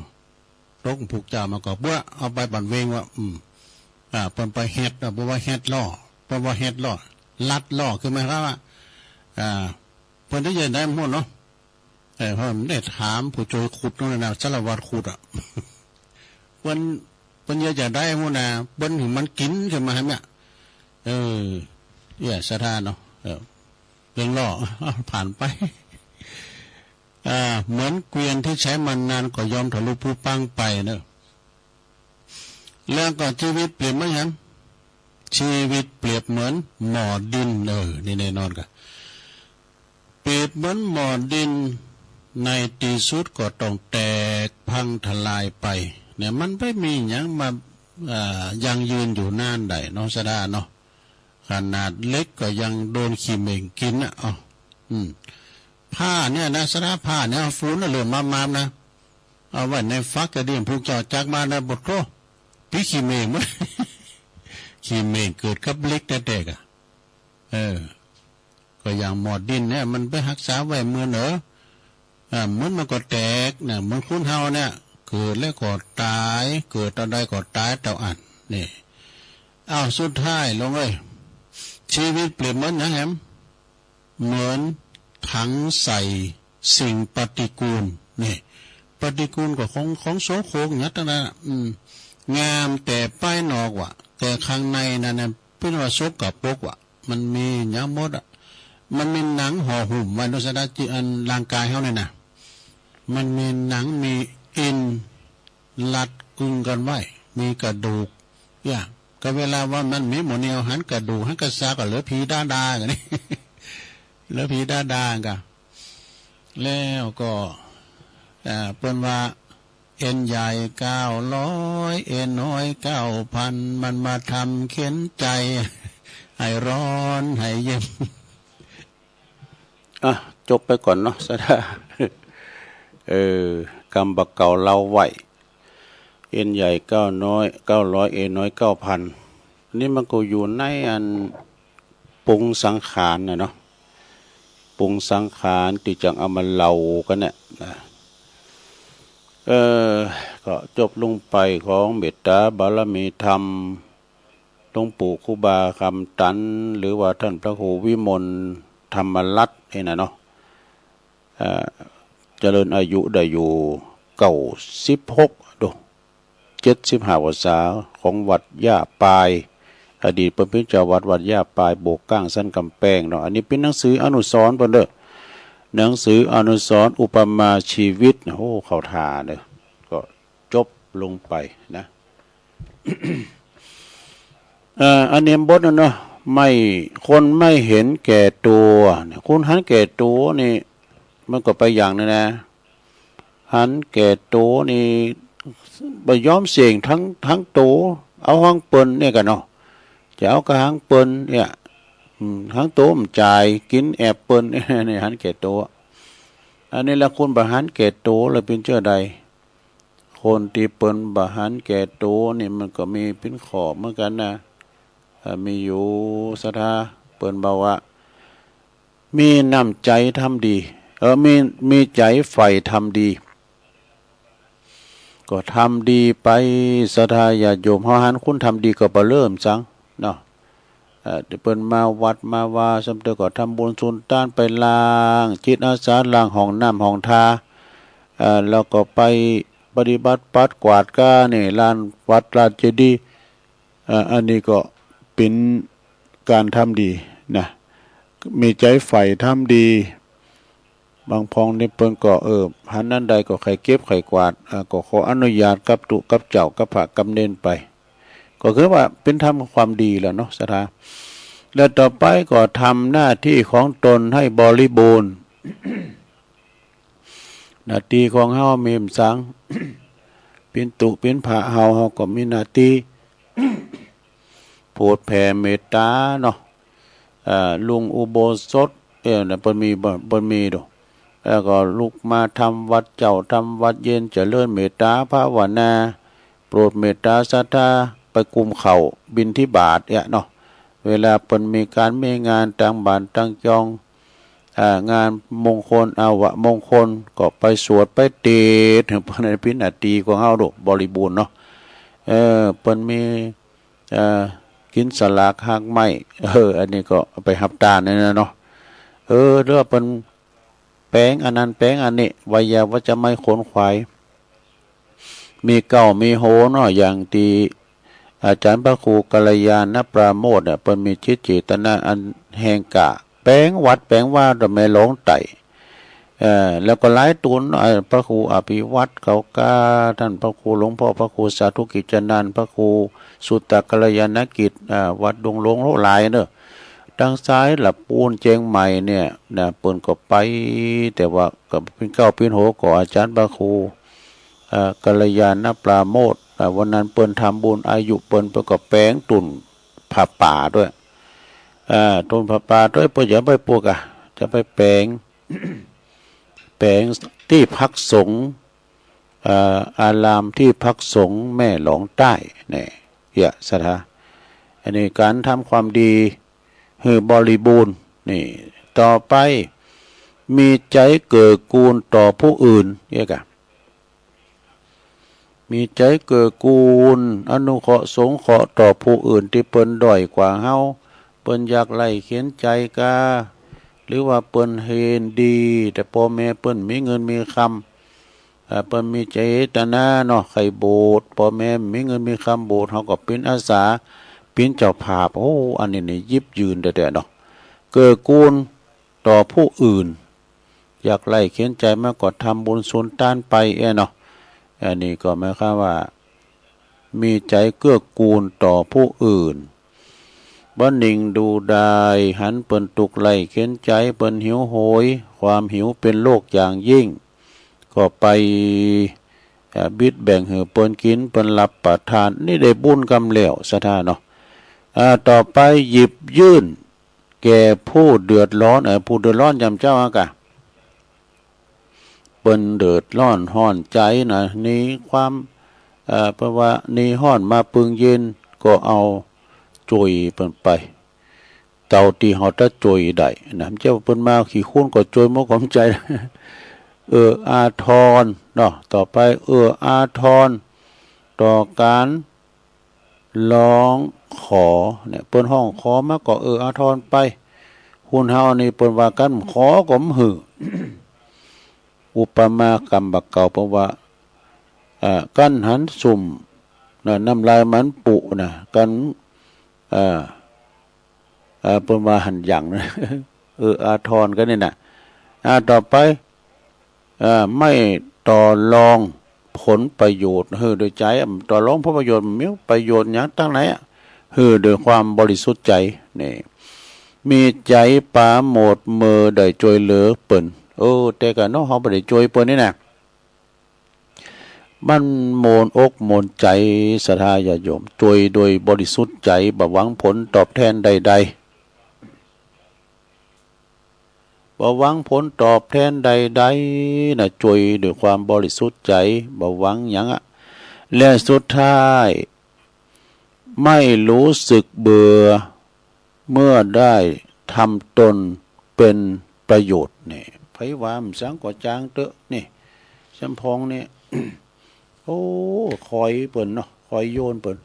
ตกผูกจ่ามาก็เบ้อ เอาไปบั่นเวงว่า อืม อ่า เปิ้นไปเฮ็ด อ่า บ่ว่าเฮ็ดล้อ เปิ้นว่าเฮ็ดล้อ ลัดล้อ คือหมายความว่า อ่า เปิ้นได้ยินได้หมดเนาะ เออ เพราะมันได้ถามผู้ช่วยขุดนั่นน่ะ สารวัตรขุดอะ เปิ้น เปิ้นอยากจะได้หมดน่ะ เปิ้นถึงมันกินขึ้นมาหั่นน่ะ เออ เอี้ย ศรัทธาเนาะ เออ เรื่องล้อ ผ่านไป อ่า เหมือนเกวียนที่ใช้มานานก็ยอมทะลุผุพังไปเนอะ แล้วก็ชีวิตเปรียบเหมือนหยัง ชีวิตเปรียบเหมือนหม้อดิน เออ นี่แน่นอนกะ เปรียบเหมือนหม้อดิน ในที่สุดก็ต้องแตกพังทลายไป เนี่ย มันไม่มีหยังมา อ่า ยั่งยืนอยู่นานได้เนาะ ศรัทธาเนาะ ขนาดเหล็กก็ยังโดนขี้เหม่งกินน่ะ เอ้า อืม ผ้าเนี่ยนะ ศรัทธา ผ้าเนี่ย ฝุ่นน่ะเหลือมามามนะ เอาไว้ในฟักกะเดียม พวกเจ้าจักมานะ บ่โธ่ ปี้ขี้เหม่งหมด ขี้เหม่งเกิดกับเหล็กแต๊ๆ กะ เออ ก็อย่างหม้อดินเนี่ย มันไปฮักษาไว้เมินเนาะ อ่า มัน มันก็แตกนะ เหมือนคนเฮาเนี่ย เกิดแล้วก็ตาย เกิดตอนใดก็ตายตอนอั้น นี่ อ้าว สุดท้ายลงเอ้ย ชีวิตเปรียบเหมือนหยังแหม เหมือนถังใส่สิ่งปฏิกูล นี่ ปฏิกูลก็ของ ของโสโครกเนี่ย ตั้งนั้นน่ะ อืม งามแต่ภายนอกว่ะ แต่ข้างในนั่นน่ะ เปิ้นว่าสกปรกว่ะ มันมีหยังหมดอะ มันมีหนังห่อหุ้มไว้เนาะ ศรัทธา จิต อันร่างกายเฮาเนี่ยนะ มันมีหนัง มีเอ็นรัดกึงกันไว้ มีกระดูก อย่าง ก็เวลาว่ามันมีหมดเนี่ย หันกระดูก หันกระซาก ก็เหลือผีด้าๆ กันนี่ เหลือผีด้าๆ กัน แล้วก็ อ่า เปิ้นว่า เอ็นใหญ่เก้าร้อย เอ็นน้อยเก้าพัน มันมาทำเข็นใจ ให้ร้อนให้เย็น อ่ะ จบไปก่อนเนาะ ศรัทธา เออ กำบ่าเก่าเล่าไว้ เอ็นใหญ่เก้าน้อย เก้าร้อย เอ็นน้อย เก้าพัน อันนี้มันก็อยู่ในอัน ปรุงสังขารน่ะเนาะ ปรุงสังขารตี้จั่งเอามาเล่ากันเนี่ยนะ เออ ก็จบลงไปของเมตตาบารมีธรรม หลวงปู่ครูบาคำตัน หรือว่าท่านพระครูวิมลธรรมรัตน์นี่นะเนาะ เอ่อ เจริญอายุได้อยู่เก้าสิบหก ดู เจ็ดสิบห้าพรรษา ของวัดย่าปาย อดีตเปิ้นเป็นเจ้าวัดวัดย่าปาย โบกก้างสันกำแพงเนาะ อันนี้เป็นหนังสืออนุสรณ์เปิ้นเด้อ หนังสืออนุสรณ์อุปมาชีวิต โอ้ เข้าท่าเด้อ ก็จบลงไปนะ เอ่อ อันนี้บทนั้นเนาะ ไม่ คนไม่เห็นแก่ตัวเนี่ย คนหันแก่ตัวนี่ มันก็ไปอย่างหนึ่งนะ หันแก่ตัวนี่ บ่ยอมเสี่ยงทั้ง ทั้งตัว เอาของเปิ้นเนี่ยกันเนาะ จะเอากะของเปิ้นเนี่ย อืม ของตัวมันจ่าย กินแอบเปิ้น เนี่ย หันแก่ตัว อันนี้ละ คนบ่หันแก่ตัวแล้วเป็นเจ้าใด คนตี้เปิ้นบ่หันแก่ตัวนี่มันก็มีปิ้นข้อเหมือนกันนะ เอ่อ มีอยู่ ศรัทธา เปิ้นบอกว่า มีน้ำใจทำดี เออ มี มีใจใฝ่ทำดี ก็ทำดีไป ศรัทธาญาติโยม เฮาหันคนทำดีก็บ่เริ่มจังเนาะ เอ่อ เปิ้นมาวัดมาวา ซ้ำเติมก็ทำบุญสุนทาน ไปล้าง จิตอาสาล้างห้องน้ำห้องท่า เอ่อ แล้วก็ไปปฏิบัติปัดกวาดกานี่ ลานวัดลานเจดีย์ เอ่อ อันนี้ก็เป็นการทำดีนะ มีใจใฝ่ทำดี บางพองนี่เปิ้นก็ เออ หันอันใดก็ใค่เก็บใค่กวาด เอ่อ ก็ขออนุญาตกับตุ๊กับเจ้ากับพระกับเณรไป ก็คือว่าเป็นทำความดีแล้วเนาะ ศรัทธา และต่อไปก็ทำหน้าที่ของตนให้บริบูรณ์ หน้าตี้ของเฮามีหยัง เป๋นตุ๊เป๋นพระเฮา เฮาก็มีหน้าตี้ โผดแผ่เมตตาเนาะ เอ่อ ลุงอุโบสถ เออ นะ เปิ้นมีบ่ เปิ้นมีโด แล้วก็ลุกมาทำวัตรเจ๊า ทำวัตรเย็น เจริญเมตตาภาวนา โปรดเมตตาศรัทธา ไปกุมข้าวบิณฑบาตเนี่ยเนาะ เวลาเปิ้นมีก๋านมีงาน ตังบาตรตังจอง อ่า งานมงคล อาวมงคล ก็ไปสวดไปเตสน์ เปิ้นให้เป๋นหน้าตี้ของเฮาโด บริบูรณ์เนาะ เออ เปิ้นมี เอ่อ กินสลากหากไม้ เออ อันนี้ก็ไปฮับตานนี่นะเนาะ เออ หรือว่าเปิ้นแป๋งอันนั้นแป๋งอันนี้ ไวยาวัจจะไม้ขนขวาย มีเก๊ามีโหเนาะ อย่างตี้อาจ๋ารย์พระครูกัลยาณปราโมทย์เนี่ย เปิ้นมีจิตเจตนาอันแห่งกล้า แป๋งวัดแป๋งวาโดยแม่หลวงไต่ เอ่อ แล้วก็หลายตูน เอ่อ พระครูอภิวัตรเขากล้า ท่านพระครูหลวงพ่อพระครูสาธุกิจจนันท์ พระครูสุตตะกัลยาณกิจ อ่า วัดดงหลวงหลายเนอะ ตังซ้ายละปูนเจียงใหม่เนี่ยนะ เปิ้นก็ไป แต่ว่าก็เป๋นเก๊าเป๋นโหก็อาจ๋ารย์พระครู เอ่อ กัลยาณปราโมทย์ อ่า วันนั้นเปิ้นทำบุญอายุเปิ้น เปิ้นก็แป๋งตุ่นผ้าป่าด้วย อ่า ตุ่นผ้าป่าด้วย เปิ้นจะไปปลูกอ่ะ จะไปแป๋ง แป๋งตี้พักสงฆ์ เอ่อ อารามตี้พักสงฆ์แม่หลวงใต้เนี่ย เยียะศรัทธา อันนี้ก๋านทำความดีหื้อบริบูรณ์ นี่ ต่อไป มีใจ๋เกื้อกูลต่อผู้อื่น เยียะกะ มีใจ๋เกื้อกูล อนุเคราะห์สงเคราะห์ต่อผู้อื่นตี้เปิ้นด้อยกว่าเฮา เปิ้นยากไร้เข็ญใจ๋กา หรือว่าเปิ้นเห็นดี แต่ป้อแม่เปิ้นมีเงินมีคำ เอ่อ เปิ้นมีเจตนาเนาะ ใค่โบสถ์ ป้อแม่มีเงินมีคำโบสถ์ เฮาก็เป๋นอาสา เป๋นเจ้าภาพ โอ้ อันนี้นี่ยิบยืนแต๊ๆ เนาะ เกื้อกูลต่อผู้อื่น ยากไร้เข็ญใจ๋มาก็ทำบุญสุนตานไป เอ้อ เนาะ อันนี้ก็หมายความว่า มีใจ๋เกื้อกูลต่อผู้อื่น บ่นิ่งดูดาย หันเปิ้นตุ๊กข์ไร้เข็ญใจ๋ เปิ้นหิวโหย ความหิวเป๋นโรคอย่างยิ่ง ก็ไป เอ่อ บิดแบ่งหื้อเปิ้นกิ๋น เปิ้นรับประทาน นี่ได้บุญกำแล้ว ศรัทธาเนาะ อ่า ต่อไป หยิบยื่นแก่ผู้เดือดร้อน เอ่อ ผู้เดือดร้อนยามเจ๊าอะกะ เปิ้นเดือดร้อนฮ้อนใจ๋นะ หนีความ เอ่อ เปิ้นว่าหนีฮ้อนมาปึงเย็น ก็เอาจ่วยเปิ้นไป เต้าตี้เฮาจะจ่วยได้นะ บ่ใจ้ว่าเปิ้นมาขี้คุนก็จ่วยหมดความใจ๋ เอื้ออาทรเนาะ ต่อไป เอื้ออาทรต่อก๋าน ร้องขอเนี่ย เปิ้นฮ้องขอมาก็เอื้ออาทรไป คนเฮานี่เปิ้นว่ากั๋นขอก็บ่หื้อ อุปมากำบ่าเก่า เปิ้นว่า เอ่อ กั๋นหันซุ่มนะ น้ำลายมันปุนะ กั๋น เอ่อ เอ่อ เปิ้นว่าหันหยังนะ เอื้ออาทรกั๋นนี่นะ อ่า ต่อไป เอ่อ ไม่ต่อรองผลประโยชน์หื้อโดยใจ๋ ต่อรองผลประโยชน์ มีประโยชน์หยังตังไหนอะ หื้อโดยความบริสุทธิ์ใจ๋ นี่ มีใจ๋ปราโมทย์เมื่อได้จ่วยเหลือเปิ้น เออ แต่กะเนาะ เฮาบ่ได้จ่วยเปิ้นนี่นะ มันม่วนอกม่วนใจ๋ ศรัทธาญาติโยม จ่วยโดยบริสุทธิ์ใจ๋ บ่หวังผลตอบแทนใดๆ บ่หวังผลตอบแทนใดๆ นะ จ่วยด้วยความบริสุทธิ์ใจ๋ บ่หวังหยังอะ และสุดท้าย ไม่รู้สึกเบื่อ เมื่อได้ทำตนเป็นประโยชน์ นี่ ไผว่าหยังก็จางเต๊อะ นี่ สมปองนี่ โอ้ คอยเปิ้นเนาะ คอยโยนเปิ้น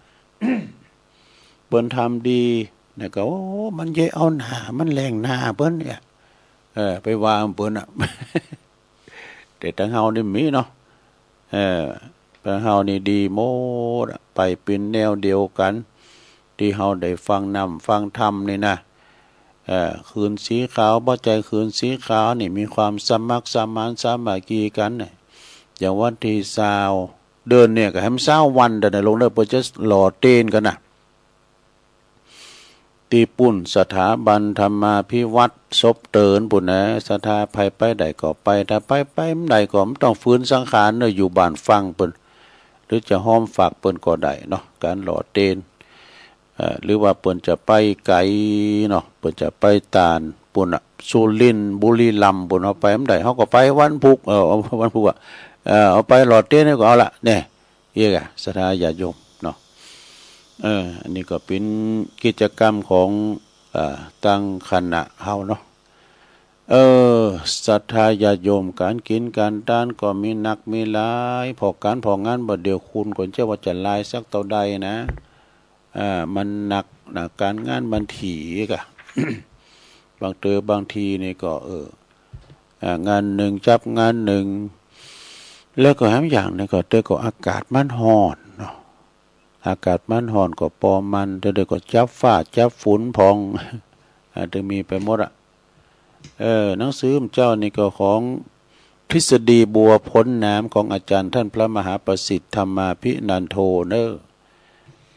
เปิ้นทำดีนะก็ โอ้ มันเย้ยเอาหน้า มันแหลงหน้าเปิ้นเนี่ย เออ ไปว่าเปิ้นอะ แต่ตังเฮานี่มีเนาะ เออ ตังเฮานี่ดีหมดอะ ไปเป๋นแนวเดียวกั๋น ตี้เฮาได้ฟังน้ำฟังธรรมนี่นะ เออ ขื่นสีขาว บ่ใจ้ขื่นสีขาวนี่ มีความสมัครสมานสามัคคีกั๋นเนี่ย อย่างวันตี้ซาว เดือนเนี่ยก็แหมซาววันเด้อนะ ลงเด้อ เปิ้นจะหล่อเตนกั๋นนะ ตี้ปุ้นสถาบันธรรมาภิวัฒน์ศพเตินปุ้นนะ ศรัทธาไผไปได้ก็ไป ถ้าไผไปบ่ได้ก็บ่ต้องฝืนสังขารเนาะ อยู่บ้านฟังเปิ้น หรือจะฮ้อมฝากเปิ้นก็ได้เนาะ ก๋านหล่อเตน เอ่อ หรือว่าเปิ้นจะไปไก๋เนาะ เปิ้นจะไปตานปุ้นน่ะ สุรินทร์บุรีรัมย์ บุญเอาไปไม่ได้ เขาก็ไปวันพุธ เออ วันพุธอะ เออ เอาไปหลอดเตี้ยนี่ก็เอาละเนี่ย เอียกะ ศรัทธาญาติโยมเนาะ เออ อันนี้ก็เป็นกิจกรรมของ เอ่อ ตั้งคณะเฮาเนาะ เออ ศรัทธาญาติโยม การกินการทานก็มีหนักมีหลาย พอการพองานบ่เดียวคุณก็เจ้าว่าจะหลายสักเท่าใดนะ อ่า มันหนักนะ การงานมันถี่กะ บางเทื่อบางทีนี่ก็ เออ อ่า งานหนึ่งจับงานหนึ่ง แล้วก็แถมอย่างหนึ่งก็เตอก็อากาศมันร้อนเนาะ อากาศมันร้อนก็ปอมัน เตอเดี๋ยวก็จับฟ้าจับฝนพอง อ่า เตอมีไปหมดอะ เออ หนังสือเจ้านี่ก็ของทฤษฎีบัวพ้นน้ำ ของอาจารย์ท่านพระมหาประสิทธิ์ธรรมาภินันโทเนอะ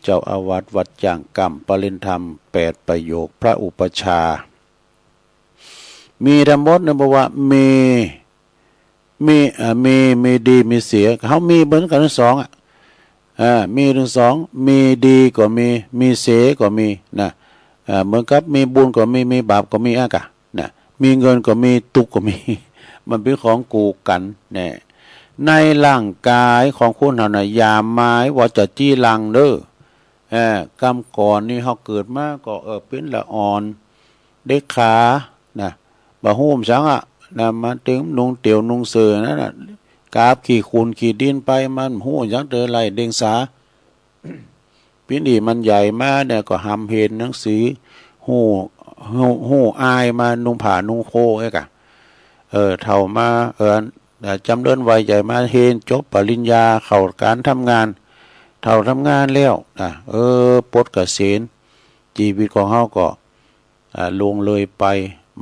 เจ้าอาวาสวัดจ่างกำ ปริญญาธรรมแปดประโยค พระอุปัชฌาย์ มีทั้งหมดเนี่ยบอกว่ามี มี เอ่อ มี มีดีมีเสีย เขามีเหมือนกันทั้งสองอะ อ่า มีทั้งสอง มีดีก็มี มีเสียก็มีนะ อ่า เหมือนกับมีบุญก็มี มีบาปก็มีอะกะนะ มีเงินก็มี ตุ๊กข์ก็มี มันเป็นของคู่กันแน่ ในร่างกายของคนเฮานะ อย่าหมายว่าจะจีรังเด้อ เออ กำก่อนนี่เฮาเกิดมาก็ เออ เป็นละอ่อน เด็กขา นะ บ่ฮู้หยังอะ นะ มาตึงนุ่งเตียวนุ่งเสื้อนั่นน่ะ กาบขี้ขุ่นขี้ดินไป มันฮู้หยังเตอไล่เดียงสา ปิ้นอี่มันใหญ่มาเนี่ยก็หำเห็นหนังสือ ฮู้ ฮู้ ฮู้อ่านมา นุ่งผ้านุ่งโคเอ้ยกะ เออ เฒ่ามา เออ เอ่อ จำเริญวัยใหญ่มา เรียนจบปริญญา เข้าการทำงาน เฒ่าทำงานแล้วนะ เออ ปลดเกษียณ ชีวิตของเฮาก็ อ่า ล่วงเลยไป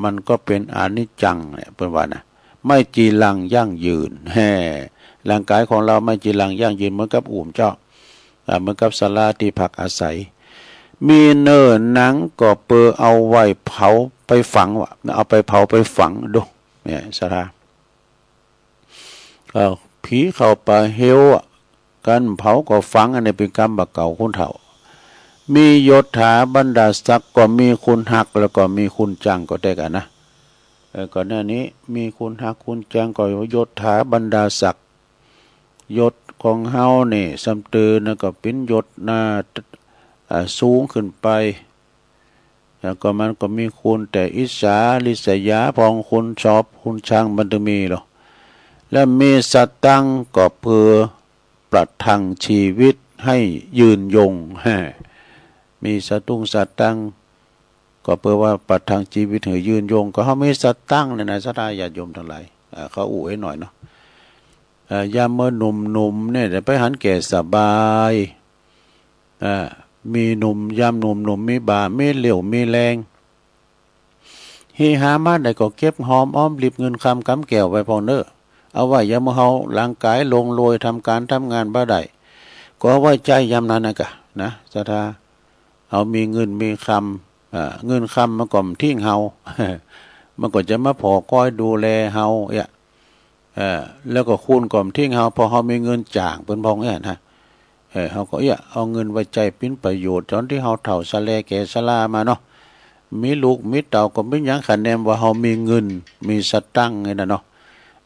มันก็เป็นอนิจจังเนี่ย เปิ้นว่านะ ไม่จีรังยั่งยืน แฮ่ ร่างกายของเราไม่จีรังยั่งยืน เหมือนกับอู่มเจ้า อ่า เหมือนกับศาลาที่พักอาศัย มีเนื้อหนังก็เปือเอาไว้เผาไปฝังวะ เอาไปเผาไปฝังดู เนี่ย ศรัทธา เอ่อ ผีเข้าป่าเฮวอะ การเผาก็ฝัง อันนี้เป็นกรรมบ่าเก่าคนเฒ่า มียศถาบรรดาศักดิ์ก็มีคนฮัก แล้วก็มีคนจังก็ได้กันนะ เอ่อ ก่อนหน้านี้มีคนฮักคนจังก็ยศถาบรรดาศักดิ์ ยศของเฮานี่ สำเตินนะก็เป็นยศหน้า อ่า สูงขึ้นไป แล้วก็มันก็มีคนแต่อิจฉาริษยา พองคนชอบคนชังมันต้องมีหรอก และมีสตังค์ก็เพื่อประทังชีวิตให้ยืนยง มีสตุ้งสตังค์ก็เพื่อว่าประทังชีวิตให้ยืนยง ก็เฮามีสตังค์เนี่ยนะ ศรัทธาญาติโยมทั้งหลาย อ่า เขาอู้ให้หน่อยเนาะ อ่า ยามเมื่อหนุ่มๆเนี่ย ไปหันแก่สบาย อ่า มีหนุ่ม ยามหนุ่มๆ มีบ่า มีเรี่ยว มีแรง เฮฮามาได้ก็เก็บหอมอ้อมริบเงินคำกำแก้วไว้พองเน้อ เอาไว้ยามเฮาร่างกายลงโลย ทำการทำงานบ่ได้ ก็เอาไว้ใจ๊ยามนั้นนะกะ นะ ศรัทธา เฮามีเงินมีคำ อ่า เงินคำมันก็บ่ทิ้งเฮา มันก็จะมาผ่อคอยดูแลเฮาเอี้ย เออ แล้วก็คนก็บ่ทิ้งเฮา เพราะเฮามีเงินจ้างเปิ้นพองเอี้ยนะ เออ เฮาก็เอี้ย เอาเงินไว้ใจ๊เป็นประโยชน์ ตอนที่เฮาเฒ่าชะแลแก่ชรามาเนาะ มีลูกมีเต้าก็บ่เป็นหยัง คะแนนว่าเฮามีเงิน มีสตังค์นี่นะเนาะ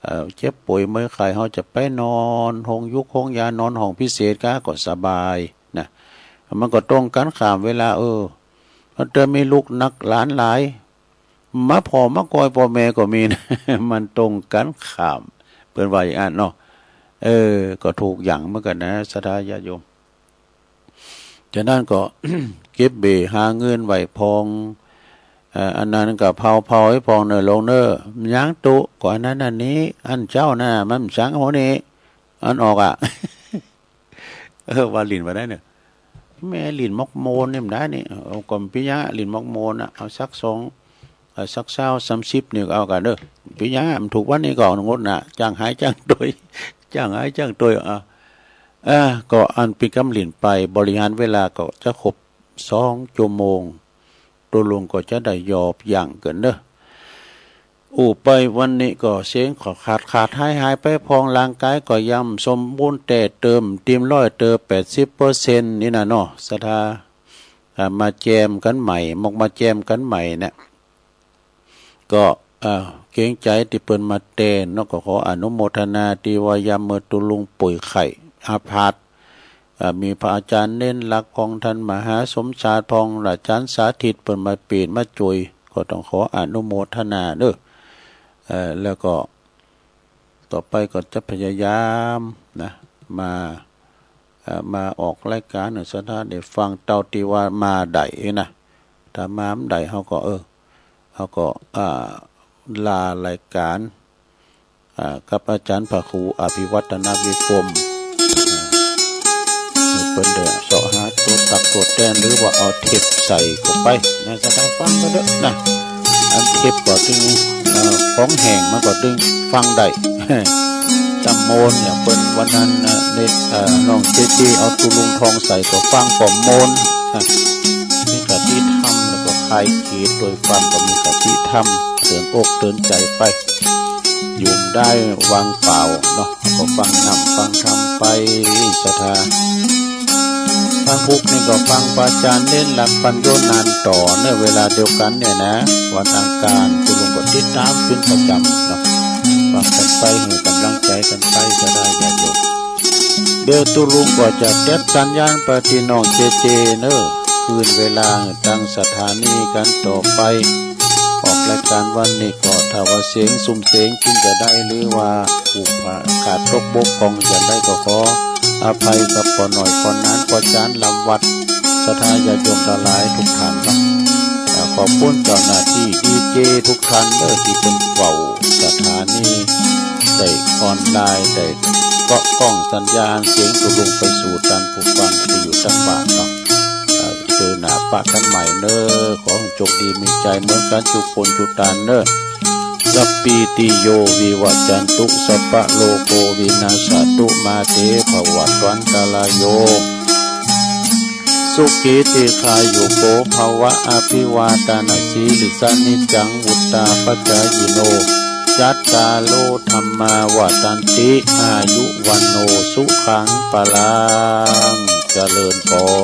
เอ่อ เจ็บป่วยเมื่อยไข้ เฮาจะไปนอนโฮงยุกโฮงยา นอนห้องพิเศษกะก็สบายนะ มันก็ตรงกันข้ามเวลา เออ ถ้าเธอมีลูกนักหลานหลาย มาผ่อมาคอยพ่อแม่ก็มีนะ มันตรงกันข้าม เปิ้นว่าอย่างนั้นเนาะ เออ ก็ถูกอย่างเหมือนกันนะ ศรัทธาญาติโยม ฉะนั้นก็ เก็บเบ้หาเงินไว้พอง เอ่อ อันนั้นก็เผาๆ ให้พองเน้อหลวงเน้อ ยังตุ ก็อันนั้นอันนี้ อันเจ้าน่ะ มันบ่ชังหัวนี้ อันออกอะ เออ ว่าหลิ้นว่าได้เนี่ย แม่หลิ้นมกโมนเนี่ยมันได้นี่ เอาก็บ่เป็นหยังอะ หลิ้นมกโมนอะ เอาสักสอง เอ่อ สักซาวสามสิบนี่ก็เอากันเด้อ บ่เป็นหยังอะ มันถูกวันนี้ก็เอางดน่ะ จ้างหายจ้างตวย จ้างหายจ้างตวย อ่ะ เออ ก็อันเป็นกำหลิ้นไป บริหารเวลาก็จะครบสองชั่วโมง ตกลงก็จะได้หยอบหยั่งกันเน้อ อู้ไปวันนี้ก็เสียงก็ขาดขาดหายหายไปพอง ร่างกายก็ยังสมบูรณ์แต่เติม เต็มร้อยเติมแปดสิบเปอร์เซ็นต์นี่นะเนาะ ศรัทธา อ่า มาแจมกันใหม่ มกมาแจมกันใหม่เนี่ย ก็ เอ่อ เกรงใจตี้เปิ้นมาแตนเนาะ ก็ขออนุโมทนาตี้ว่ายามเมื่อตุ๊ลุงป่วยไข้อาพาธ เอ่อ มีพระอาจารย์เณรหลักของท่านมหาสมชาติพ่อง อาจารย์สาธิตเปิ้นมาเป๋นมาจ้วย ก็ต้องขออนุโมทนาเด้อ เอ่อ แล้วก็ ต่อไปก็จะพยายามนะ มา เอ่อ มาออกรายการให้ศรัทธาได้ฟังเต้าตี้ว่ามาได้นะ ถ้ามาบ่ได้เฮาก็ เออ เฮาก็ อ่า ลารายการ อ่า กับอาจารย์พระครูอภิวัฒนวิกรม อ่า เปิ้นได้เสาะหาตัวตักตัวแตน หรือว่าเอาเทปใส่เข้าไปนะ ศรัทธาฟังก็เด้อนะ อันเทปก็ตึง เอ่อ ของแห้งมันก็ตึงฟังได้ จำโมนอย่างเปิ้นวันนั้นนะ เนตร เอ่อ น้องเจเจเอาตุ๊ลุงทองใส่ก็ฟังก็โมนนะ มีคติธรรมแล้วก็คลายเครียดโดยฟังก็มีคติธรรมเตือนอกเตือนใจไป อยู่ได้วางเปล่าเนาะ ก็ฟังนำฟังธรรมไป ศรัทธา วันพุธนี่ก็ฟังพระอาจารย์เณรหลักปัญโญนานต่อในเวลาเดียวกันเนี่ยนะ วันอังคารตุ๊ลุงก็ติดตามเป็นประจำเนาะ ฟังกันไปให้กำลังใจกันไปก็ได้ญาติโยม เดี๋ยวตุ๊ลุงก็จะเต็ดสัญญาณไปตี้น้องเจเจเนอะ คืนเวลาตั้งสถานีกันต่อไป ออกรายการวันนี้ก็ถ้าว่าเสียงซุ่มเสียงจึงจะได้ หรือว่าผู้ขาดตกบกพร่องจะได้ก็ขออภัยกับป้อน้อยป้อหนานป้อจานลำวัด ศรัทธาญาติโยมทั้งหลายทุกท่านเนาะ อ่า ขอบคุณเจ้าหน้าที่ดีเจทุกท่านเด้อ ที่เป็นเฝ้าสถานี ได้ออนไลน์ ได้เกาะกล้องสัญญาณเสียงตุ๊ลุงไปสู่ท่านผู้ฟังที่อยู่ทางบ้านเนาะ เอ่อ เจอหน้าปะกันใหม่เนอะ ขอให้โชคดีมีชัยเหมือนกันทุกคนทุกท่านเนอะ สัพพีติโยวิวัจจันตุ สัพพะโรโควินัสสะตุ มาเตภวัตวันตรายโย สุขีทีฆายุโกภะวะ อะภิวาทะนะสีลิสสะ นิจจังวุฑฒาปะจายิโน จัตตาโรธัมมาวัฑฒันติ อายุวัณโณสุขังพะลัง เจริญพร